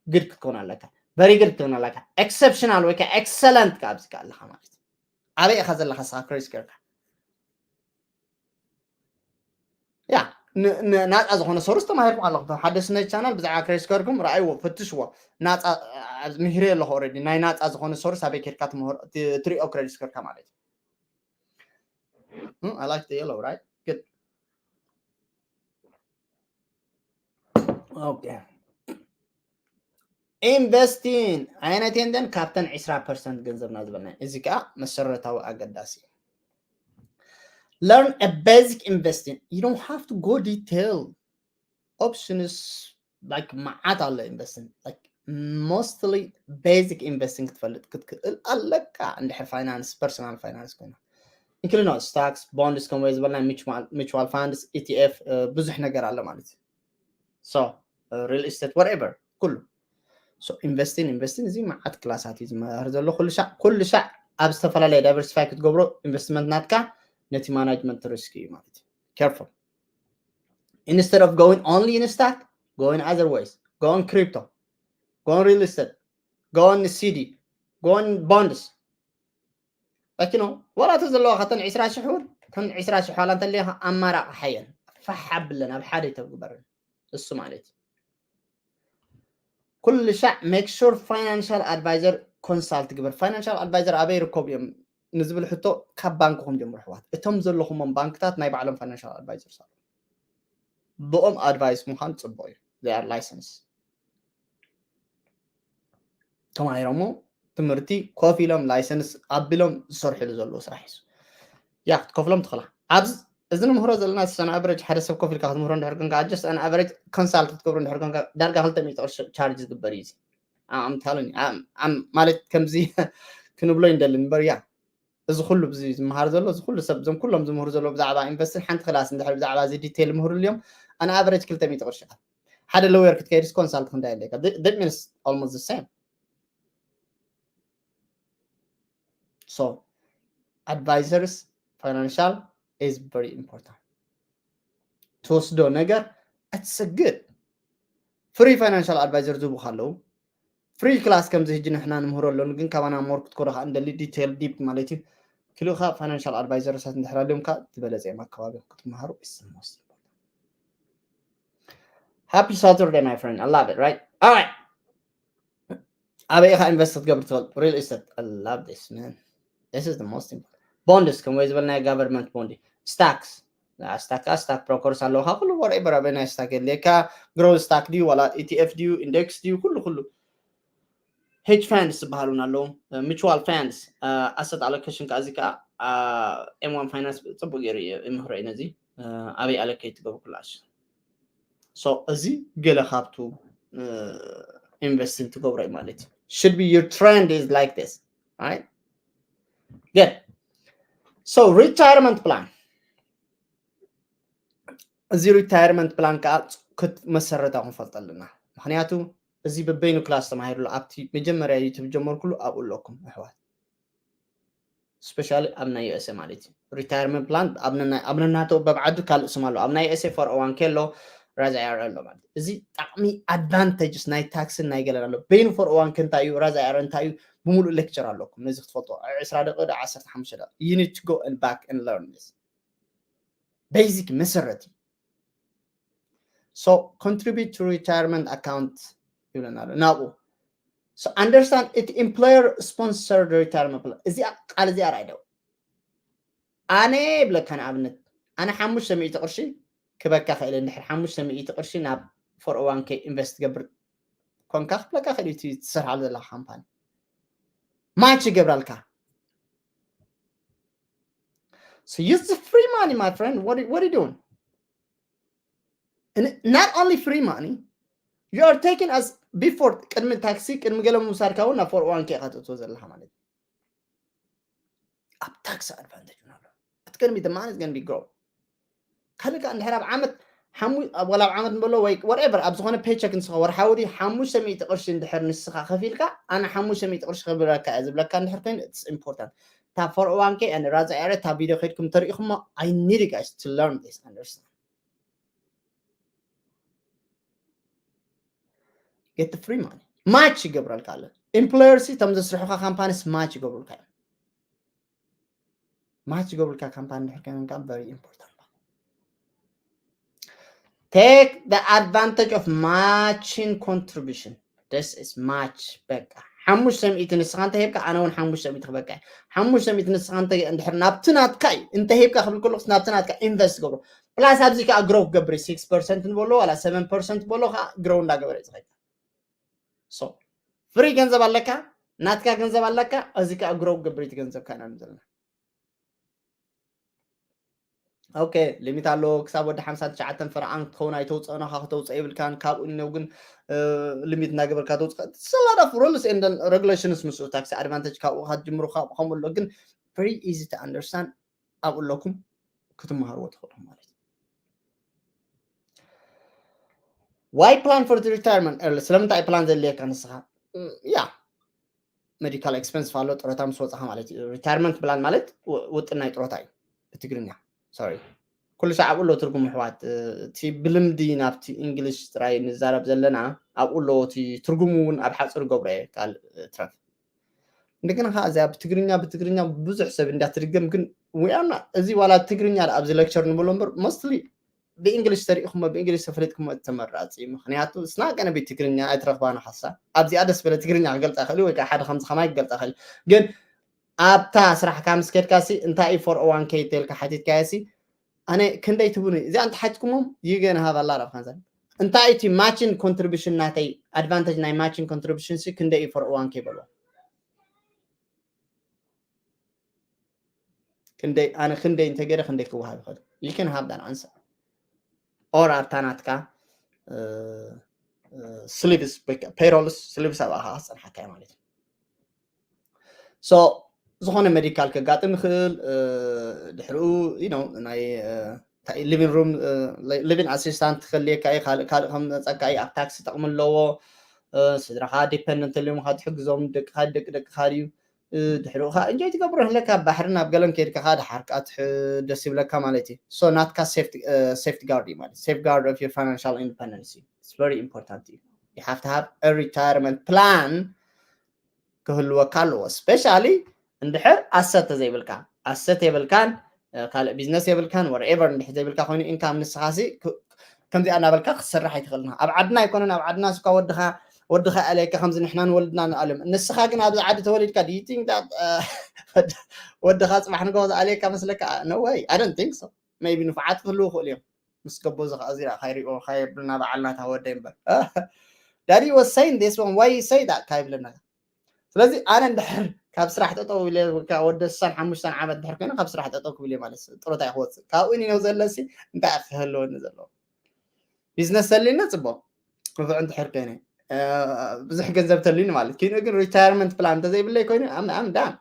Good ክትከውን ኣለካ፣ very good ክትከውን ኣለካ፣ exceptional ወይ ከዓ excellent ኣብዚ ከዓ ኣለኻ ማለት እዩ። ኣበይ ኢኻ ዘለኻ ንስኻ credit score ካ? ያ ናፃ ዝኾነ source ተማሂርኩም ኣለኹም። ሓደ ስነ ቻናል ብዛዕባ credit score ኩም ረኣይዎ፣ ፈትሽዎ። ናፃ ምሂረ ኣለኹ already። ናይ ናፃ ዝኾነ source ኣበይ ኬድካ ትሪኦ credit score ካ ማለት እዩ። I like the yellow, right? Good. Okay. Investing ዓይነት የንደን ካብተን ዕስራ percent ገንዘብና ዝበልና እዚ ከዓ መሰረታዊ ኣገዳሲ እዩ። Learn a basic investing. You don't have to go detail. Options like መዓት ኣሎ investing. Like mostly basic investing ክትፈልጥ ክትክእል ኣለካ። እንድሕር finance፣ personal finance ኮይና including stocks, bonds ከምኡ ዝበልና mutual funds፣ ETF ብዙሕ ነገር ኣሎ ማለት እዩ። So real estate whatever ኩሉ። So investing investing እዚ መዓት ክላሳት እዩ ዝመሃር ዘሎ። ኩሉ ሻዕ ኩሉ ሻዕ ኣብ ዝተፈላለየ diversify ክትገብሮ investment ናትካ ነቲ management risk እዩ ማለት እዩ። Careful. Instead of going only in stock, go in other ways. Go on crypto. Go on real estate. Go on CD. Go on bonds. Like you know, ወላ እተ ዘለዋ ከተን ዕስራ ሽሕ እውን ተን ዕስራ ሽሕ ዋላ እንተለኻ ኣማራቂ ሓየን ፋሕ ኣብለን ኣብ ሓደ ይተግበርን እሱ ማለት እዩ። ኩሉ ሻዕ make sure financial advisor consult ግበር። Financial advisor ኣበይ ይርከቡ እዮም ንዝብል ሕቶ ካብ ባንክኹም ጀምሩ ኣሕዋት። እቶም ዘለኹሞም ባንክታት ናይ ባዕሎም financial advisors ኣለዉ። ብኦም advice ምዃን ፅቡቕ እዩ። They are license ተማሂሮሞ ትምህርቲ ኮፍ ኢሎም license ኣቢሎም ዝሰርሕሉ ዘለዉ ስራሕ እዩ። ያ ክትከፍሎም ትኽእላ። ኣብዚ እዚ ንምህሮ ዘለና on average ሓደ ሰብ ኮፍ ኢልካ ክትምህሮ እንድሕር ኮንካ just on average consult ክትገብሩ እንድሕር ኮንካ ዳርጋ ክልተ ሚእቲ ቅርሺ charge ዝግበር እዩ። I'm telling you ማለት ከምዚ ክንብሎ ይንደልን እምበር ያ እዚ ኩሉ ብዚ ዝመሃር ዘሎ እዚ ኩሉ ሰብ እዞም ኩሎም ዝምህሩ ዘሎ ብዛዕባ ኢንቨስትን ሓንቲ ክላስ እንድሕር ብዛዕባ እዚ detail ምህሩ ልዮም on average ክልተ ሚእቲ ቅርሺ ሓደ lawyer ክትከይድስ consult ክንዳ የለካ። That means almost the same. So advisors financial is very important. ትወስዶ ነገር it's a good free financial advisor ዝህቡ ካለው free class ከምዚ ሕጂ ንሕና ንምህሮ ኣለኑ ግን ካባና more ክትኮዶ ከዓ እንደሊ detail deep ማለት እዩ ክልኡ ከዓ financial advisor ሳት እንድሕር ኣልዮም ከዓ ዝበለፀ እዮም ኣከባቢ ክትመሃሩ is the most important. Happy Saturday, my friend. I love it, right? All right. ኣበይ ኢኻ ኢንቨስት ክትገብር ትኽእል? Real estate. I love this, man. This is the most important. ቦንድስ ከም ወይ ዝበል ናይ ጋቨርንመንት ቦንድ፣ ስታክስ፣ ስታክ ስታክ ብሮከርስ ኣለውካ። ኩሉ ወረይ በራበ ናይ ስታክ የድልየካ። ግሮዝ ስታክ ድዩ ዋላ ኢቲኤፍ ድዩ ኢንዴክስ ድዩ? ኩሉ ኩሉ ሄጅ ፋንድስ ዝበሃሉ እውን ኣለዉ። ሚቹዋል ፋንድስ፣ ኣሰት ኣሎኬሽን ከዓ እዚ ከዓ ኤም ዋን ፋይናንስ ፅቡቅ ገይሩ ይምህሮ እዩ ነዚ። ኣበይ ኣሎኬት ትገብሩ ክላሽ። So እዚ ገለ ካብቱ ኢንቨስቲንግ ትገብሮ እዩ ማለት እዩ። Should be your trend is like this, right? Good. So retirement plan፣ እዚ ሪታየርመንት ፕላን ከዓ ክትመሰረታ ክንፈልጥ ኣለና። ምክንያቱ እዚ በበይኑ ክላስ ተማሂሩሉ ኣብቲ መጀመርያ ዩቱብ ጀመርኩሉ ኣብኡ ኣለኩም ኣሕዋት። ስፔሻሊ ኣብ ናይ ዩኤስኤ ማለት እዩ። ሪታየርመንት ፕላን ኣብ ነናተው በብዓዱ ካልእ ስም ኣሎ። ኣብ ናይ ዩኤስኤ ፎር ኦ ዋን ኬ ኣሎ፣ ራዝ ኣይኣር ኣሎ ማለት እዩ። እዚ ጠቕሚ ኣድቫንቴጅስ ናይ ታክስን ናይ ገለን ኣሎ። በይኑ ፎር ኦ ዋን ኬ እንታይ እዩ፣ ራዝ ኣይኣር እንታይ እዩ፣ ብምሉእ ሌክቸር ኣለኩም። ነዚ ክትፈልጦ ዕስራ ደቂቕ ዶ ዓሰርተ ሓሙሽተ ደቂቕ። You need to go and back and learn this. ቤዚክ መሰረት እዩ። So contribute to retirement account ይብለና ኣሎ ናብኡ። So understand it employer sponsored retirement plan። እዚኣ ቃል እዚኣ ርኣይ ደው። ኣነ ይብለካ ንኣብነት ኣነ ሓሙሽተ ሚእቲ ቅርሺ ክበካ ክእል እንድሕር ሓሙሽተ ሚእቲ ቅርሺ ናብ ፎር ኦ ዋን ኬ ኢንቨስት ትገብር ኮንካ ክብለካ ክእል እዩ እቲ ትሰርሓሉ ዘለካ ካምፓኒ ማች ይገብራልካ። So use the free money, my friend. What, what are you doing? And not only free money, you are taking as before ቅድሚ ታክሲ ቅድሚ ገለ ምውሳድካ እውን ናብ ፎር ኦ ዋን ኬ ኢኻ ተእትዎ ዘለካ ማለት እዩ። ኣብ ታክሲ ኣድቫንቴጅ እውን ኣሎ። እቲ ቅድሚ the money is going to be grow ካልእ ከዓ እንድሕር ኣብ ዓመት ሓሙ- ኣብ- ዋላ ኣብ ዓመት ንበሎ ወይ whatever ኣብ ዝኾነ ፔቸክ ንስኻ ወርሓዊ ድዩ ሓሙሽተ ሚእቲ ቅርሺ እንድሕር ንስኻ ከፊልካ ኣነ ሓሙሽተ ሚእቲ ቅርሺ ከብለካ እየ ዝብለካ እንድሕር ኮይኑ it's important። እታ ፎር ኦ ዋን ኬ and ራዛ ኤረ እታ ቪድዮ ከድኩም ተሪኢኹሞ I need you guys to learn this, understand. Get the free money. ማች ይገብረልካ ኣሎ። ኤምፕሎየር ሲ እቶም ዘስርሑካ ካምፓኒስ ማች ይገብሩልካ እዮም። ማች ይገብሩልካ ካምፓኒ እንድሕር ኮይኖም ከዓ very important። Take the advantage of matching contribution. This is match. በቃ ሓሙሽተ ሚእቲ ንስኻ እንተ ሂብካ ኣነ እውን ሓሙሽተ ሚእቲ ክበካ እየ። ሓሙሽተ ሚእቲ ንስኻ እንተ እንድሕር ናብቲ ናትካ እዩ እንተ ሂብካ ክብል ከለኩስ ናብቲ ናትካ ኢንቨስት ገብሮ። ፕላስ ኣብዚ ከዓ ግሮው ክገብር እዩ። ሲክስ ፐርሰንት ንበሎ ዋላ ሰቨን ፐርሰንት በሎ ከዓ ግሮው እንዳገበረ እዩ ዝኸይድ። So ፍሪ ገንዘብ ኣለካ፣ ናትካ ገንዘብ ኣለካ፣ እዚ ከዓ ግሮው ክገብር እዩ እቲ ገንዘብካ ኢና ንብል ዘለና። ኦኬ ሊሚት ኣሎ ክሳብ ወዲ ሓምሳ ትሽዓተ ፍርዓን ክትኸውን ኣይተውፅኦን ኢኻ ክተውፅኦ የብልካን። ካብኡ ነው ግን ሊሚት እናገበርካ ተውፅእ ሰላዳ ሩልስ ኤንድ ሬጉሌሽንስ ምስ ታክሲ ኣድቫንቴጅ ካብኡ ክትጅምሩ ከምኡ ኣሎ ግን very easy to understand ኣብኡ ኣለኩም ክትመሃርዎ ትኽእሉ ማለት እዩ። Why plan for the retirement early? ስለምንታይ ፕላን ዘድልየካ ንስኻ? ያ ሜዲካል ኤክስፐንስ ኣሎ ጥሮታ ምስ ወፃኻ ማለት እዩ። ሪታይርመንት ፕላን ማለት ውጥን ናይ ጥሮታ እዩ ብትግርኛ። ሶሪ ኩሉ ሰዓብ ኣሎ ትርጉም ኣሕዋት። እቲ ብልምዲ ናብቲ እንግሊሽ ጥራይ ንዛረብ ዘለና ኣብኡ ኣሎ። እቲ ትርጉሙ እውን ኣብ ሓፂር ገብሮ እየ ካልእ ትረፍ። እንደገና ከዓ እዚኣ ብትግርኛ ብትግርኛ ብዙሕ ሰብ እንዳትድገም ግን ውያና እዚ ዋላ ትግርኛ ኣብዚ ሌክቸር ንብሎ እምበር ሞስትሊ ብእንግሊሽ ተሪእኩሞ ብእንግሊሽ ተፈሊጥኩሞ ተመራፂ። ምክንያቱ ስና ቀነ ቤት ትግርኛ ኣይትረኽባን ሓሳ ኣብዚኣ ደስ በለ ትግርኛ ክገልፃ ክእል ወይ ከዓ ሓደ ከምዚ ከማይ ክገልፃ ክእል ግን ኣብታ ስራሕካ ምስ ከድካ ሲ እንታይ እዩ ፎር ኦ ዋን ኬ ተልካ ሓቲትካዮ ሲ ኣነ ክንደይ ትብሉኒ እዚኣ እንተሓትኩሞም ይገን ሃብ ኣላ ራብ ካንሰር እንታይ እቲ ማችን ኮንትሪቢሽን ናተይ ኣድቫንቴጅ ናይ ማችን ኮንትሪቢሽን ሲ ክንደይ እዩ ፎር ኦ ዋን ኬ በልዎ። ክንደይ ኣነ ክንደይ እንተገይረ ክንደይ ክወሃብ ይኽእል you can have that answer or ኣብታ ናትካ ስሊቭስ ፔሮልስ ስሊቭስ ኣብኣኻ ክፀንሓካ ማለት እዩ። So ዝኾነ ሜዲካል ከጋጥም ይኽእል ድሕሪኡ ናይ ሊቪን ሩም ሊቪን ኣሲስታንት ክህልየካ እዩ ካልእ ካልእ ከም መፀካ እዩ ኣብ ታክሲ ጠቕሚ ኣለዎ። ስድራኻ ዲፐንደንት ተልዮም ካ ትሕግዞም ደቅኻ ደቂ ደቅኻ ድዩ ድሕሪኡ ካ እንጆይ ትገብሮ ህለካ ባሕሪ ናብ ገለን ከይድካ ካ ድሓር ካ ደስ ይብለካ ማለት እዩ። So ናትካ ሴፍቲ ጋርድ እዩ ማለት ሴፍ ጋርድ of your financial independence እዩ። It's very important እዩ። You have to have a retirement plan ክህልወካ ኣለዎ። ስፔሻሊ እንድሕር ኣሰት ተዘይብልካ ኣሰት የብልካን ካልእ ቢዝነስ የብልካን፣ whatever እንድሕር ዘይብልካ ኮይኑ፣ ኢንካም ንስኻሲ ከምዚኣ እናበልካ ክትሰርሕ ኣይትኽእልና። ኣብ ዓድና ኣይኮነን፣ ኣብ ዓድና ስኳ ወድኻ ወድኻ ኣለካ ከምዚ ንሕና ንወልድና ንኣልዮም። ንስኻ ግን ኣብዚ ዓዲ ተወሊድካ፣ do you think that ወድኻ ፅባሕ ንግሆ ዝኣልየካ መስለካ? No way, I don't think so. Maybe ንፉዓት ክህልዉ ይኽእሉ እዮም። ምስ ገቦ ዝኸዓ እዚኣ ካይሪኦ ካየብልና በዓልና ታወደ እምበር። Daddy was saying this one, why you say that ካይብለና። ስለዚ ኣነ እንድሕር ካብ ስራሕ ጠጠው ኢለ ወዲ ስሳን ሓሙሽተን ዓመት ድሕር ኮይነ ካብ ስራሕ ጠጠው ክብል ማለት ጥሮታ ክወፅእ ካብኡ ኒነው ዘለሲ እንታይ ክህልወኒ ዘለዎ? ቢዝነስ ተልዩኒ ፅቡቅ፣ ንፉዕ እንድሕር ኮይነ ብዙሕ ገንዘብ ተልዩኒ ማለት ኮይኑ፣ ግን ሪታየርመንት ፕላን እንተዘይብለይ ኮይኑ ኣም ዳን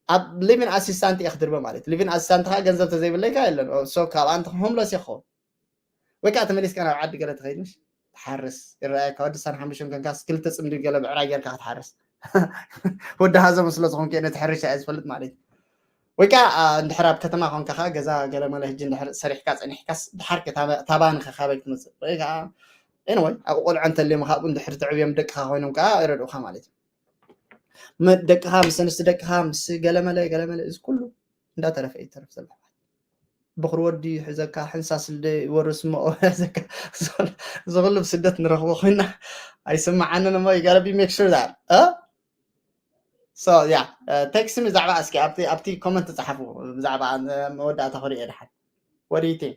ኣብ ሊቪን ኣሲስታንት እየ ክድርበ ማለት። ሊቪን ኣሲስታንት ከዓ ገንዘብ ተዘይብለይ ከዓ የለን። So ካብ ኣንቲ ሆምለስ ይኸውን ወይ ከዓ ተመሊስካ ናብ ዓዲ ገለ ትኸይድ ምሽ ትሓርስ ይረኣየካ። ወዲ ሳን ሓሙሽተን ከንካስ ክልተ ፅምዲ ገለ ብዕራይ ጌርካ ክትሓርስ ወዲ ሃዘሙ ስለ ዝኾንከ ነቲ ሕርሻ እየ ዝፈልጥ ማለት እዩ። ወይ ከዓ እንድሕር ኣብ ከተማ ኮንካ ከዓ ገዛ ገለ መለ ህጂ እንድሕር ሰሪሕካ ፀኒሕካስ ድሓር ታባን ከካበይ ክትመፅእ ወይ ከዓ ኤንወይ ኣብ ቆልዖ እንተልዮም ካብኡ እንድሕር ትዕብዮም ደቅኻ ኮይኖም ከዓ ይረድኡካ ማለት እዩ። ደቅኻ ምስ ኣንስቲ ደቅኻ ምስ ገለመለ ገለመለ እዚ ኩሉ እንዳተረፈ እዩ ተረፍ ዘሎ። ብኽሪ ወዲ ሕዘካ ሕንሳስ ልደ ይወርስ እሞ ሕዘካ ዝኽሉ ስደት ንረኽቦ ኮይና ኣይስምዓንን እሞ you gotta be make sure that so yeah text me ብዛዕባ እስኪ ኣብቲ ኣብቲ ኮመንት ጸሓፉ ብዛዕባ መወዳእታ ክሪኦ ድሓን what do you think?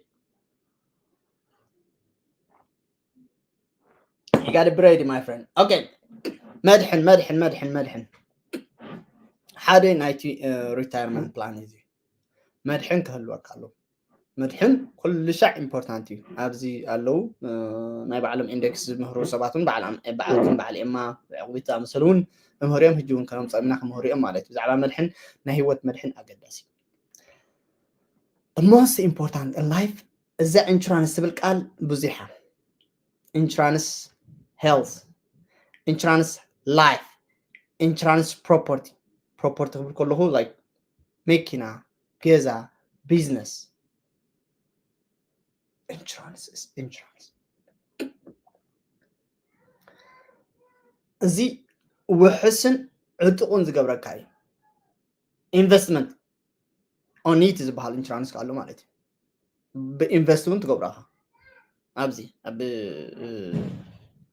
You gotta be ready, my friend. Okay. መድሕን መድሕን መድሕን መድሕን ሓደ ናይቲ ሪታየርመንት ፕላን እዩ። መድሕን ክህልወካ ኣለዎ። መድሕን ኩሉ ሻዕ ኢምፖርታንት እዩ። ኣብዚ ኣለዉ ናይ ባዕሎም ኢንደክስ ዝምህሩ ሰባት እውን ባዕልኩም በዓል ኤማ ዕቁቢት ዝኣመሰሉ እውን መምህር እዮም። ሕጂ እውን ከነምፀምና ክምህሩ እዮም ማለት እዩ። ብዛዕባ መድሕን ናይ ህይወት መድሕን ኣገዳሲ most important in life እዛ ኢንሹራንስ ትብል ቃል ብዙሓ ኢንሹራንስ ሄልት፣ ኢንሹራንስ ላይፍ፣ ኢንሹራንስ ፕሮፐርቲ። ፕሮፐርቲ ክብል ከለኹ ላይክ መኪና፣ ገዛ፣ ቢዝነስ። ኢንሹራንስ ኢንሹራንስ እዚ ውሕስን ዕጡቕን ዝገብረካ እዩ። ኢንቨስትመንት ኦኒቲ ዝበሃል ኢንሹራንስ ኣሎ ማለት እዩ። ብኢንቨስት እውን ትገብሮ ኢኻ። ኣብዚ ኣብ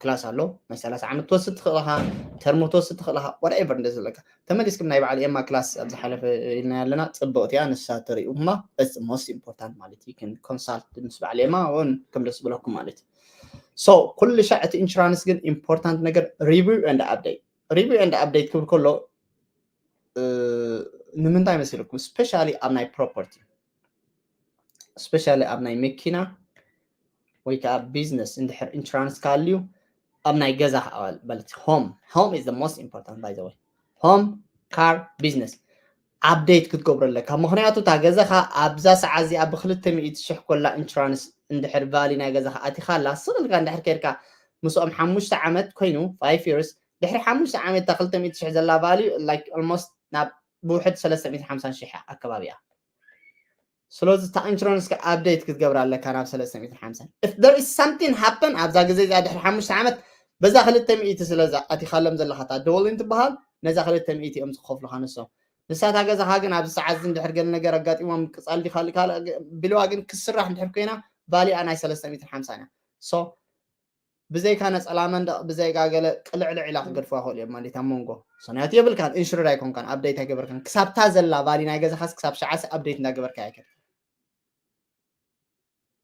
ክላስ ኣሎ ናይ ሰላሳ ዓመት ትወስድ ትኽእል ኢኻ፣ ተርሞ ትወስድ ትኽእል ኢኻ፣ whatever እንደ ዘለካ ተመሊስኩም ናይ በዓል ኤማ ክላስ ኣብ ዝሓለፈ ኢልና ኣለና። ጽብቕቲ እያ ንሳ ተርእዩማ። It's most important ማለት እዩ። ግን ኮንሳልት ምስ በዓል ኤማ እውን ከም ደስ ብለኩም ማለት እዩ። So ኩሉ ሻዕ እቲ ኢንሹራንስ ግን ኢምፖርታንት ነገር review and update review and update ክብል ከሎ ንምንታይ መሲልኩም ስፔሻሊ ኣብ ናይ ፕሮፐርቲ ስፔሻሊ ኣብ ናይ መኪና ወይ ከዓ ቢዝነስ እንድሕር ኢንሹራንስ ካሃልዩ ኣብ ናይ ገዛ ከዓ ማለት ሆም home is the most important by the way home car business update ክትገብሮ ኣለካ። ምክንያቱ እታ ገዛኻ ኣብዛ ሰዓት እዚኣ ብክልተ ሚእቲ ሽሕ ኮላ ኢንሹራንስ እንድሕር ቫሊ ናይ ገዛኻ ኣቲኻ ኣላ ስቕ ኢልካ እንድሕር ከይድካ ምስኦም ሓሙሽተ ዓመት ኮይኑ five years ድሕሪ ሓሙሽተ ዓመት እታ ክልተ ሚእቲ ሽሕ ዘላ ቫሊ like almost ናብ ብውሕድ ሰለስተ ሚእትን ሓምሳን ሽሕ ኣከባቢ እያ። ስለዚ እታ ኢንሹራንስ ከ ኣፕዴት ክትገብር ኣለካ ናብ ሰለስተ ሚእትን ሓምሳን if there is something happen ኣብዛ ግዜ እዚኣ ድሕሪ ሓሙሽተ ዓመት በዛ ክልተ ሚእቲ ስለ ኣቲኻሎም ዘለኻ እታ ደወል እንትበሃል ነዛ ክልተ ሚእቲ እዮም ዝኸፍሉኻ ንሶም። ንሳታ ገዛኻ ግን ኣብዚ ሰዓት እዚ እንድሕር ገለ ነገር ኣጋጢሞም ቅፃል ዲ ካልእ ካልእ ቢልዋ ግን ክስራሕ እንድሕር ኮይና ቫሊኣ ናይ ሰለስተ ሚእትን ሓምሳን እያ። So ብዘይካ ነፀላ መንደቕ ብዘይካ ገለ ቅልዕልዕ ኢላ ክገድፍዋ ክእሉ እዮም ማለት ኣብ መንጎ ሰናያት የብልካን ኢንሹርድ ኣይኮንካን ኣፕዴት ኣይገበርካን ክሳብታ ዘላ ቫሊ ናይ ገዛኻስ ክሳብ ሸዓስ ኣፕዴት እንዳገበርካ ኣይከድካ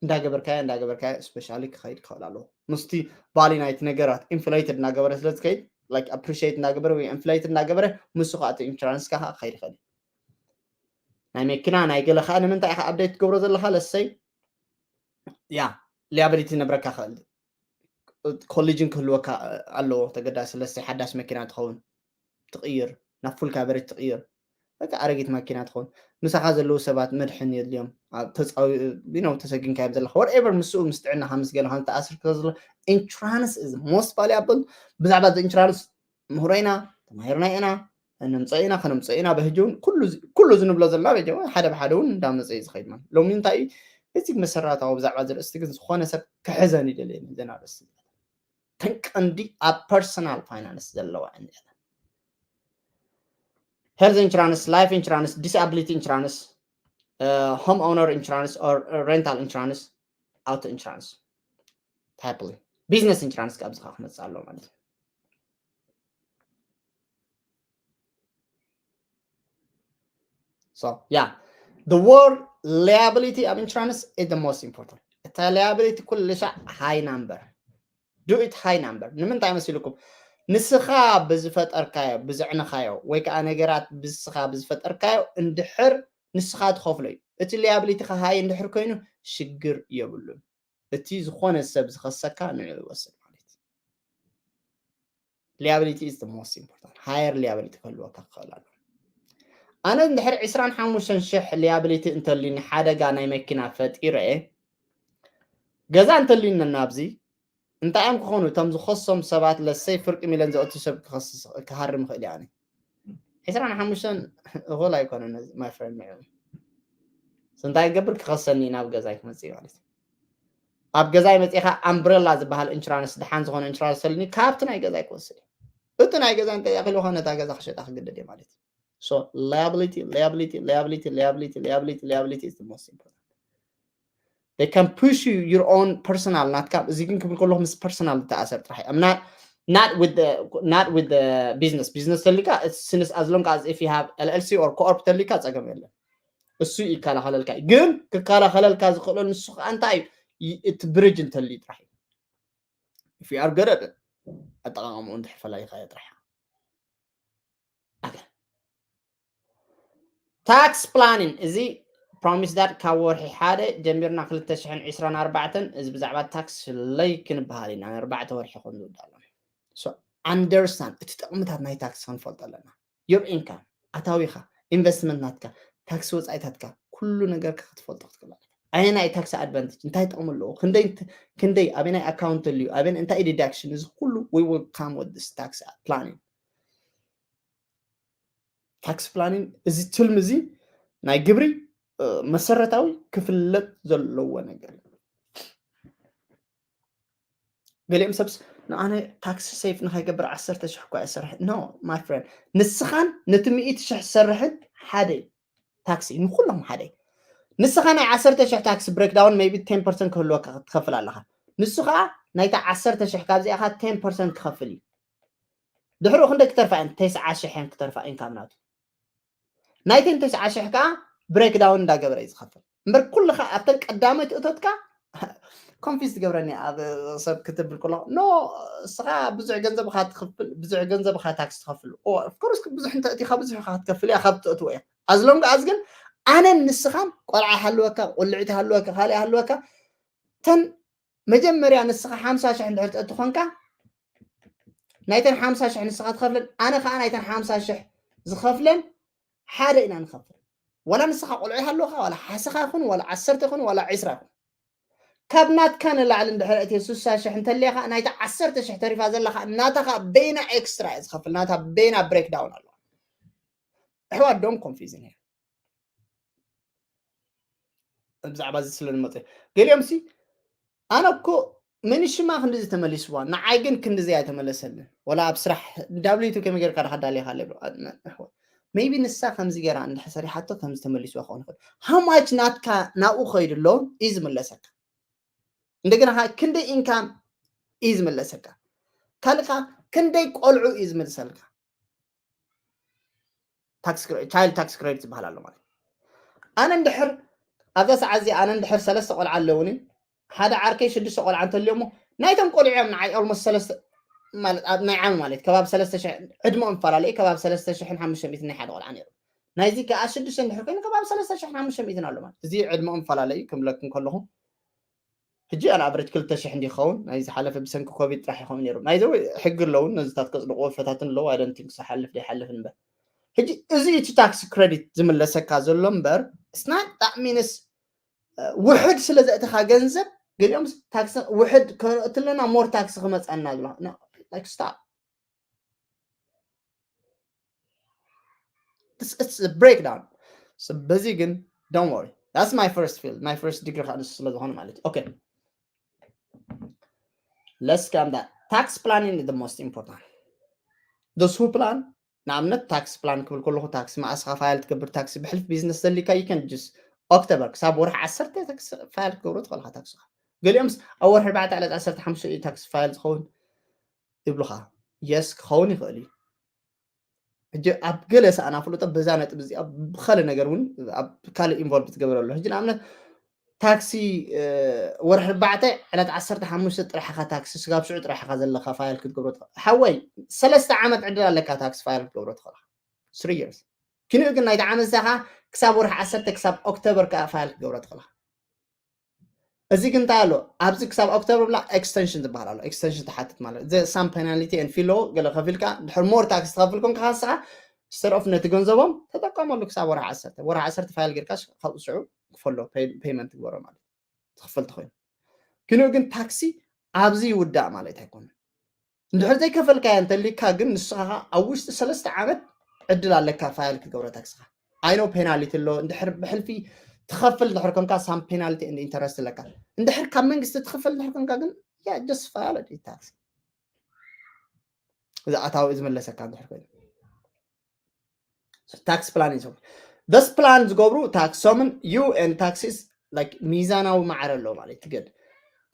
እንዳገበርካዮ እንዳገበርካዮ ስፔሻሊ ክኸይድ ክኽእል ኣለዎ ምስቲ ቫሊ ናይቲ ነገራት ኢንፍሌትድ እናገበረ ስለ ዝከይድ like ኣፕሪሺየት እናገበረ ወይ ኢንፍሌትድ እናገበረ ምስ ከኣ እቲ ኢንሹራንስካ ከዓ ክኸይድ ይኽእል እዩ ናይ መኪና ናይ ገለ ከዓ ንምንታይ ኢኻ ኣፕዴት ትገብሮ ዘለኻ ለሰይ ያ ሊያብሊቲ ነብረካ ክእል ኮሊጅን ክህልወካ ኣለዎ ተገዳሲ ለሰይ ሓዳሽ መኪና ትኸውን ትቕይር ናብ ፉል ካቨሬጅ ትቕይር በቃ ኣረጊት ማኪና ትኸውን ምሳኻ ዘለዉ ሰባት መድሕን የድልዮም ተፃዊ ነው ተሰጊንካዮም ዘለካ whatever ምስኡ ምስ ጥዕናኻ ምስ ገለኻ ተኣስር ዘሎ insurance is most valuable ብዛዕባ እዚ insurance ምህሮ ኢና ተማሂርና ኢና ነምፀ ኢና ከነምፀ ኢና በህጂ እውን ኩሉ ዝንብሎ ዘለና በ ሓደ ብሓደ እውን እንዳመፀ እዩ ዝኸይድ ማለት ሎሚ እንታይ እዩ እዚ መሰረታዊ ብዛዕባ ዝርእስቲ ግን ዝኾነ ሰብ ክሕዘን ይደልየኒ ዘና ርእስቲ ተን ቀንዲ ኣብ ፐርሰናል ፋይናንስ ዘለዋ እንዲያ health insurance life insurance disability insurance home owner insurance or rental insurance, auto insurance type ሊ business insurance ካብዚ ከዓ ክመፅእ ኣለዎ ማለት እዩ። So yeah, the word liability ኣብ insurance is the most important. እታ liability ኩሉ ሻዕ high number, do it high number። ንምንታይ መሲልኩም? ንስኻ ብዝፈጠርካዮ ብዘዕነኻዮ ወይ ከዓ ነገራት ብስኻ ብዝፈጠርካዮ እንድሕር ንስኻ ትኸፍሎ እዩ። እቲ liability ኻ high እንድሕር ኮይኑ ሽግር የብሉን። እቲ ዝኾነ ሰብ ዝኸሰካ ንዑ ይወስድ ማለት እዩ። Liability is the most important. Higher liability ክህልወካ ክኽእል ኣሎ። ኣነ እንድሕር ዕስራን ሓሙሽተን ሽሕ liability እንተልዩኒ ሓደጋ ናይ መኪና ፈጢረ ገዛ እንተልዩኒ ናብዚ እንታይ እዮም ክኾኑ እቶም ዝኸሶም ሰባት? ለሰይ ፍርቂ ሚለን ዘእቱ ሰብ ክኸስስ ክሃርም ይኽእል እየ። ኣነ ዕስራን ሓሙሽተን እኹል ኣይኮነን my friend። እንታይ ገብር ክኸሰኒ ናብ ገዛይ ክመፅእ ማለት እዩ። ኣብ ገዛይ መፂኻ ኣምብረላ ዝበሃል ኢንሹራንስ ድሓን ዝኾነ ኢንሹራንስ ሰልኒ ካብቲ ናይ ገዛይ ክወስድ እዩ። እቲ ናይ ገዛይ እንታይ ያክል ይኾነ እታ ገዛ ክሸጣ ክግደድ እየ ማለት እዩ። So liability, liability, liability, liability, liability, liability is the most important. They can push you your own personal ናትካ። እዚ ግን ክብል ከለኹ ምስ personal ዝተኣሰር ጥራሕ እዩ። I'm not not with the not with the business business ተልካ since as long as if you have L L C or co-op ተልካ ጸገም የለን። እሱ ይከላኸለልካ እዩ። ግን ክከላኸለልካ ዝኽእሎ ንሱ ከዓ እንታይ እዩ? እቲ bridge እንተልዩ ጥራሕ እዩ። If you are good at it ኣጠቃቀምኡ እንድሕር ፈላይካ እየ ጥራሕ። Okay. Tax planning እዚ promise that ካብ ወርሒ ሓደ ጀሚርና ክልተ ሽሕን ዕስራን ኣርባዕተን እዚ ብዛዕባ ታክስ ለይ ክንበሃል ኢና። ኣርባዕተ ወርሒ ከም ዝውዳእ ኣሎ። So understand እቲ ጥቕምታት ናይ ታክስ ክንፈልጦ ኣለና። Your income ኣታዊኻ፣ ኢንቨስትመንት ናትካ፣ ታክስ ወፃኢታትካ፣ ኩሉ ነገርካ ክትፈልጦ ክትክእል ኣለካ። ኣየናይ ታክስ ኣድቫንቴጅ እንታይ ጥቕሚ ኣለዎ፣ ክንደይ ክንደይ ኣበናይ ኣካውንት ኣልዩ፣ ኣበን እንታይ ዲዳክሽን፣ እዚ ኩሉ we will come with this tax planning። ታክስ ፕላኒንግ እዚ ትልሚ እዚ ናይ ግብሪ መሰረታዊ ክፍለጥ ዘለዎ ነገር እዩ። ገሊኦም ሰብስ ንኣነ ታክስ ሴፍ ንኸይገብር ዓሰርተ ሽሕ እኳ እሰርሕ። No my friend፣ ንስኻን ነቲ ሚእቲ ሽሕ ዝሰርሕን ሓደ እዩ። ታክሲ ንኩሎም ሓደ እዩ። ንስኻ ናይ ዓሰርተ ሽሕ ታክሲ ብሬክዳውን maybe ten percent ክህልወካ ክትከፍል ኣለኻ። ንሱ ከዓ ናይታ ዓሰርተ ሽሕ ካብዚኣኻ ten percent ክኸፍል እዩ። ድሕሪኡ ክንደይ ክተርፋ እየን? ተስዓ ሽሕ እየን ክተርፋ ኢንካም ናቱ። ናይተን ተስዓ ሽሕ ከዓ ብሬክዳውን እንዳገበረ እዩ ዝኸፍል። እምበር ኩልኻ ኣብተን ቀዳመት እቶትካ ኮንፊዝ ትገብረኒ። ኣብ ሰብ ክትብል ከሎ ኖ እስኻ ብዙሕ ገንዘብ ኢኻ ትኽፍል፣ ብዙሕ ገንዘብ ኢኻ ታክስ ትኸፍል። ኦፍኮርስ ብዙሕ እንተ እቲኻ ብዙሕ ኢኻ ክትከፍል እያ ካብ ትእትዎ እያ። ኣዝሎም ከኣዝ ግን ኣነን ንስኻን ቆልዓ ሃልወካ፣ ቁልዕቲ ሃልወካ፣ ካልእ ሃልወካ፣ ተን መጀመርያ ንስኻ ሓምሳ ሽሕ እንድሕር ትእቲ ኮንካ ናይተን ሓምሳ ሽሕ ንስኻ ትኸፍለን ኣነ ከዓ ናይተን ሓምሳ ሽሕ ዝኸፍለን ሓደ ኢና ንኸፍል። ዋላ ንስኻ ቆልዑ ይሃልወኻ ዋላ ሓሰኻ ይኹን ዋላ ዓሰርተ ይኹን ዋላ ዕስራ ይኹን ካብ ናትካ ንላዕሊ እንድሕር እቲ ስሳ ሽሕ እንተለኻ ናይታ ዓሰርተ ሽሕ ተሪፋ ዘለኻ ናታኻ በይና ኤክስትራ እየ ዝኸፍል ናታ በይና ብሬክዳውን ኣለዋ። ኣሕዋት ዶን ኮንፊዝን እየ ብዛዕባ እዚ ስለ ዝመፀ ገሊኦም ሲ ኣነ እኮ መንሽማ ክንዲዚ ተመሊስዋ ንዓይ ግን ክንዲዚ ኣይተመለሰልን። ወላ ኣብ ስራሕ ዳብሊቱ ከመይ ጌርካ ዳካ ኣዳሊኻ ኣሎ ይብሎ። ሜቢ ንሳ ከምዚ ገይራ እንድሕር ሰሪሓቶ ከምዚ ተመሊስዋ ክኸውን ይኽእል። ሃማች ናትካ ናብኡ ከይዱ ኣሎ እዩ ዝምለሰካ። እንደገና ከዓ ክንደይ ኢንካም እዩ ዝምለሰካ። ካልእ ከዓ ክንደይ ቆልዑ እዩ ዝምልሰልካ። ቻይልድ ታክስ ክሬዲት ዝበሃል ኣሎ ማለት ኣነ እንድሕር ኣብዛ ሰዓት እዚ ኣነ እንድሕር ሰለስተ ቆልዓ ኣለውኒ ሓደ ዓርከይ ሽዱሽተ ቆልዓ እንተልዮሞ ናይቶም ቆልዑ እዮም ንዓይ ኦልሞስት ሰለስተ ማለት ኣብ ናይ ዓሚ ማለት ከባቢ ሰለስተ ሽሕ ዕድመኦም ፈላለዩ ከባቢ ሰለስተ ሽሕን ሓሙሽተ ሚእትን ናይ ሓደ ቆልዓ ነይሩ ናይዚ ከዓ ሽዱሽተ እንድሕር ኮይኑ ከባቢ ሰለስተ ሽሕን ሓሙሽተ ሚእትን ኣሎ ማለት እዚ ዕድመኦም ፈላለዩ ክብለኩም ከለኹ ሕጂ ኣን ኣቨሬጅ ክልተ ሽሕ እንዲኸውን ናይ ዝሓለፈ ብሰንኪ ኮቪድ ጥራሕ ይኸውን ነይሩ ናይ ዘው ሕጊ ኣለውን ነዚታት ከፅድቁ ፈታትን ኣለዉ ኣይደንቲንግ ዝሓልፍ ዘይሓልፍ እምበር ሕጂ እዚ እቲ ታክስ ክሬዲት ዝምለሰካ ዘሎ እምበር ስናት ጣዕሚንስ ውሕድ ስለ ዘእተኻ ገንዘብ ገሊኦም ታክሲ ውሕድ ከእትለና ሞር ታክሲ ክመፀና ዝብላ ስታፕ breakdown በዚ ግን don't worry that's my first field my first degree ከኣ ንሱ ስለ ዝኾነ ማለት okay let's come that tax planning is the most important those who plan ንኣብነት ታክስ ፕላን ክብል ከለኹ ታክሲ መኣስኻ ፋይል ትገብር ታክሲ ብሕልፍ ቢዝነስ ዘሊካ you can just ኦክቶበር ክሳብ ወርሒ ዓሰርተ ታክስ ፋይል ክትገብሮ ትኽእልካ። ታክስኻ ገሊኦምስ ኣብ ወርሒ ኣርባዕተ ዕለት ዓሰርተ ሓሙሽተ እዩ ታክስ ፋይል ዝኸውን ይብሉኻ። የስ ክኸውን ይኽእል እዩ። ሕጂ ኣብ ገለ ሰኣና ፍልጦ በዛ ነጥብ እዚኣ ብካልእ ነገር እውን ኣብ ካልእ ኢንቮልቭ ትገብር ኣሎ። ሕጂ ንኣብነት ታክሲ ወርሒ ኣርባዕተ ዕለት ዓሰርተ ሓሙሽተ ጥራሕ ኢኻ ታክሲ ስጋብ ሽዑ ጥራሕ ኢኻ ዘለካ ፋይል ክትገብሮ ትኽእል። ሓወይ ሰለስተ ዓመት ዕድል ኣለካ ታክሲ ፋይል ክትገብሮ ትኽእል። Three years። ክንኡ ግን ናይቲ ዓመት እዛ ክሳብ ወርሒ ዓሰርተ ክሳብ ኦክቶበር ከዓ ፋይል ክትገብሮ ትኽእል። እዚ ግን እንታይ ኣሎ ኣብዚ ክሳብ ኦክቶበር ብላ ኤክስቴንሽን ዝበሃል ኣሎ። ኤክስቴንሽን ትሓትት ማለት እዚ ሳም ፔናሊቲ ን ፊሎ ገለ ከፊልካ ድሕር ሞር ታክስ ትኸፍል ኮንካ ካስኻ ስተር ኦፍ ነቲ ገንዘቦም ተጠቀመሉ ክሳብ ወርሒ ዓሰርተ ወርሒ ዓሰርተ ፋይል ጌርካ ካብኡ ስዑ ክፈሎ ፔይመንት ትግበሮ ማለት ትኽፈል ተኮይኑ። ክንኡ ግን ታክሲ ኣብዚ ይውዳእ ማለት ኣይኮነን። እንድሕር ዘይከፈልካያ እንተሊካ ግን ንስኻ ኣብ ውሽጢ ሰለስተ ዓመት ዕድል ኣለካ ፋይል ክገብረ ታክስኻ። ኣይኖ ፔናሊቲ ኣሎ። እንድሕር ብሕልፊ ትኸፍል እንድሕር ኮንካ ሳም ፔናሊቲ ን ኢንተረስት ኣለካ። እንድሕር ካብ መንግስቲ ትኽፈል እንድሕር ኮንካ ግን ያ ጀስት ፋይል ታክስ። እዚ ኣታዊ ዝመለሰካ እንድሕር ኮይኑ ታክስ ፕላን ይሰሙ። በስ ፕላን ዝገብሩ ታክሶምን ዩ ን ታክሲስ ሚዛናዊ ማዕረ ኣሎ ማለት ትገድ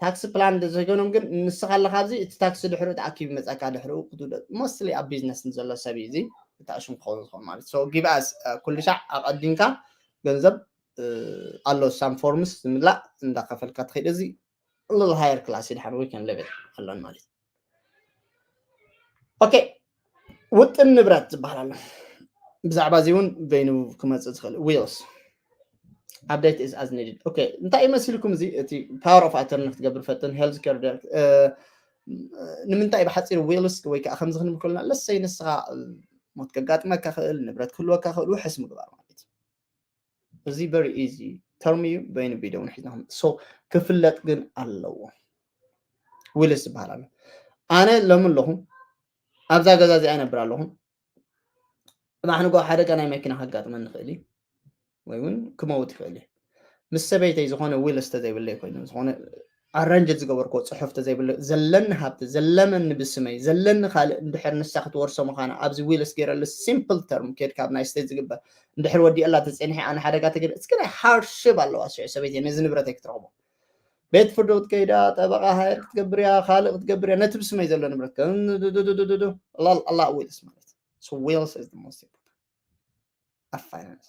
ታክስ ፕላን ዘይኮኖም ግን ንስኻ ኣለካ ኣብዚ እቲ ታክሲ ድሕሩ ተኣኪቡ መፀካ ድሕሩ ክትውደ ሞስትሊ ኣብ ቢዝነስ ንዘሎ ሰብ እዩ እዚ እታ ሽም ክኸውን ዝኸውን ማለት so give us ኩሉ ሻዕ ኣቐዲምካ ገንዘብ ኣሎ ሳም ፎርምስ ዝምላእ እንዳከፈልካ ትኸይድ እዚ little higher class ድሓር we can live it ኣሎን ማለት okay ውጥን ንብረት ዝበሃል ኣሎ ብዛዕባ እዚ እውን በይኑ ክመፅእ ዝኽእል wills update is as needed okay እንታይ መሲልኩም እዚ እቲ power of attorney ክትገብር ፈትን health care ንምንታይ ብሓፂር wills ወይ ከዓ ከምዚ ክንብል ከለና ለሰይ ንስኻ ሞት ከጋጥመካ ክእል ንብረት ክህልወካ ክእል ውሕስ ምግባር ማለት እዩ እዚ very easy term እዩ በይኑ ቪድዮ እውን ሒዝና so ክፍለጥ ግን ኣለዎ wills ዝበሃል ኣሎ ኣነ ሎሚ ኣለኹ ኣብዛ ገዛ እዚኣ ይነብር ኣለኹ ጽባሕ ንግሆ ሓደጋ ናይ መኪና ከጋጥመኒ ይኽእል እዩ ወይ እውን ክመውት ይኽእል እዩ ምስ ሰበይተይ ዝኾነ wills ተዘይብለይ ኮይኑ ዝኾነ ኣረንጀት ዝገበርክዎ ፅሑፍ ተዘይብለ ዘለኒ ሃብቲ ዘለመኒ ብስመይ ዘለኒ ካልእ እንድሕር ንሳ ክትወርሶ ምዃና ኣብዚ wills ገይረሉ simple term ኬድካ ኣብ ናይ ስቴት ዝግበር እንድሕር ወዲኣላ ተፀኒሐ ኣነ ሓደጋ ተገደ እስከ ናይ hardship ኣለዋ ሽዑ ሰበይተይ ነዚ ንብረተይ ክትረኽቦ ቤት ፍርዲ ክትከይዳ ጠበቃ ሃየር ክትገብር እያ ካልእ ክትገብር እያ ነቲ ብስመይ ዘሎ ንብረት ኣላ wills ማለት so wills is the most important ኣብ finance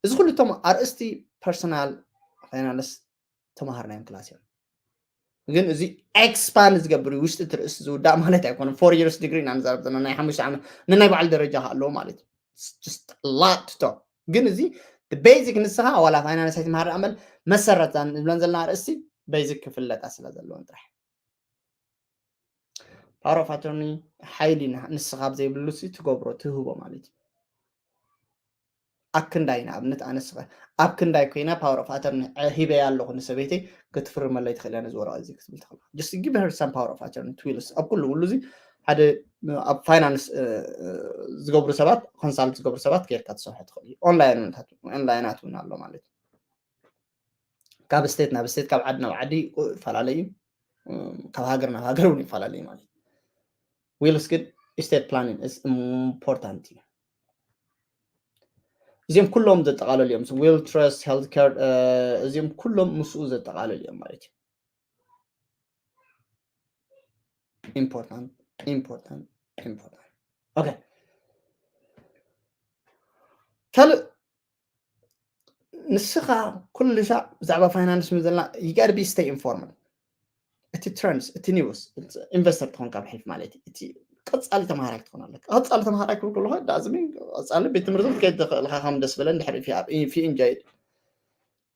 እዚ ኩሉ እቶም ኣርእስቲ personal finance ተማሃርናዮም ክላስ እዮም ግን እዚ expand ዝገብር ውሽጢ እቲ ርእሲ ዝውዳእ ማለት ኣይኮነ four years degree ኢና ንዛረብ ዘለና ናይ ሓሙሽተ ዓመት ንናይ ባዕሉ ደረጃ ኣለዎ ማለት እዩ just lot to talk ግን እዚ basic ንስኻ ዋላ finance ኣይትምሃር ኣመል መሰረት ንብለን ዘለና ኣርእስቲ basic ክፍለጣ ስለ ዘለዎን ጥራሕ power of attorney ሓይሊ ንስኻ ኣብ ዘይብሉ ትገብሮ ትህቦ ማለት እዩ ኣብ ክንዳይ ንኣብነት ኣነስኸ ኣብ ክንዳይ ኮይና power of attorney ሂበያ ኣለኹ ንሰበይተይ ክትፍርመለይ ትኽእል እያ ነዚ ወረቐ እዚ ክትብል ትኽእል just give her some power of attorney wills ኣብ ኩሉ ኩሉ እዚ ሓደ ኣብ finance ዝገብሩ ሰባት consult ዝገብሩ ሰባት ጌርካ ትሰርሖ ትኽእል እዩ online ታት እውን ኣሎ ማለት እዩ ካብ state ናብ state ካብ ዓዲ ናብ ዓዲ ይፈላለ እዩ ካብ ሃገር ናብ ሃገር እውን ይፈላለ እዩ ማለት wills ግን estate planning is important እዩ እዚኦም ኩሎም ዘጠቃለሉ እዮም will trust health care እዚኦም ኩሎም ምስኡ ዘጠቃለሉ እዮም ማለት እዩ important important important okay ካልእ ንስኻ ኩሉ ሻዕ ብዛዕባ finance ምስ ዘለና you gotta be stay informed እቲ trends እቲ news investor ትኾን ካብ ሕልፍ ማለት እዩ እቲ ቀጻሊ ተማሃራይ ክትኾን ኣለካ ቀጻሊ ተማሃራይ ክብል ከለኹ doesn't mean ቀጻሊ ቤት ትምህርቲ ክትከይድ ትኽእል ኢኻ ከም ደስ በለ እንድሕር if you enjoyed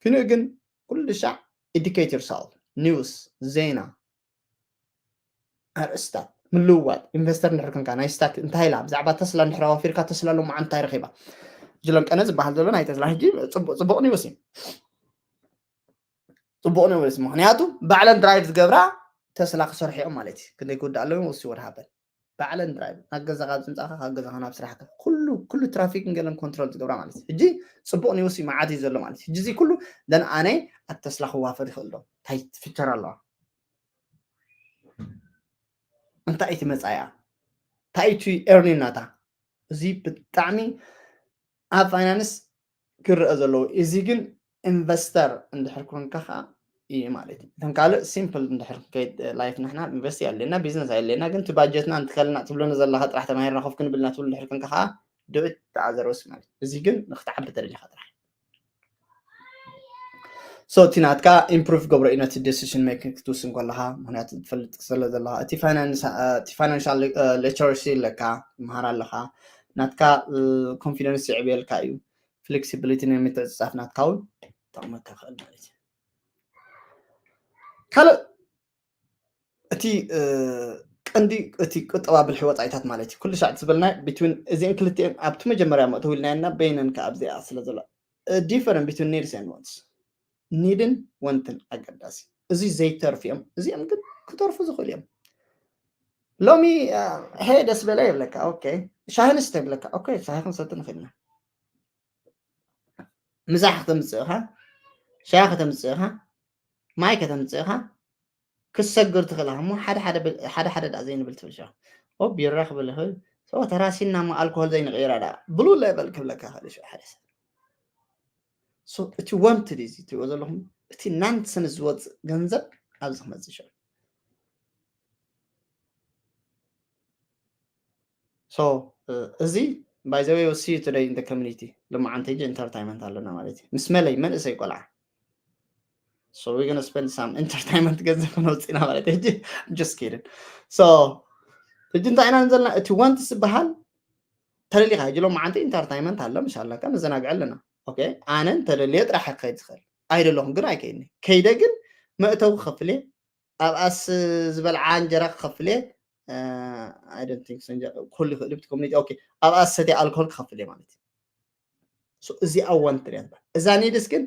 ክንኡ ግን ኩሉ ሻዕ educate yourself news ዜና ኣርእስታት ምልውዋጥ ኢንቨስተር እንድሕር ኮንካ ናይ ስታክ እንታይ ኢላ ብዛዕባ ተስላ እንድሕር ኣዋፊርካ ተስላ ሎማዓንቲ እንታይ ረኺባ ጅለን ቀነ ዝበሃል ዘሎ ናይ ተስላ ሕጂ ፅቡቕ ኒውስ እዩ ፅቡቕ ኒውስ ምክንያቱ ባዕለን ድራይቭ ዝገብራ ተስላ ክሰርሑ እዮም ማለት እዩ ክንደይ ክውዳእ ኣለዎም ወሲ ወድ ሃበን ባዕለን ድራይቭ ናብ ገዛኻ ኣብ ዝምፃእካ ካብ ገዛኻ ናብ ስራሕካ ኩሉ ኩሉ ትራፊክ ገለን ኮንትሮል ዝገብራ ማለት እዩ ሕጂ ፅቡቕ ኒውስ እዩ መዓት እዩ ዘሎ ማለት እዩ ሕጂ እዚ ኩሉ ደን ኣነ ኣብ ተስላ ክዋፈር ይኽእል ዶ እንታይ ፊቸር ኣለዋ እንታይ እቲ መፃያ እንታይ እቲ ኤርኒ ናታ እዚ ብጣዕሚ ኣብ ፋይናንስ ክረአ ዘለዎ። እዚ ግን ኢንቨስተር እንድሕር ኮንካ ከዓ እዩ ማለት እዩ። እተን ካልእ ሲምፕል እንድሕር ከይድ ላይፍ ንሕና ኢንቨስት ኣለና፣ ቢዝነስ ኣለና፣ ግን እቲ ባጀትና እንትከልና ትብለኒ ዘለካ ጥራሕ ተማሂርና ኮፍ ክንብልና ትብል እንድሕር ኮንካ ከዓ do it the other way ማለት እዩ። እዚ ግን ንክትዓቢ ተደሊካ ጥራሕ። So እቲ ናትካ ኢምፕሩቭ ገብሮ እዩ ነቲ ዲሲሽን ሜኪንግ ክትውስን ከለካ፣ ምክንያቱ ትፈልጥ ስለ ዘለካ። እቲ ፋይናንሻል ሊተረሲ ኣለካ፣ ትምሃር ኣለካ፣ ናትካ ኮንፊደንስ ይዕብየልካ እዩ። ፍሌክሲቢሊቲ ናይ ምትዕፅፃፍ ናትካ እውን ጠቕመካ ክእል ማለት እዩ። ካልእ እቲ ቀንዲ እቲ ቁጠባ ብልሒ ወፃኢታት ማለት እዩ። ኩሉ ሻዕ ዝበልና ቢትዊን እዚአን ክልቲአን ኣብቲ መጀመርያ መእተው ኢልናየና በይነን ከ ኣብዚኣ ስለ ዘሎ ዲፈረንት ቢትዊን ኒድስ ን ወንትስ፣ ኒድን ወንትን ኣገዳሲ። እዚ ዘይተርፍ እዮም። እዚኦም ግን ክተርፉ ዝኽእሉ እዮም። ሎሚ ሄ ደስ በለ ይብለካ፣ ኦኬ። ሻሂ ንስተ ይብለካ፣ ኦኬ። ሻሂ ክንሰቲ ንኽእልና። ምሳሕ ከተምፅእኻ፣ ሻሂ ከተምፅእኻ፣ ማይ ከተምፅእኻ፣ ክትሰግር ትኽእል እሞ ሓደ ሓደ ደኣ ዘይንብል ትብል ሻ ቢራ ክብል ይኽእል። ተራሲና ሞ ኣልኮሆል ዘይንቕይራ ደኣ ብሉ ሌቨል ክብለካ ይኽእል ሻ ሓደ ሰብ። እቲ ወንት ዲዚ ትሪኦ ዘለኹም እቲ ናንሰንስ ዝወፅእ ገንዘብ ኣብዚ ክመፅእ ሻ። So እዚ by the way see you today in the community። ልማዓንቲ ሕጂ ኢንተርታይመንት ኣለና ማለት እዩ። ምስ መለይ መንእሰይ ቆልዓ። So we're gonna spend some ኢንተርታይመንት ገንዘብ ክነውፅእና ማለት እዩ። ሕጂ just kidding። So ሕጂ እንታይ ኢና ዘለና? እቲ ወንት ዝበሃል ተደሊኻ ሕጂ ሎማዓንቲ ኢንተርታይመንት ኣሎ፣ ምሽ ኣለካ መዘናግዒ ኣለና። ኦኬ ኣነ እንተደልየ ጥራሕ ክኸይድ ዝኽእል ኣይደለኹም ግን ኣይከይድኒ። ከይደ ግን መእተዊ ክኸፍል እየ፣ ኣብኣስ ዝበልዓ እንጀራ ክኸፍል እየ። I don't think so። ኩሉ ይኽእል ብቲ ኮሚኒቲ። ኦኬ ኣብኣስ ሰትየ ኣልኮል ክኸፍል እየ ማለት እዩ። እዚኣ ወንት እያ ትበሃል። እዛ ኒድስ ግን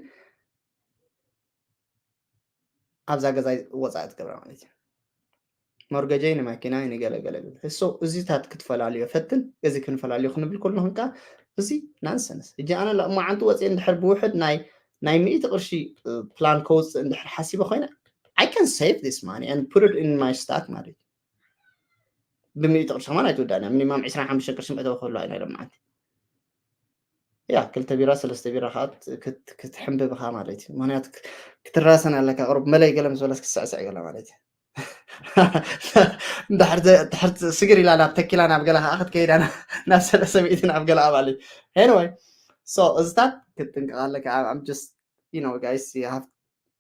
ኣብዛ ገዛ ወፃኢ ትገብራ ማለት እዩ። ሞርገጀይ ንመኪናይ ንገለገለ እሶ እዚታት ክትፈላልዮ ፈትን። እዚ ክንፈላልዮ ክንብል ከለኹም ከዓ እዚ ናንሰንስ። እጂ ኣነ ሎማዓንቲ ወፅየ እንድሕር ብውሕድ ናይ ናይ ሚእቲ ቅርሺ ፕላን ከውፅእ እንድሕር ሓሲበ ኮይነ I can save this money and put it in my stock ማለት እዩ። ብሚእቲ ቅርሺ ከማን ኣይትውዳእና። ሚኒማም ዕስራን ሓሙሽተን ቅርሺ መእተዊ ክህልዋ ኢና ሎማዓንቲ። ያ ክልተ ቢራ ሰለስተ ቢራ ከዓ ክትሕምብብኻ ማለት እዩ። ምክንያቱ ክትራሰን ኣለካ ቅሩብ መለይ ገለ ምስ በለስ ክስዕስዕ ገለ ማለት እዩ። እንድሕር ስግር ኢላ ናብ ተኪላ ናብ ገለ ከዓ ክትከይዳ ናብ ሰለስተ ሚእቲ ናብ ገለ ኣባል እዩ። Anyway so እዚታት ክትጥንቀቕ ኣለካ። I'm just you know guys you have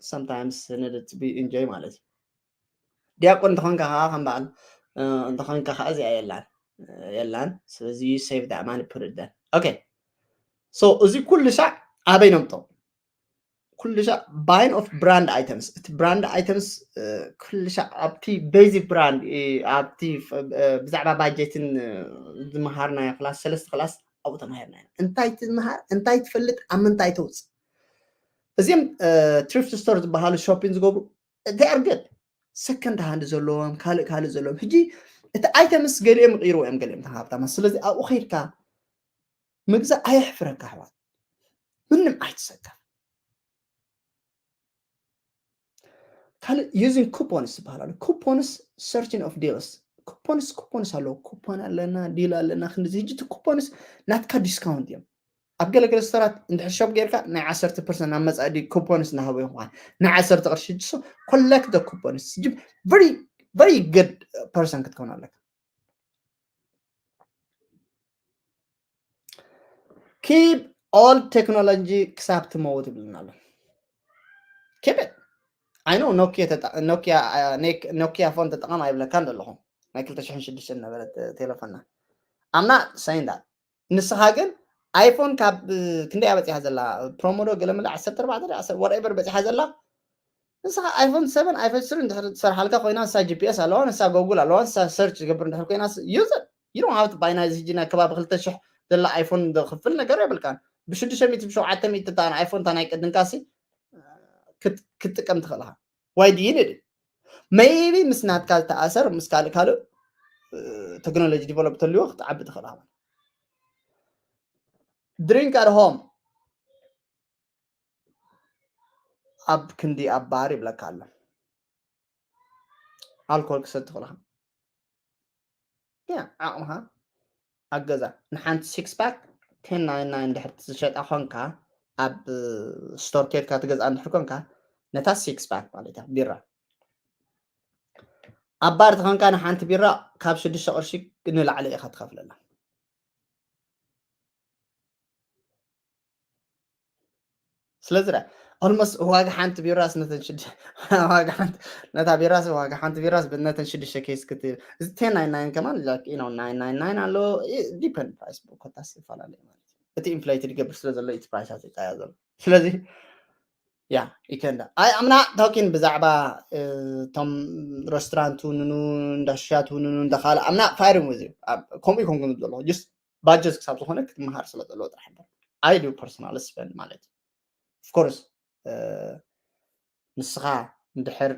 sometimes needed to be enjoy ማለት እዩ። ዲያቆን እንተኾንካ ከዓ ከም በዓል እንተኾንካ ከዓ እዚኣ የላን የላን። ስለዚ save that money put it there። Okay so እዚ ኩሉ ሻዕ ኣበይ ነምጦ? ኩሉ ሻዕ buying of brand items። እቲ brand items ኩሉ ሻዕ ኣብቲ basic brand ኣብቲ ብዛዕባ ባጀትን ዝመሃርናዮ ክላስ ሰለስተ ክላስ ኣብኡ ተማሂርና ኢና። እንታይ ትመሃር፣ እንታይ ትፈልጥ፣ ኣብ ምንታይ ተውፅእ። እዚም ትሪፍት ስቶር ዝበሃሉ ሾፒን ዝገብሩ they are good። ሰከንድ ሃንድ ዘለዎም ካልእ ካልእ ዘለዎም ሕጂ እቲ ኣይተምስ ገሊኦም ይቕይርዎ እዮም ገሊኦም ተሃብታማ። ስለዚ ኣብኡ ከይድካ ምግዛእ ኣየሕፍረካ ኣሕዋት፣ ምንም ኣይትሰከፍ። ካልእ using coupons ዝበሃል ኣሎ። Coupons searching of deals። Coupons coupons ኣለዎ። ኩፖን ኣለና፣ ዲል ኣለና፣ ክንዲዚ። ሕጂ እቲ ኩፖንስ ናትካ ዲስካውንት እዮም። ኣብ ገለገለ ስተራት እንድሕር ሾፕ ጌርካ ናይ ዓሰርተ ፐርሰንት ናብ መጻኢ ዲ ኩፖንስ እናሃቡ እዮም። ናይ ዓሰርተ ቅርሺ ሕጂ so collect the coupons። ሕጂ very very good person ክትከውን ኣለካ። Keep all technology ክሳብ ትመውት ይብልና ኣሎ። Keep it። I know ኖኪያ ኖኪያ ኖኪያ ፎን ተጠቐም ኣይብለካን ዘለኹ። ናይ ክልተ ሽሕን ሽዱሽተን ነበረት ቴሌፎንና። I'm not saying that። ንስኻ ግን ኣይፎን ካብ ክንደይ በፂሓ ዘላ? ፕሮሞዶ ገለመለ ዓሰርተ ኣርባዕተ whatever በፂሓ ዘላ ንስኻ ኣይፎን ሰቨን ኣይፎን ስሪ እንድሕር ትሰርሓልካ ኮይና ንሳ ጂፒኤስ ኣለዋ፣ ንሳ ጎጉል ኣለዋ፣ ንሳ ሰርች ዝገብር እንድሕር ኮይና ዩዘር you don't have to buy ናይዚ ሕጂ ናይ ከባቢ ክልተ ሽሕ ዘላ ኣይፎን ዝኽፍል ነገር የብልካን። ብሽዱሽተ ሚእቲ ብሸውዓተ ሚእቲ እታ ኣይፎን እታ ናይ ቅድንካሲ ክትጥቀም ትኽእልኻ። Why do you need it? Maybe ምስ ናትካ ዝተኣሰር ምስ ካልእ ካልእ ቴክኖሎጂ ዲቨሎፕ ተልዎ ክትዓቢ ትኽእልኻ። Drink at home ኣብ ክንዲ ኣብ ባር ይብለካ ኣሎ። ኣልኮል ክሰቲ ከለኻ ያ ዓቕምኻ ኣብ ገዛ ንሓንቲ ሲክስ ፓክ ቴን ናይን ናይን ድሕር ዝሸጣ ኾንካ ኣብ ስቶር ኬድካ ትገዝኣ እንድሕር ኮንካ፣ ነታ ሲክስ ፓክ ማለት እያ ቢራ፣ ኣብ ባር ተኾንካ ንሓንቲ ቢራ ካብ ሽዱሽተ ቅርሺ ንላዕሊ ኢኻ ትኸፍለላ። ስለዚ ዳ ኦልሞስት ዋጋ ሓንቲ ቢራስ ነተን ሽድ ዋጋ ሓንቲ ነታ ቢራስ ዋጋ ሓንቲ ቢራስ ነተን ሽዱሽተ ኬስ ክትብል፣ እዚ ቴን ናይን ናይን ከማን፣ like, you know, ናይን ናይን ናይን ኣሎ። ዲፐንድ ፕራይስ ኮታስ ይፈላለዩ ማለት እዩ። እቲ ኢንፍሌትድ ይገብር ስለ ዘሎ እቲ ፕራይሳት ይቀያ ዘሎ። ስለዚ ያ ይከንዳ ኣይ ኣምና ታውኪን ብዛዕባ እቶም ረስቶራንት ውንኑ፣ እንዳ ሽሻት ውንኑ፣ እንዳ ካልእ ኣምና ፋይርን ወዚ ከምኡ ይኮንኩን ዘሎ ስ ባጀት ክሳብ ዝኾነ ክትመሃር ስለ ዘለዎ ጥራሕ እምበር። I do personal spend ማለት እዩ። Of course ንስኻ እንድሕር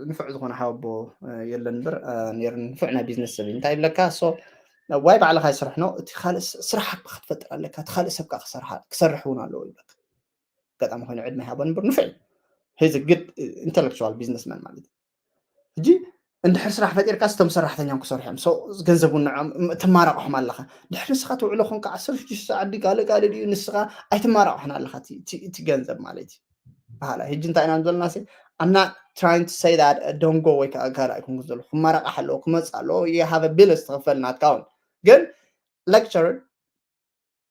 ንፉዕ ዝኾነ ሓወቦ የለን እምበር ነይሩ፣ ንፉዕ ናይ ቢዝነስ ሰብ እዩ። እንታይ ይብለካ? ሶ ዋይ ባዕልኻ ይስራሕ ነው፣ እቲ ካልእ ስራሕ ክትፈጥር ኣለካ፣ እቲ ካልእ ሰብ ከዓ ክሰርሕ እውን ኣለዎ ይብለካ። ኣጋጣሚ ኮይኑ ዕድመ ይሃቦ እምበር ንፉዕ እዩ። He's a good intellectual businessman ማለት እዩ። ሕጂ እንድሕር ስራሕ ፈጢርካ ስቶም ሰራሕተኛ ክሰርሑ እዮም። ገንዘብ እውን ንዕኦም ትማረቆሖም ኣለኻ። ድሕሪ ንስኻ ትውዕሎ ኮንካ ዓሰርተ ሽዱሽተ ሰዓት ድዩ ጋለ ጋለ ድዩ ንስኻ ኣይትማረቆሖን ኣለኻ እቲ ገንዘብ ማለት እዩ። በሃላ ሕጂ እንታይ ኢና ዘለና ሲ I'm not trying to say that don't go ወይ ከዓ ጋር ኣይኮንኩ ዘለኹ። ክማረቃሕ ኣለዎ፣ ክመፅእ ኣለዎ። You have a bills ትኽፈል ናትካ እውን። ግን lecture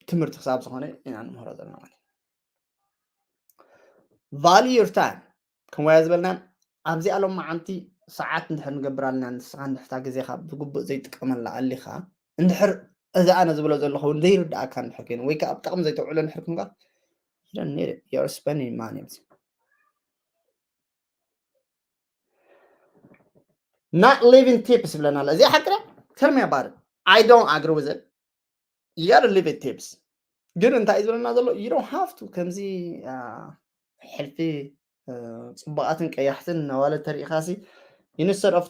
ትምህርቲ ክሳብ ዝኾነ ኢና ንምህሮ ዘለና ማለት እዩ። Value your time። ከም ወያ ዝበልና ኣብዚኣ ሎም መዓልቲ ሰዓት እንድሕር ንገብር ኣለና፣ ንስኻ እንድሕታ ግዜኻ ብግቡእ ዘይጥቀመላ ኣሊኻ እንድሕር እዚ ኣነ ዝብሎ ዘለኹ እውን ዘይርድኣካ እንድሕር ኮይኑ ወይ ከዓ ኣብ ጥቕሚ ዘይተውዕሎ እንድሕር ክንካ you're spending money። Not leaving tips ብለና ኣሎ። እዚኣ ሓቅረ ተርሚያ ባር I don't agree with it. You gotta leave it tips። ግን እንታይ እዩ ዝብለና ዘሎ? You don't have to ከምዚ ሕልፊ ፅቡቃትን ቀያሕትን ነዋለ ተሪኢኻሲ instead of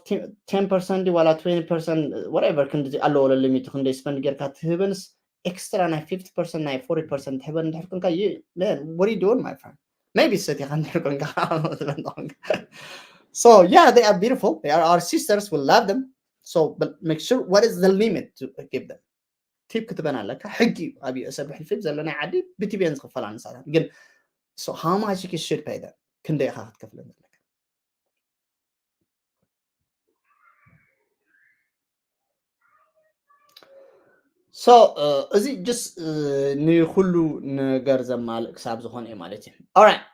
ten percent ዋላ twenty percent whatever ክንዲ ኣለዎ ሊሚቱ ክንደይ ስፐንድ ጌርካ ትህበንስ ኤክስትራ ናይ fifty percent ናይ forty percent ትህበን እንድሕር ኮንካ what are you doing my friend? Maybe ሰቲኻ እንድሕር ኮንካ so yeah, they are beautiful, they are our sisters, we love them. So but make sure what is the limit to give them. ቲፕ ክትበን ኣለካ። ሕጊ እዩ ኣብ ዩኤስ ኣብ ሕልፊ ዘሎ ናይ ዓዲ ብቲቤን ዝኽፈላ ንሳታት ግን so how much you should pay them? ክንደይ ኢኻ ክትከፍለን ዘለካ? So እዚ just ንኩሉ ነገር ዘማልእ ክሳብ ዝኾነ እዩ ማለት እዩ። Alright፣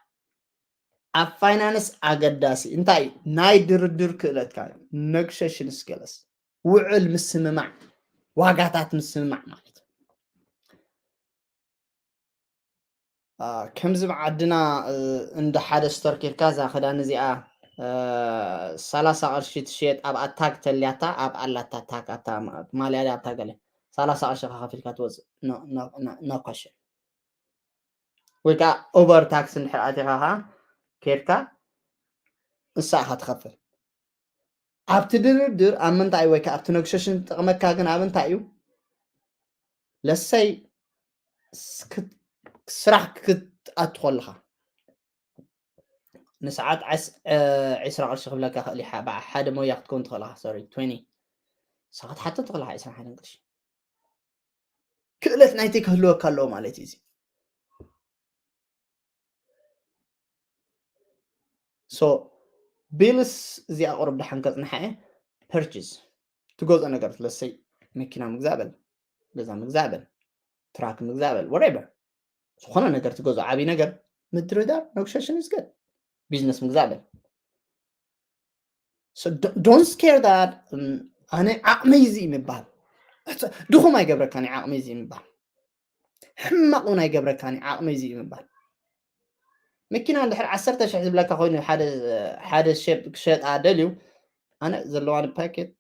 ኣብ ፋይናንስ ኣገዳሲ እንታይ እዩ? ናይ ድርድር ክእለትካ እዩ። Negotiation skills፣ ውዕል ምስምማዕ፣ ዋጋታት ምስምማዕ ማለት እዩ። ከምዚ ብዓድና እንደ ሓደ ስቶር ኬድካ እዛ ክዳን እዚኣ ሰላሳ ቅርሺ ትሽየጥ ኣብኣ ታግ ተልያታ ኣብኣ ኣላታ ታግ ኣብታ ማልያ ኣብታ ገለ ሰላሳ ቅርሺ ከፊልካ ትወፅእ። No question። ወይ ከዓ ኦቨር ታክስ እንድሕር ኣቲኻ ከዓ ኬድካ ንሳ ኢኻ ትኸፍል። ኣብቲ ድርድር ኣብ ምንታይ ወይ ከዓ ኣብቲ ኔጎሽሽን ዝጠቕመካ ግን ኣብ እንታይ እዩ? ለሰይ ስራሕ ክትኣቱ ከለኻ ንሰዓት ዒስራ ቅርሺ ክብለካ ክእል ሓደ ሞያ ክትከውን ትኽእልኻ። ሶሪ ትዌንቲ ንስኻ ክትሓቶ ትኽእልኻ ዒስራ ሓደን ቅርሺ። ክእለት ናይቲ ክህልወካ ኣለዎ ማለት እዩ። ሶ ቢልስ እዚኣ ቁሩብ ደሓን ከፅንሓ እየ። ፐርችስ ትገዝኦ ነገር ለሰይ መኪና ምግዛእ በል፣ ገዛ ምግዛእ በል፣ ትራክ ምግዛእ በል፣ ወሬቨር ዝኾነ ነገር ትገዝኦ ዓብዪ ነገር ምድርዳር ኔጎሽሽን is good። ቢዝነስ ምግዛእ በል። Don't scare that። ኣነ ዓቕመይ እዚ ምባል ድኹም ኣይገብረካን። ዓቕመይ እዚ ምባል ሕማቕ እውን ኣይገብረካን። ዓቕመይ እዚ ምባል መኪና እንድሕር ዓሰርተ ሽሕ ዝብለካ ኮይኑ ሓደ ሸጣ ደልዩ ኣነ ዘለዋኒ ፓኬት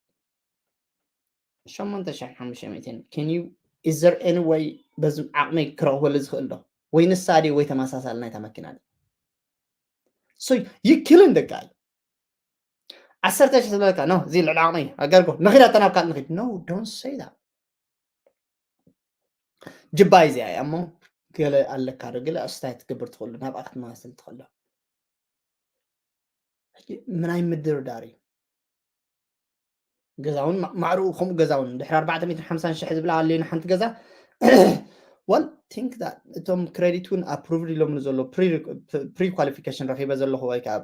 ሸሞንተ ሽሕን ሓሙሽተ ሚእትን can you is there any way በዚ ዓቕመይ ክረኽበሉ ዝኽእል ዶ? ወይ ንሳ ድዩ ወይ ተመሳሳሊ ናይታ መኪና ድዩ? So you killing the guy። ዓሰርተ ሽሕ ዝበለካ no እዚ ልዕሊ ዓቕመይ ኣጋርጎ ንኺድ ኣተናብካ ንኺድ no don't say that። ጅባይ እዚኣ እያ እሞ ገለ ኣለካ ዶ ገለ ኣስታይ ትገብር ትኽእሉ ናብኣ ክትመሳሰል ትኽእሎ። ምናይ ምድርዳር እዩ። ገዛውን ማዕርኡ ከምኡ ገዛውን ድሕሪ ኣርባዕተ ሚእትን ሓምሳን ሽሕ ዝብላ ኣልዩ ንሓንቲ ገዛ Well, think that እቶም credit እውን approved ኢሎም ዘሎ pre qualification ረኺበ ዘለኹ ወይ ከዓ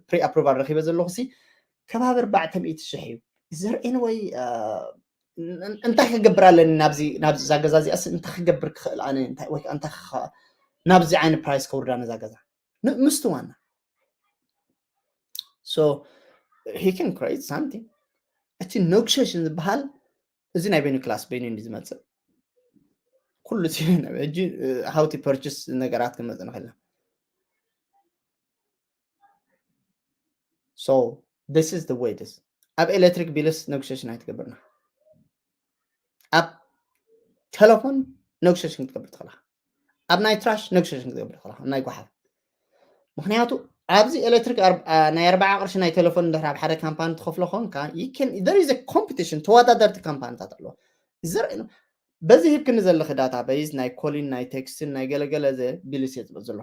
pre approval ረኺበ ዘለኹ ሲ ከባቢ ኣርባዕተ ሚእቲ ሽሕ እዩ። Is there any way እንታይ ክገብር ኣለኒ ናብዚ ናብዚ እዛ ገዛ እዚኣስ እንታይ ክገብር ክኽእል ኣነ እንታይ ወይ እንታይ ናብዚ ዓይነት price ከውርዳ ነዛ ገዛ ምስቲ ዋና so he can create something። እቲ negotiation ዝበሃል እዚ ናይ በይኑ class በይኑ እንዲ ዝመፅእ ኩሉ ሕጂ how to purchase ነገራት ክንመፅእ ንኽእል ኢና። So this is the way this ኣብ electric bills negotiation ኣይትገብርና። ኣብ ቴሌፎን negotiation ክትገብር ትኽእልኻ። ኣብ ናይ trash negotiation ክትገብር ትኽእልኻ። ናይ ጓሓፍ ምክንያቱ ኣብዚ ኤሌክትሪክ ናይ ኣርባዓ ቅርሺ ናይ ቴሌፎን እንድሕር ኣብ ሓደ ካምፓኒ ትኸፍሎ ኮንካ there is a competition ተወዳደርቲ ካምፓኒታት ኣለዎ። ዘርኢ በዚ ሂብክኒ ዘለኺ ዳታ በይዝ ናይ ኮሊን ናይ ቴክስትን ናይ ገለገለ ቢልስ እየ ዝብል ዘሎ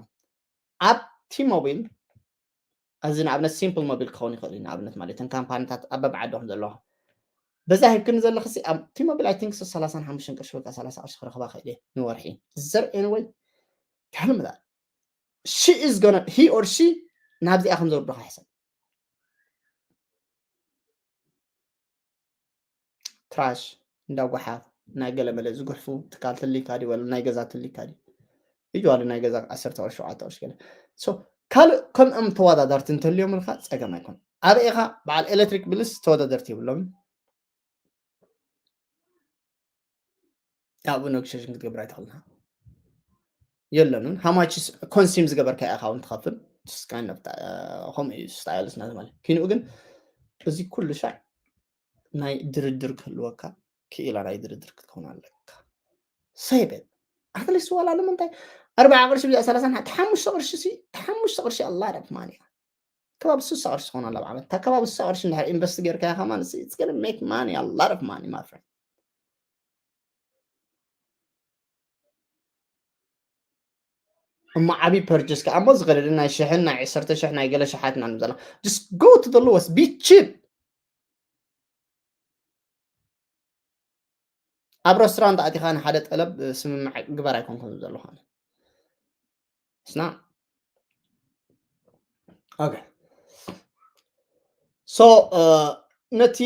ኣብ ቲ ሞቢል እዚ ንኣብነት ሲምፕል ሞቢል ክኸውን ይኽእል እዩ ንኣብነት ማለት እተን ካምፓኒታት ኣብ በብዓዶም ዘለኹ በዛ ሂብክኒ ዘለኽሲ ኣብ ቲ ሞቢል I think ሰላሳን ሓሙሽተን ቅርሺ ወይ ከዓ ሰላሳ ቅርሺ ክረኽባ ክእል እየ ንወርሒ። Is there any way? Tell me that she is gonna he or she ናብዚኣ ከም ዘውርዶ ክሕሰብ trash እንዳ ጓሓፍ ናይ ገለመለ ዝጉሕፉ ትካል ትልካ ድዩ ወላ ናይ ገዛ ትልካ ድዩ እዩ ዋሉ ናይ ገዛ ዓሰርተ ቅርሺ ሸውዓተ ቅርሺ ገለ ካልእ ከምኦም ተወዳደርቲ እንተልዮም ልካ ፀገም ኣይኮን። ኣበይ ኢኻ በዓል ኤሌክትሪክ ብልስ ተወዳደርቲ የብሎም። ኣብኡ negotiation ክትገብር ኣይትኽእልና የለን። How much consume ዝገበርካ ኢኻ እውን ትኸፍል። Kind of ከምኡ እዩ style ስ ናት ማለት ኪንኡ ግን እዚ ኩሉ ሻዕ ናይ ድርድር ክህልወካ ክኢላ ናይ ድርድር ክትከውን ኣለካ። Save it at least ዋላ ንምንታይ ኣርባዓ ቅርሺ ብዚኣ ሰላሳ ሓሙሽተ ቅርሺ ሲ ሓሙሽተ ቅርሺ ኣላ ዳት ማን እያ ከባቢ ስሳ ቅርሺ ትኾን ኣላ ብዓመት እታ ከባቢ ስሳ ቅርሺ እንድሕር ኢንቨስት ጌርካያ ከማን it's gonna make money a lot of money my friend። እሞ ዓብዪ purchase ከዓ እሞ ዝኸደደ ናይ ሽሕን ናይ ዕሰርተ ሽሕ ናይ ገለ ሸሓት ኢና ንብዘላ just go to the lowest be cheap። ኣብ restaurant ኣቲኻ ንሓደ ጠለብ ስምምዕ ግበር ኣይኮንኩን ዘለኹ ስና okay so ነቲ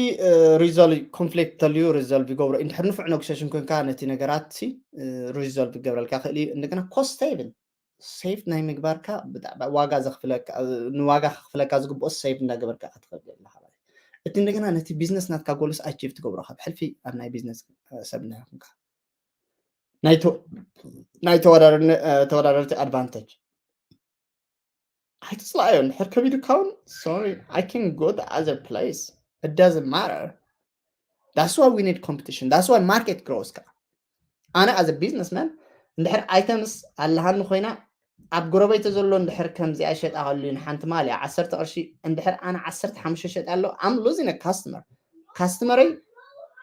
resolve conflict ተልዩ resolve ይገብሮ እንድሕር ንፉዕ negotiation ኮንካ ነቲ ነገራት resolve ይገብረልካ ክእል እዩ። እንደገና cost saving save ናይ ምግባርካ ዋጋ ዘኽፍለካ ንዋጋ ከኽፍለካ ዝግብኦ save እንዳገበርካ ክትኸድ ኣለካ ማለት እቲ እንደገና ነቲ business ናትካ goals achieve ትገብሮ ካብ ሕልፊ ኣብ ናይ business ሰብ እንዳይኮንካ ናይ ተወዳደርቲ advantage ኣይትፅላኣዮ እንድሕር ከቢዱካ እውን sorry I can go the other place it doesn't matter that's why we need competition that's why market grows ከዓ ኣነ as a businessman እንድሕር items ኣለሃኒ ኮይና ኣብ ጎረቤተ ዘሎ እንድሕር ከምዚኣ ሸጣ ከሉ ንሓንቲ ማልያ ዓሰርተ ቅርሺ እንድሕር ኣነ ዓሰርተ ሓሙሽተ ሸጣ ኣሎ I'm losing a customer customer ይ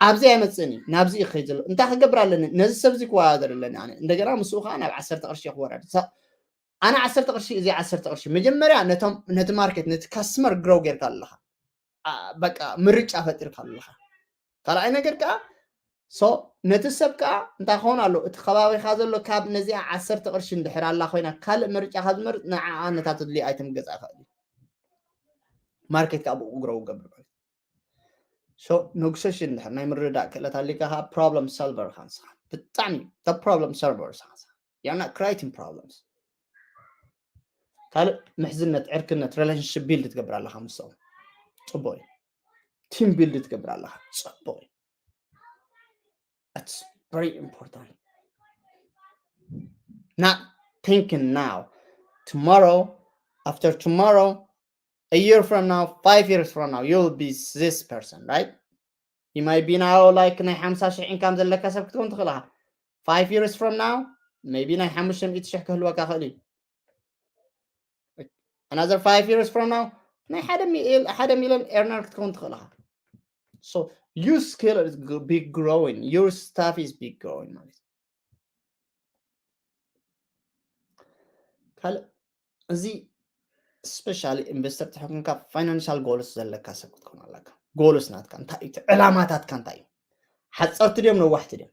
ኣብዚ ኣይመፅእን እዩ ናብዚ እዩ ከይድ ዘሎ እንታይ ክገብር ኣለኒ ነዚ ሰብ እዚ ክወዳደር ኣለኒ ኣነ እንደገና ምስኡ ከዓ ናብ ዓሰርተ ቅርሺ ክወዳደር ኣነ ዓሰርተ ቅርሺ እዚ ዓሰርተ ቅርሺ መጀመርያ ነቶም ነቲ market ነቲ customer grow ጌርካ ኣለኻ በቃ ምርጫ ፈጢርካ ኣለኻ ካልኣይ ነገር ከዓ so ነቲ ሰብ ከዓ እንታይ ክኸውን ኣሎ እቲ ከባቢኻ ዘሎ ካብ ነዚኣ ዓሰርተ ቅርሺ እንድሕር ኣላ ኮይና ካልእ ምርጫ ካብ ዝመርፅ ንዓኣ ነታ ትድልዮ item ክገዝኣ ይኽእል እዩ market ከዓ ብኡ grow ገብር ማለት so negotiation እንድሕር ናይ ምርዳእ ክእለት ኣሊካ ከዓ problem solver ካ ንስኻ ብጣዕሚ problem solver ካ you're not creating problems ካልእ ምሕዝነት ዕርክነት relationship build ትገብር ኣለካ ምስኦም ፅቡቅ እዩ team build ትገብር ኣለካ ፅቡቅ እዩ it's very important not thinking now tomorrow after tomorrow a year from now five years from now you'll be this person right you might be now like ናይ ሓምሳ ሽሕ income ዘለካ ሰብ ክትከውን ትኽእል ኢኻ five years from now maybe ናይ ሓሙሽተ ሚእቲ ሽሕ ክህልወካ ክእል እዩ another five years from now ናይ ሓደ ሚል- ሓደ ሚሊዮን earner ክትከውን ትኽእል ኢኻ so your skill is gr- be growing your stuff is be growing ማለት እዩ ካልእ እዚ specially investor ተሕኩንካ financial goals ዘለካ ሰብ ክትከውን ኣለካ goals ናትካ እንታይ እዩ ዕላማታትካ እንታይ እዩ ሓፀርቲ ድዮም ነዋሕቲ ድዮም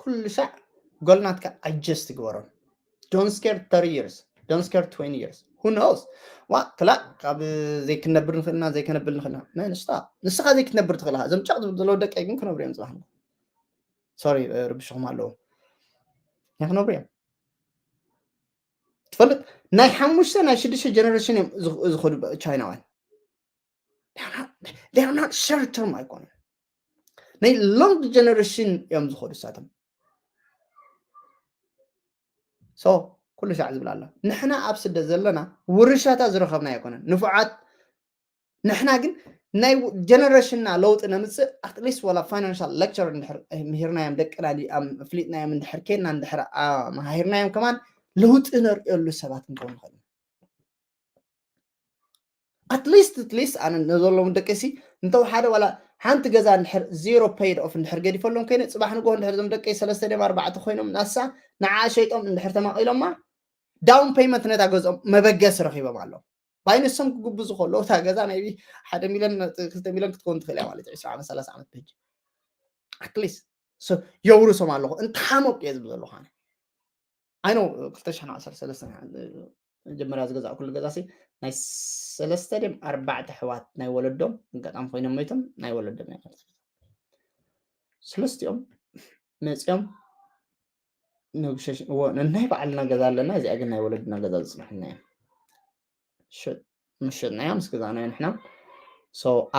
ኩሉ ሻዕ ጎል ናትካ ኣጀስት ግበሮ። Don't scare thirty years, don't scare twenty years, who knows? ዋ ክላ ካብ ዘይክነብር ንኽእልና ዘይከነብል ንኽእልና መንስታ ንስኻ ዘይክትነብር ትኽእልኻ። እዞም ጨቕ ዝብሉ ዘለዉ ደቀይ ግን ክነብሩ እዮም። ጽባሕ ሶሪ ርብሽኹም ኣለዉ ናይ ክነብሩ እዮም። ትፈልጥ ናይ ሓሙሽተ ናይ ሽዱሽተ ጀነሬሽን እዮም ዝኸዱ ቻይናውያን። Short term ኣይኮኑን፣ ናይ ሎንግ ጀነሬሽን እዮም ዝኸዱ እሳቶም። ሶ ኩሉ ሻዕ ዝብል ኣሎ። ንሕና ኣብ ስደት ዘለና ውርሻታ ዝረኸብና ኣይኮነን ንፉዓት። ንሕና ግን ናይ ጀነሬሽንና ለውጢ ነምፅእ ኣትሊስት ዋላ ፋይናንሻል ሌክቸር እንድሕር ምሂርናዮም ደቅና ኣፍሊጥናዮም እንድሕር ኬድና እንድሕር መሃሂርናዮም ከማን ለውጢ ነርእየሉ ሰባት ክንከውን ንኽእል። ኣትሊስት ኣትሊስት ኣነ ነዘለዎም ደቀሲ እንተው ሓደ ዋላ ሓንቲ ገዛ እንድሕር ዜሮ ፔይድ ኦፍ እንድሕር ገዲፈሎም ከይነ ፅባሕ ንጎ እንድሕር ዞም ደቀይ ሰለስተ ድም ኣርባዕተ ኮይኖም ናሳ ንዓ ሸይጦም እንድሕር ተማቒሎማ ዳውን ፔይመንት ነታ ገዝኦም መበገስ ረኺቦም ኣለዉ። ባይነሶም ክግብዙ ከለዉ እታ ገዛ ናይ ሓደ ሚሊዮን ክልተ ሚሊዮን ክትከውን ትኽእል እያ ማለት እዩ። ዓመት ሰላሳ ዓመት ብሕጂ ኣትሊስት የውርሶም ኣለኹ እንተሓመቁ እየ ዝብል ዘለኹ ኣነ። ኣይ ኖ ክልተ ሽሕን ዓሰርተ ሰለስተን መጀመርያ ዝገዛእኩሉ ገዛ ሲ ናይ ሰለስተ ድም ኣርባዕተ ኣሕዋት ናይ ወለዶም ኣጋጣሚ ኮይኖም መይቶም ናይ ወለዶም እያ። ሰለስቲኦም መፂኦም ነጉሸሽ እዎ ነናይ ባዕልና ገዛ ኣለና። እዚኣ ግን ናይ ወለድና ገዛ ዝፅንሕና እዮም። ምሸጥናያ ምስ ገዛእናዮ ንሕና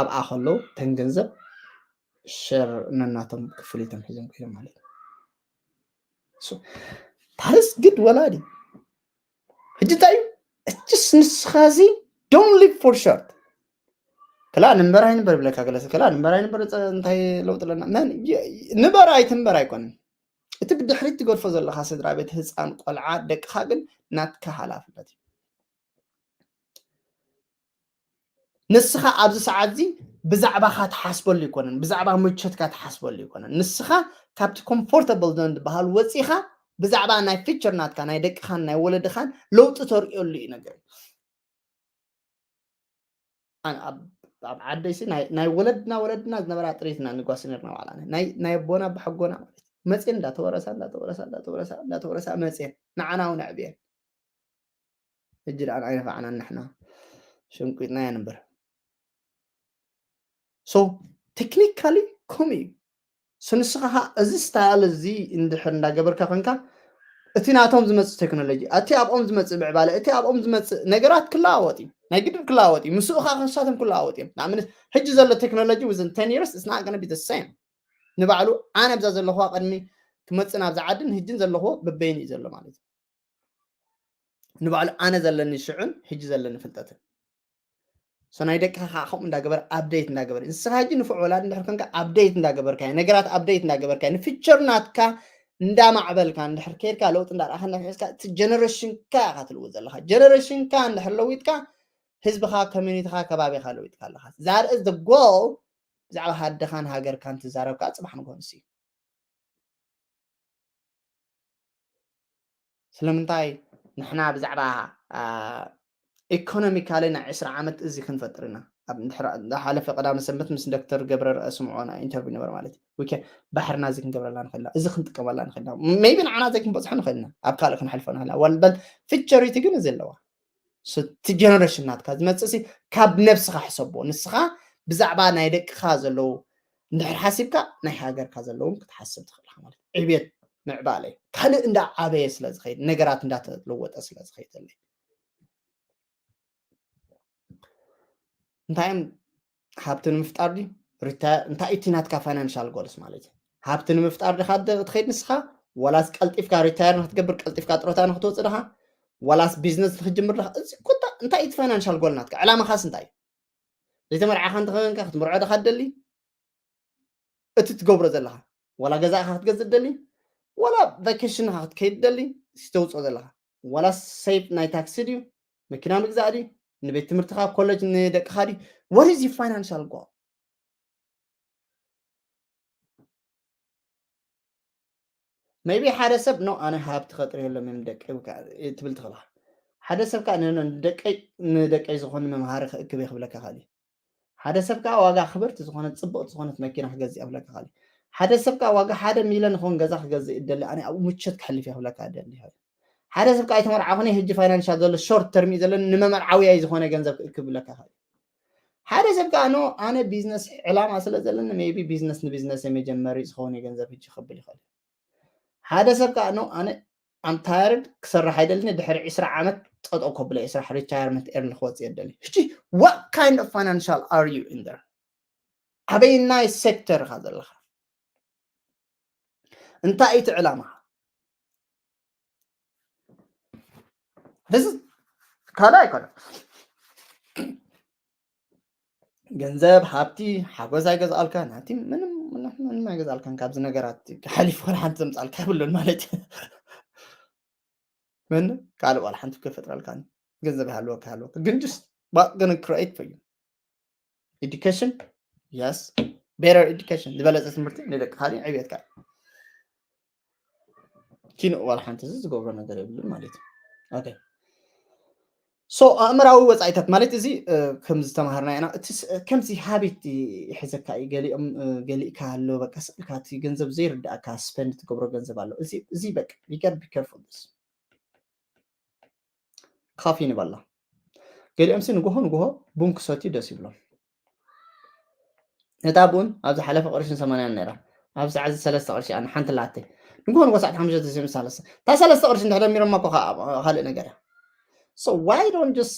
ኣብኣ ከለዉ ተን ገንዘብ ሸር ነናቶም ክፍሊቶም ሒዞም ኮይኖም ማለት እዩ። ታሪስ ግድ ወላዲ ሕጂ እንታይ እዩ? እችስ ንስኻ እዚ don't live for short። ክላ ንንበር ኣይንበር ይብለካ ገለሰ ክላ ንንበር ኣይንበር እንታይ ለውጥ ኣለና? ንበር ኣይትንበር ኣይኮንን። እቲ ብድሕሪት ትገድፎ ዘለኻ ስድራ ቤት ህፃን ቆልዓ ደቅኻ ግን ናትካ ሓላፍነት እዩ። ንስኻ ኣብዚ ሰዓት እዚ ብዛዕባኻ ትሓስበሉ ኣይኮነን፣ ብዛዕባ ምቾትካ ትሓስበሉ ኣይኮነን። ንስኻ ካብቲ ኮምፎርተብል ዞን ዝበሃል ወፂኻ ብዛዕባ ናይ ፊቸር ናትካ ናይ ደቅኻን ናይ ወለድኻን ለውጢ ተርእየሉ እዩ ነገር። ኣብ ዓደይሲ ናይ ወለድና ወለድና ዝነበራ ጥሪትና ንጓሲ ነርና ባዕላ ናይ ኣቦና ብሐጎና ማለት መፅየን እንዳተወረሳ እንዳተወረሳ እንዳተወረሳ እንዳተወረሳ መፅየን ንዓና እውን ኣዕብየን። ሕጂ ደኣ ኣይነፋዕናን ንሕና ሸንቂጥናያ ንበር። ሶ ቴክኒካሊ ከምኡ እዩ። ንስኻ እዚ ስታይል እዚ እንድሕር እንዳገበርካ ኮንካ እቲ ናቶም ዝመፅእ ቴክኖሎጂ እቲ ኣብኦም ዝመፅእ ምዕባለ እቲ ኣብኦም ዝመፅእ ነገራት ክለዋወጥ እዩ። ናይ ግድን ክለዋወጥ እዩ። ምስኡ ከዓ ክንሳቶም ክለዋወጥ እዮም። ንኣብነት ሕጂ ዘሎ ቴክኖሎጂ within ten years it's not gonna be the same። ንባዕሉ ኣነ ብዛ ዘለኹዋ ቅድሚ ትመፅእ ናብዛ ዓድን ሕጅን ዘለኹዎ በበይኑ እዩ ዘሎ ማለት እዩ። ንባዕሉ ኣነ ዘለኒ ሽዑን ሕጂ ዘለኒ ፍልጠትን ሶ ናይ ደቅኻ ከዓ ከምኡ እንዳገበር ኣብደይት እንዳገበር ንስኻ ሕጂ ንፉዕ ወላድ እንድሕር ኮንካ ኣብደይት እንዳገበርካ ነገራት ኣብደይት እንዳገበርካ ንፊቸር ናትካ እንዳማዕበልካ እንድሕር ከይድካ ለውጢ እንዳረኣኻ እንዳስካ እቲ ጀነሬሽንካ ኢኻ ትልውጥ ዘለኻ። ጀነሬሽንካ እንድሕር ለዊጥካ ህዝብኻ ኮሚኒቲኻ ከባቢኻ ለዊጥካ ኣለኻ። That is the goal። ብዛዕባ ሃድኻን ሃገርካን ትዛረብ ከዓ ፅባሕ ንጎንሲ ስለምንታይ ንሕና ብዛዕባ ኢኮኖሚካሊ ናይ ዕስራ ዓመት እዚ ክንፈጥር ኢና። ዝሓለፈ ቀዳመ ሰንበት ምስ ዶክተር ገብረ ርአ ስምዖ ናይ ኢንተርቪው ነበር ማለት እዩ። ባሕርና እዚ ክንገብረላ ንኽእልና እዚ ክንጥቀመላ ንኽእልና ሜይቢ ንዓና ዘይክንበፅሖ ንኽእልና ኣብ ካልእ ክንሓልፎ ንኽእልና ወልበል ፊቸሪቲ ግን እዚ ኣለዋ። እቲ ጀነሬሽን ናትካ ዝመፅእ ካብ ነብስኻ ሕሰቦ። ንስኻ ብዛዕባ ናይ ደቅኻ ዘለዉ እንድሕር ሓሲብካ ናይ ሃገርካ ዘለዎም ክትሓስብ ትኽእል ኢኻ ማለት እዩ። ዕብየት ምዕባለ ካልእ እንዳ ዓበየ ስለ ዝኸይድ ነገራት እንዳተለወጠ ስለ ዝኸይድ ዘለይ እንታይ እዮም ሃብቲ ንምፍጣር ድዩ እንታይ እቲ ናትካ ፋይናንሻል ጎልስ ማለት እዩ። ሃብቲ ንምፍጣር ድኻ ትኸይድ ንስኻ ዋላስ ቀልጢፍካ ሪታየር ንክትገብር ቀልጢፍካ ጥሮታ ንክትወፅእ ድኻ ዋላስ ቢዝነስ ንክትጅምር ድኻ እዚ ኩታ እንታይ እቲ ፋይናንሻል ጎል ናትካ ዕላማኻስ እንታይ እዩ? ዘይተመርዓኻ እንተኸበንካ ክትምርዖ ድኻ ትደሊ እቲ ትገብሮ ዘለኻ ዋላ ገዛእኻ ክትገዝእ ትደሊ ዋላ ቫኬሽንኻ ክትከይድ ትደሊ ተውፅኦ ዘለኻ ዋላ ሴፍ ናይ ታክሲ ድዩ መኪና ምግዛእ ድዩ ንቤት ትምህርትኻ ኮሌጅ ንደቅኻ ድዩ what is your financial goal? Maybe ሓደ ሰብ no ኣነ ሃብቲ ከጥርየሎም እዮም ደቀይ ትብል ትኽእልኻ። ሓደ ሰብ ከዓ ንደቀይ ንደቀይ ዝኾነ መምሃሪ ክእክብ ክብለካ ኻል ሓደ ሰብ ከዓ ዋጋ ክብርቲ ዝኾነት ፅብቕቲ ዝኾነት መኪና ክገዝእ ክብለካ ኻል ሓደ ሰብ ከዓ ዋጋ ሓደ ሚሊዮን ዝኾን ገዛ ክገዝእ ይደሊ፣ ኣነ ኣብኡ ምቸት ክሕልፍ እየ ክብለካ ደሊ። ሓደ ሰብ ከዓ ኣይተመርዓኹን ሕጂ ፋይናንሻል ዘሎ ሾርት ተርም እዩ ዘለኒ፣ ንመመርዓዊ ኣይ ዝኾነ ገንዘብ ክእክብ ይብለካ ይኽእል። ሓደ ሰብ ከዓ ኖ ኣነ ቢዝነስ ዕላማ ስለ ዘለኒ ሜይ ቢ ቢዝነስ ንቢዝነስ መጀመሪ ዝኸውን ገንዘብ ሕጂ ክብል ይኽእል። ሓደ ሰብ ከዓ ኖ ኣነ ኣም ታየርድ ክሰርሕ ኣይደልኒ፣ ድሕሪ ዕስራ ዓመት ጠጠው ከብለ ስራሕ ሪታየርመንት ኤርሊ ክወፅእ የደሊ። ሕጂ what kind of financial are you in there? ኣበየናይ ሴክተር ኢኻ ዘለኻ? እንታይ እቲ ዕላማ? This is ካልእ ኣይኮነ። ገንዘብ፣ ሃብቲ፣ ሓጎስ ኣይገዝኣልካ፣ ናቲ ምንም ምንም ምንም ኣይገዝኣልካን። ካብዚ ነገራት ሓሊፉ ከን ሓንቲ ዘምጻልካ የብሉን ማለት እዩ። ምን ካልእ ዋላ ሓንቲ ከፈጥረልካን። ገንዘብ ይሃልወካ ይሃልወካ። ግን just what gonna create for you? Education? Yes. Better education፣ ዝበለጸ ትምህርቲ ንደቅኻ ድዩ ዕብየትካ? ኪኖ ዋላ ሓንቲ እዚ ዝገብሮ ነገር የብሉን ማለት እዩ። ኦኬ። So ኣእምራዊ ወጻኢታት ማለት እዚ ከም ዝተማሃርና ኢና። እቲ ከምዚ ሃቢት ይሕዘካ እዩ። ገሊኦም ገሊእካ ኣሎ በቃ ስእልካ እቲ ገንዘብ ዘይርዳእካ ስፐንድ ትገብሮ ገንዘብ ኣሎ። እዚ እዚ በቃ you gotta be careful this። ካፊ ንበላ። ገሊኦም ሲ ንግሆ ንግሆ ቡን ክሰትዩ ደስ ይብሎም። ነታ ቡን ኣብ ዝሓለፈ ቅርሽን ሰማንያን ነይራ፣ ኣብ ሰዓት ሰለስተ ቅርሺ ኣነ ሓንቲ ላቴ። ንግሆ ንግሆ ሰዓት ሓሙሽተ ተሲኦም ሰለስተ፣ እታ ሰለስተ ቅርሺ እንድሕር ደሚሮማ እኮ ከ-፣ ካልእ ነገር እያ። So why don't just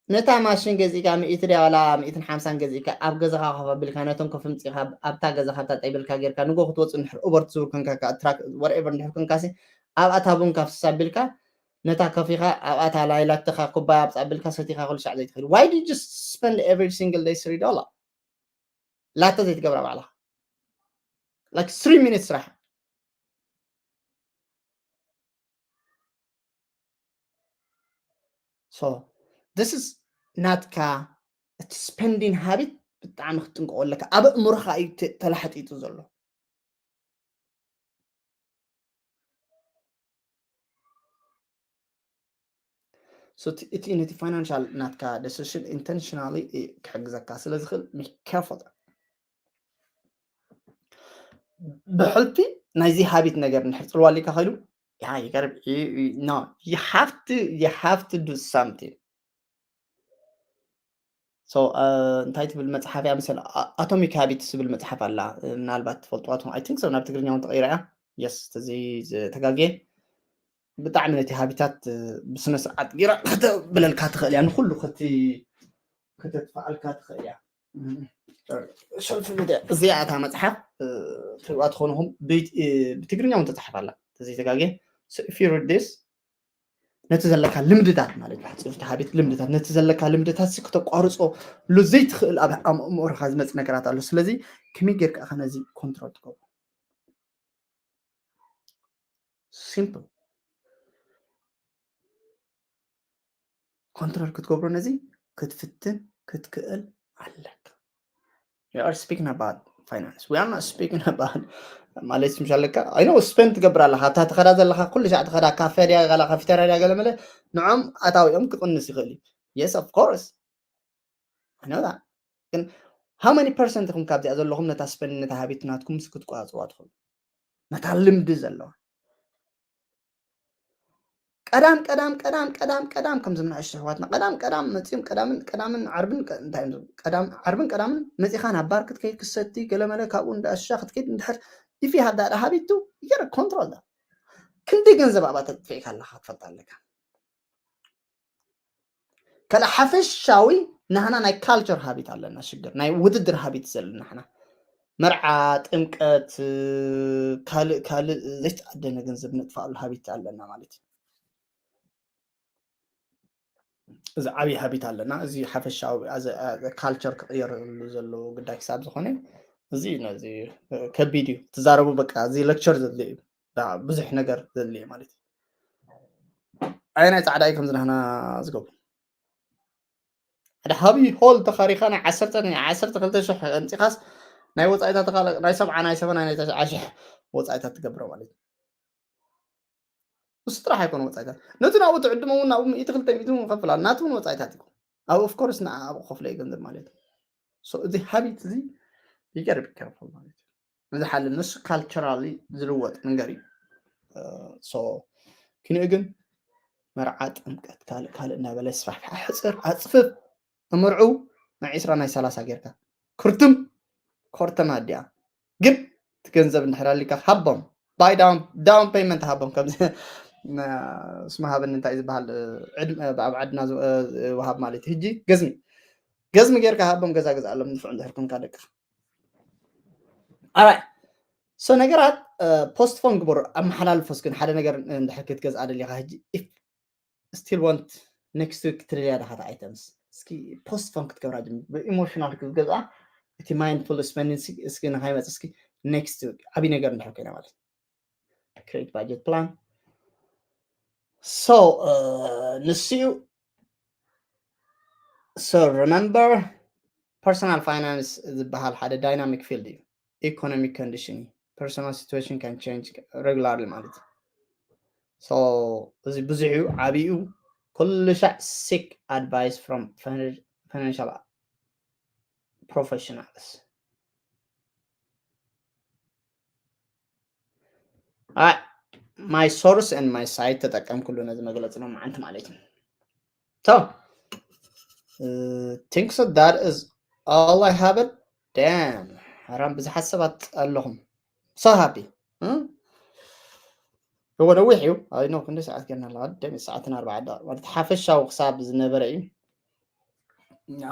ነታ ማሽን ገዚእካ ሚእቲ ድያ ዋላ ሚእትን ሓምሳን ገዚእካ ኣብ ገዛኻ ኮፍ ኣቢልካ ነቶም ኮፍ ኣምጺእካ ኣብታ ገዛኻ ኣብታ ጤብልካ ጌርካ ንግሆ ክትወጽእ እንድሕር ኡበር ትዝውር ኮንካ ከኣ ትራክ whatever እንድሕር ኮንካ ሲ ኣብኣ እታ ቡን ካፍስስ ኣቢልካ ነታ ከፊኻ ኣብኣ እታ ናይ ላተኻ ኩባያ ኣብጻ ኣቢልካ ሰቲኻ ኩሉ ሻዕ ዘይትኽእል። Why did you just spend every single day three dollar? ላተ ዘይትገብራ ባዕልኻ like three minutes ስራሕ። So this is ናትካ እቲ ስፐንዲን ሃቢት ብጣዕሚ ክትጥንቀቆ ኣለካ። ኣብ ኣእምሮኻ እዩ ተ-፣ ተላሕጢጡ ዘሎ። So እቲ እቲ ነቲ ፋይናንሻል ናትካ decision intentionally ክሕግዘካ ስለ ዝኽእል be careful። ብሕልፊ ናይዚ ሃቢት ነገር እንድሕር ጽልዋ ኣሊካ ከይሉ ያ ይቀርብ no you have to you have to do something። So እንታይ ትብል መጽሓፍ እያ መሰል ኣቶሚክ ሃቢትስ ትብል መጽሓፍ ኣላ። ምናልባት ትፈልጥዋ ትኾኑ I think so ናብ ትግርኛ እውን ተቐይራ እያ። የስ ተዚ ዝተጋግየ ብጣዕሚ ነቲ ሃቢታት ብስነ ስርዓት ጌራ ከተብለልካ ትኽእል እያ። ንኩሉ ከቲ ከተጥፍኣልካ ትኽእል እያ። ሶሻል ሚድያ እዚኣ እታ መጽሓፍ ትሪእዋ ትኾንኹም ብትግርኛ እውን ተጻሕፍ ኣላ ተዘይተጋግየ። So if you read this ነቲ ዘለካ ልምድታት ማለት ብሓፂሩ እቲ ሃቢት ልምድታት ነቲ ዘለካ ልምድታት ሲ ክተቋርጾ ሉ ዘይትኽእል ኣብ ኣእምሮኻ ዝመጽእ ነገራት ኣሎ። ስለዚ ከመይ ጌርካ ኢኻ ነዚ ኮንትሮል ትገብሮ? ሲምፕል ኮንትሮል ክትገብሮ ነዚ ክትፍትን ክትክእል ኣለካ። We are speaking about finance. We are not speaking about ማለት ምሽ ኣለካ I know ስፐንድ ትገብር ኣለካ ኣብታ ትኸዳ ዘለካ ኩሉ ሻዕ ትኸዳ ካፌ ድያ ጋላ ካፊተርያ ድያ ገለ መለ ንዖም ኣታዊኦም ክቕንስ ይኽእል እዩ። Yes of course I know that ግን how many percent ኢኹም ካብዚኣ ዘለኹም ነታ ስፐንድ ነታ ሃቢት ናትኩም ክትቆጻጽርዋ ትኽእሉ ነታ ልምዲ ዘለዋ ቀዳም ቀዳም ቀዳም ቀዳም ቀዳም ከምዚ ምንኣሽቱ ኣሕዋትና ቀዳም ቀዳም መፅዮም ቀዳምን ቀዳምን ዓርብን ቀ- እንታይ እዮም ዝብሉ? ቀዳም ዓርብን ቀዳምን መፂኻ ናብ ባር ክትከይድ ክሰቲ ገለመለ ካብኡ እንዳ ኣሻ ክትከይድ እንድሕር if you have that habit to you gotta control that ክንደይ ገንዘብ ኣብኣ ተጥፊእካ ኣለካ ክትፈልጥ ኣለካ። ካልእ ሓፈሻዊ ናህና ናይ ካልቸር ሃቢት ኣለና ሽግር ናይ ውድድር ሃቢት ዘለና ንሕና መርዓ ጥምቀት ካልእ ካልእ ዘይተኣደነ ገንዘብ ነጥፋኣሉ ሃቢት ኣለና ማለት እዩ። እዚ ዓብዪ ሃቢት ኣለና እዚ ሓፈሻዊ ካልቸር ክቕየረሉ ዘለዎ ጉዳይ ክሳብ ዝኾነ እዚ ነዚ ከቢድ እዩ ትዛረቡ በቃ እዚ ሌክቸር ዘድልዮ እዩ ብዙሕ ነገር ዘድልዮ ማለት እዩ። ኣየናይ ፃዕዳ እዩ ከምዚ ናህና ዝገብሩ ሓደ ሃቢ ሆል ተኻሪኻ ናይ ዓሰርተ ናይ ዓሰርተ ክልተ ሽሕ ኣምፂኻስ ናይ ወፃኢታት ናይ ሰብዓ ናይ ሰበና ናይ ተስዓ ሽሕ ወፃኢታት ትገብረ ማለት እዩ። እሱ ጥራሕ ኣይኮነ ወፃኢታት ነቲ ናብኡ ትዕድሞ እውን ናብኡ ሚእቲ ክልተ ሚእቲ እውን ከፍላ ናቲ እውን ወፃኢታት እዩ። ኣብ ኦፍኮርስ ንዓ ኣብኡ ከፍለ ገንዘብ ማለት እዩ። So እዚ ሃቢት እዚ ይገርብ ይከፍል ማለት እዩ። ዝሓልፍ ንሱ ካልቸራሊ ዝልወጥ ነገር እዩ። ሶ ክንኡ ግን መርዓ ጥምቀት ካልእ ካልእ እናበለ ስፋሕፋሕ ሕፅር ኣፅፍፍ እምርዑ ናይ ዕስራ ናይ ሰላሳ ጌርካ ክርትም ኮርተም ኣዲያ ግን ትገንዘብ እንድሕር ኣሊካ ሃቦም ባይ ዳውን ዳውን ፔመንት ሃቦም ከምዚ ስመሃብን እንታይ ዝበሃል ኣብ ዓድና ዝወሃብ ማለት ሕጂ ገዝሚ ገዝሚ ጌርካ ሃቦም ገዛ ገዛ ኣሎም ንፍዑ እንድሕር ኮንካ ደቅኻ ኣራይ ሶ ነገራት ፖስትፎን ግበሩ ኣመሓላልፎስ ግን ሓደ ነገር እንድሕር ክትገዝኣ ደሊኻ ሕጂ still want next week ትደልያ ዳኻ ኣይተምስ እስኪ ፖስትፎን ክትገብራ ጀምር ብኢሞሽናል ክትገዝኣ እቲ ማይንድፉል ስፐንዲንግ እስኪ ንካይመፅ እስኪ next week ዓብይ ነገር እንድሕር ኮይና ማለት create budget plan so ንስዩ so remember personal finance ዝበሃል ሓደ dynamic field እዩ economic condition personal situation can change regularly ማለት so እዚ ብዙሕ እዩ ዓብዩ ኩሉ ሻዕ seek advice from financial professionals my source and my site ተጠቀምኩሉ ነዚ መግለፂ ሎማዓንቲ ማለት እዩ so think so that is all I have it damn ኣራም ብዙሓት ሰባት ኣለኹም so happy እወ ነዊሕ እዩ ኣይኖ ክንደ ሰዓት ገና ኣለዋ ደም ሰዓትን ኣርባዓ ደቂቕ ማለት ሓፈሻዊ ክሳብ ዝነበረ እዩ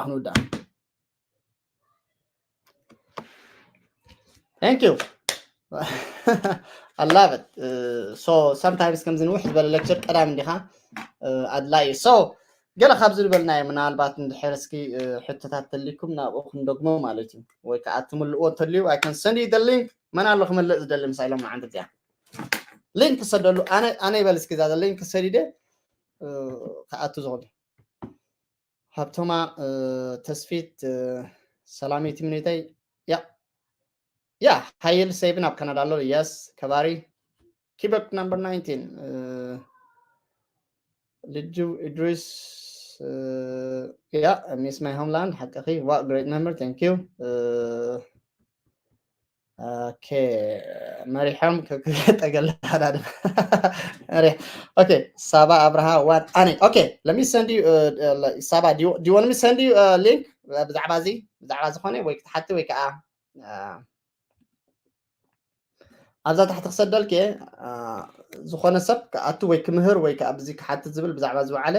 ኣሁን ውዳ thank you I love it so sometimes ከምዚ ንውሕ ዝበለ lecture ቀዳም እንዲኻ ኣድላይ እዩ so ገለ ካብዚ ዝበልናዮ ምናልባት እንድሕር እስኪ ሕቶታት ተሊኩም ናብኡ ክንደግሞ ማለት እዩ ወይ ከዓ ትምልእዎ እንተልዩ I can send you the link መን ኣሎ ክምልእ ዝደሊ ምሳይ ሎም ንዓንተ እዚኣ link ክሰደሉ ኣነ ይበል እስኪ እዛ link ሰዲደ ክኣቱ ዝኽእል ሃብቶማ ተስፊት ሰላሚት ምኒተይ ያ ያ ሃይል ሴቭን ኣብ ካናዳ ኣሎ yes ከባሪ Quebec number nineteen ልጁ ኢድሪስ yeah miss my homeland ሓቅኺ what great number thank you okay መሪሖም ክጠገላ ሓዳድ okay ሳባ ኣብርሃ ዋን ኣነ okay let me send you ሳባ do you want me send you link ብዛዕባ እዚ ብዛዕባ ዝኾነ ወይ ክትሓቲ ወይ ከዓ ኣብዛ ታሕቲ ክሰደልክ እየ ዝኾነ ሰብ ክኣቱ ወይ ክምህር ወይ ከዓ ብዚ ክሓትት ዝብል ብዛዕባ ዝወዓለ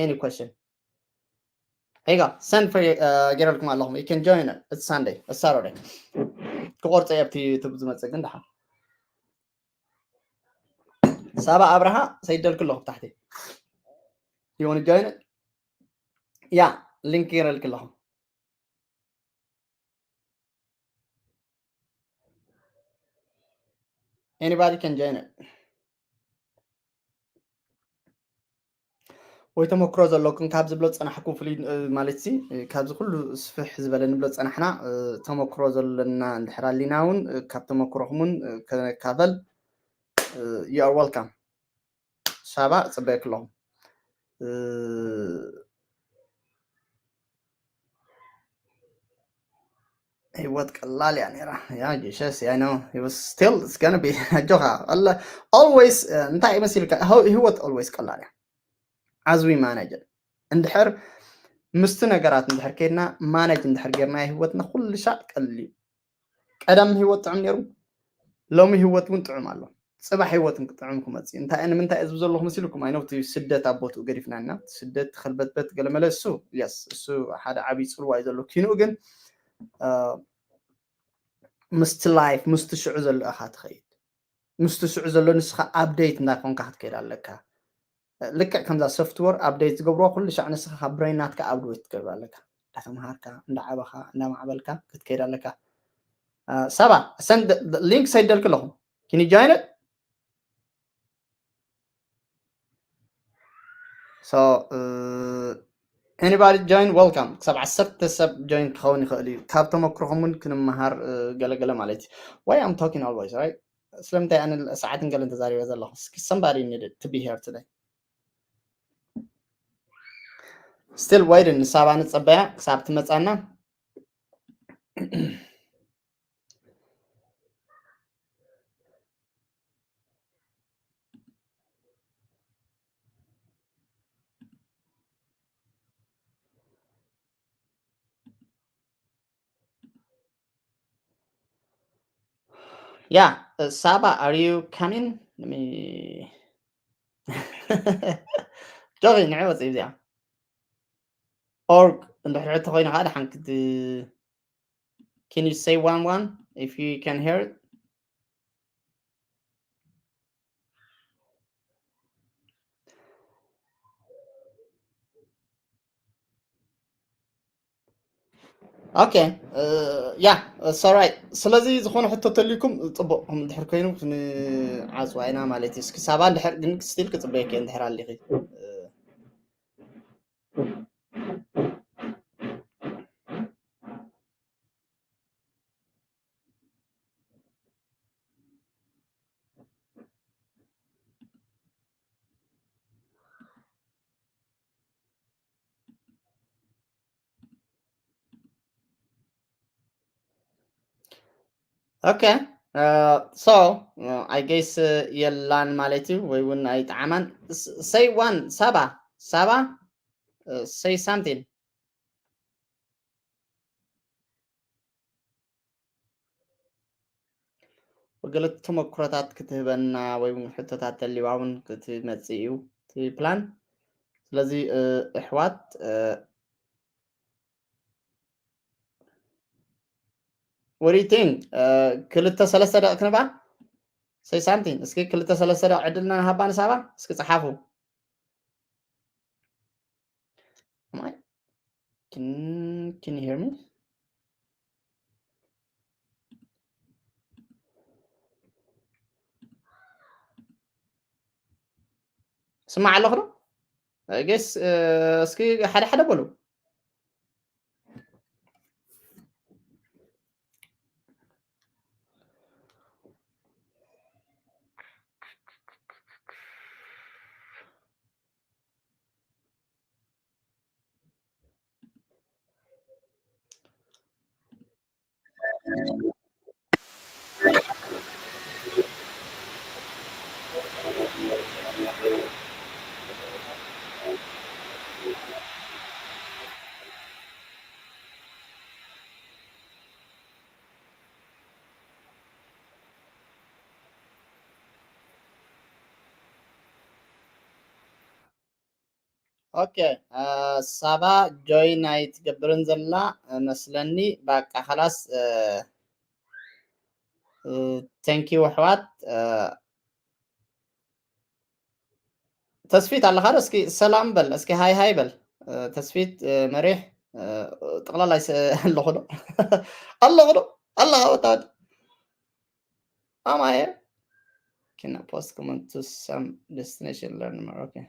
any question ሄጋ ሰንድ ገይረልኩም ኣለኹም you can join it's Sunday it's Saturday ክቆርፀ እየ ኣብቲ ዩቱብ ዝመፅእ ግን ድሓን ሳባ ኣብርሃ ሰይደልክ ኣለኹ ብታሕቲ you want join yeah link ገይረልክ ኣለኹ Anybody can join it. ወይ ተመክሮ ዘለኩም ካብ ዝብሎ ዝፀናሕኩም ፍሉይ ማለት ሲ ካብዚ ኩሉ ስፍሕ ዝበለ ንብሎ ዝፀናሕና ተመክሮ ዘለና እንድሕር ኣሊና እውን ካብ ተመክሮኹም እውን ከነካፈል you are welcome ሳባ ፅበየክለኹም ህይወት ቀላል እያ ነራ ያ ጂሰስ ያ ነው still it's gonna be ኣጆኻ ኣለ always እንታይ ይመስልካ ህይወት always ቀላል እያ as we manage እንድሕር ምስቲ ነገራት እንድሕር ከይድና ማነጅ እንድሕር ጌርና ህይወትና ኩሉ ሻዕ ቀልል እዩ ቀደም ህይወት ጥዑም ነይሩ ሎሚ ህይወት እውን ጥዑም ኣሎ ፅባሕ ህይወትን ክጥዕም ክመፅእ እንታይ ንምንታይ እዚ ዘለኹ መሲልኩም ኣይነው እቲ ስደት ኣብ ቦትኡ ገዲፍናና ስደት ተኸልበትበት ገለመለ እሱ የስ እሱ ሓደ ዓብዪ ፅልዋ እዩ ዘሎ ኪንኡ ግን ምስቲ ላይፍ ምስቲ ሽዑ ዘሎ ኢኻ ትኸይድ ምስቲ ሽዑ ዘሎ ንስኻ ኣፕደይት እንዳኮንካ ክትከይድ ኣለካ ልክዕ ከምዛ ሶፍትወር ኣፕደይት ዝገብርዋ ኩሉ ሻዕ ንስኻ ካብ ብሬን ናትካ ኣፕዴት ትገብር ኣለካ እንዳተምሃርካ እንዳዓበኻ እንዳማዕበልካ ክትከይድ ኣለካ ሳባ ሰንድ ሊንክ ሰይደልክ ኣለኹ can you join it so uh, anybody join welcome ክሳብ ዓሰርተ ሰብ join ክኸውን ይኽእል እዩ ካብ ተመክሮኹም እውን ክንመሃር ገለገለ ማለት እዩ why I'm talking always right ስለምንታይ ኣነ ሰዓትን ገለን ተዛሪበ ዘለኹ እስኪ somebody needed to be here today still waiting ንሳባ ንፀበያ ክሳብ ትመፃና Yeah, uh, Saba, are you coming? Let me. ጆኺ ንዕ ወፅእ እዚኣ። Org እንድሕር ሕቶ ኮይኑ ከዓ ደሓን ክት- Can you say one one if you can hear it? Okay, yeah, it's all right. ስለዚ ዝኾነ ሕቶ ተልዩኩም ፅቡቕ፣ ከም እንድሕር ኮይኑ ክንዓፅዋ ኢና ማለት እዩ። እስኪ ሳባ እንድሕር ግን ስቲል ክፅበየኪ እንድሕር ኣሊኺ። Okay, uh, so uh, I guess uh, የላን ማለት እዩ ወይ እውን ኣይጠዓማን። S- Say one, ሳባ ሳባ, uh, say something. ገለ ተመክሮታት ክትህበና ወይ እውን ሕቶታት ተሊዋ እውን ክትመፅእ እዩ እቲ ፕላን። ስለዚ እ፣ ኣሕዋት እ፣ what do you think? እ፣ ክልተ ሰለስተ ደቂ ክንባ? Say something። እስኪ ክልተ ሰለስተ ደቂ ዕድልና ንሃባ ንሳባ እስኪ ፀሓፉ። Am I? Can can you hear me? ስማዕ ኣለኹ ዶ? I guess እስኪ ሓደ ሓደ በሉ። ኦኬ፣ ሳባ ጆይን ኣይትገብርን ዘላ መስለኒ። በቃ ኸላስ፣ ቴንኪዩ ኣሕዋት። ተስፊት ኣለኻ ዶ? እስኪ ሰላም በል፣ እስኪ ሃይ ሃይ በል። ተስፊት መሪሕ፣ ጠቕላላ ኣለኹ ዶ? ኣለኹ ዶ? ኣለኻ ወታወት Am I here? Can I postcomment to some destination learn more? Okay.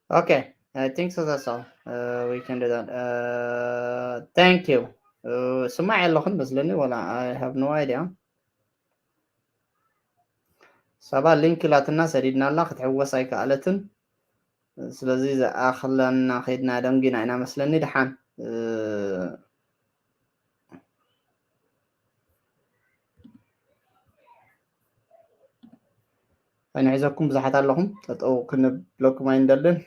Okay, I think so. That's all. Uh, we can do that. Uh, thank you. Uh, ስማዕ ኣለኹን መስለኒ ወላ I have no idea. ሳባ ሊንክ ኢላትና ሰዲድናላ ክትሕወስ ኣይከኣለትን። ስለዚ ዝኣኽለና ከይድና ደንጊና ኢና መስለኒ። ደሓን ኣይንሕዘኩም፣ ብዙሓት ኣለኹም፣ ጠጠው ክንብለኩም ኣይንደልን።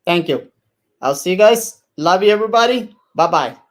Thank you. I'll see you guys. Love you, everybody. Bye bye.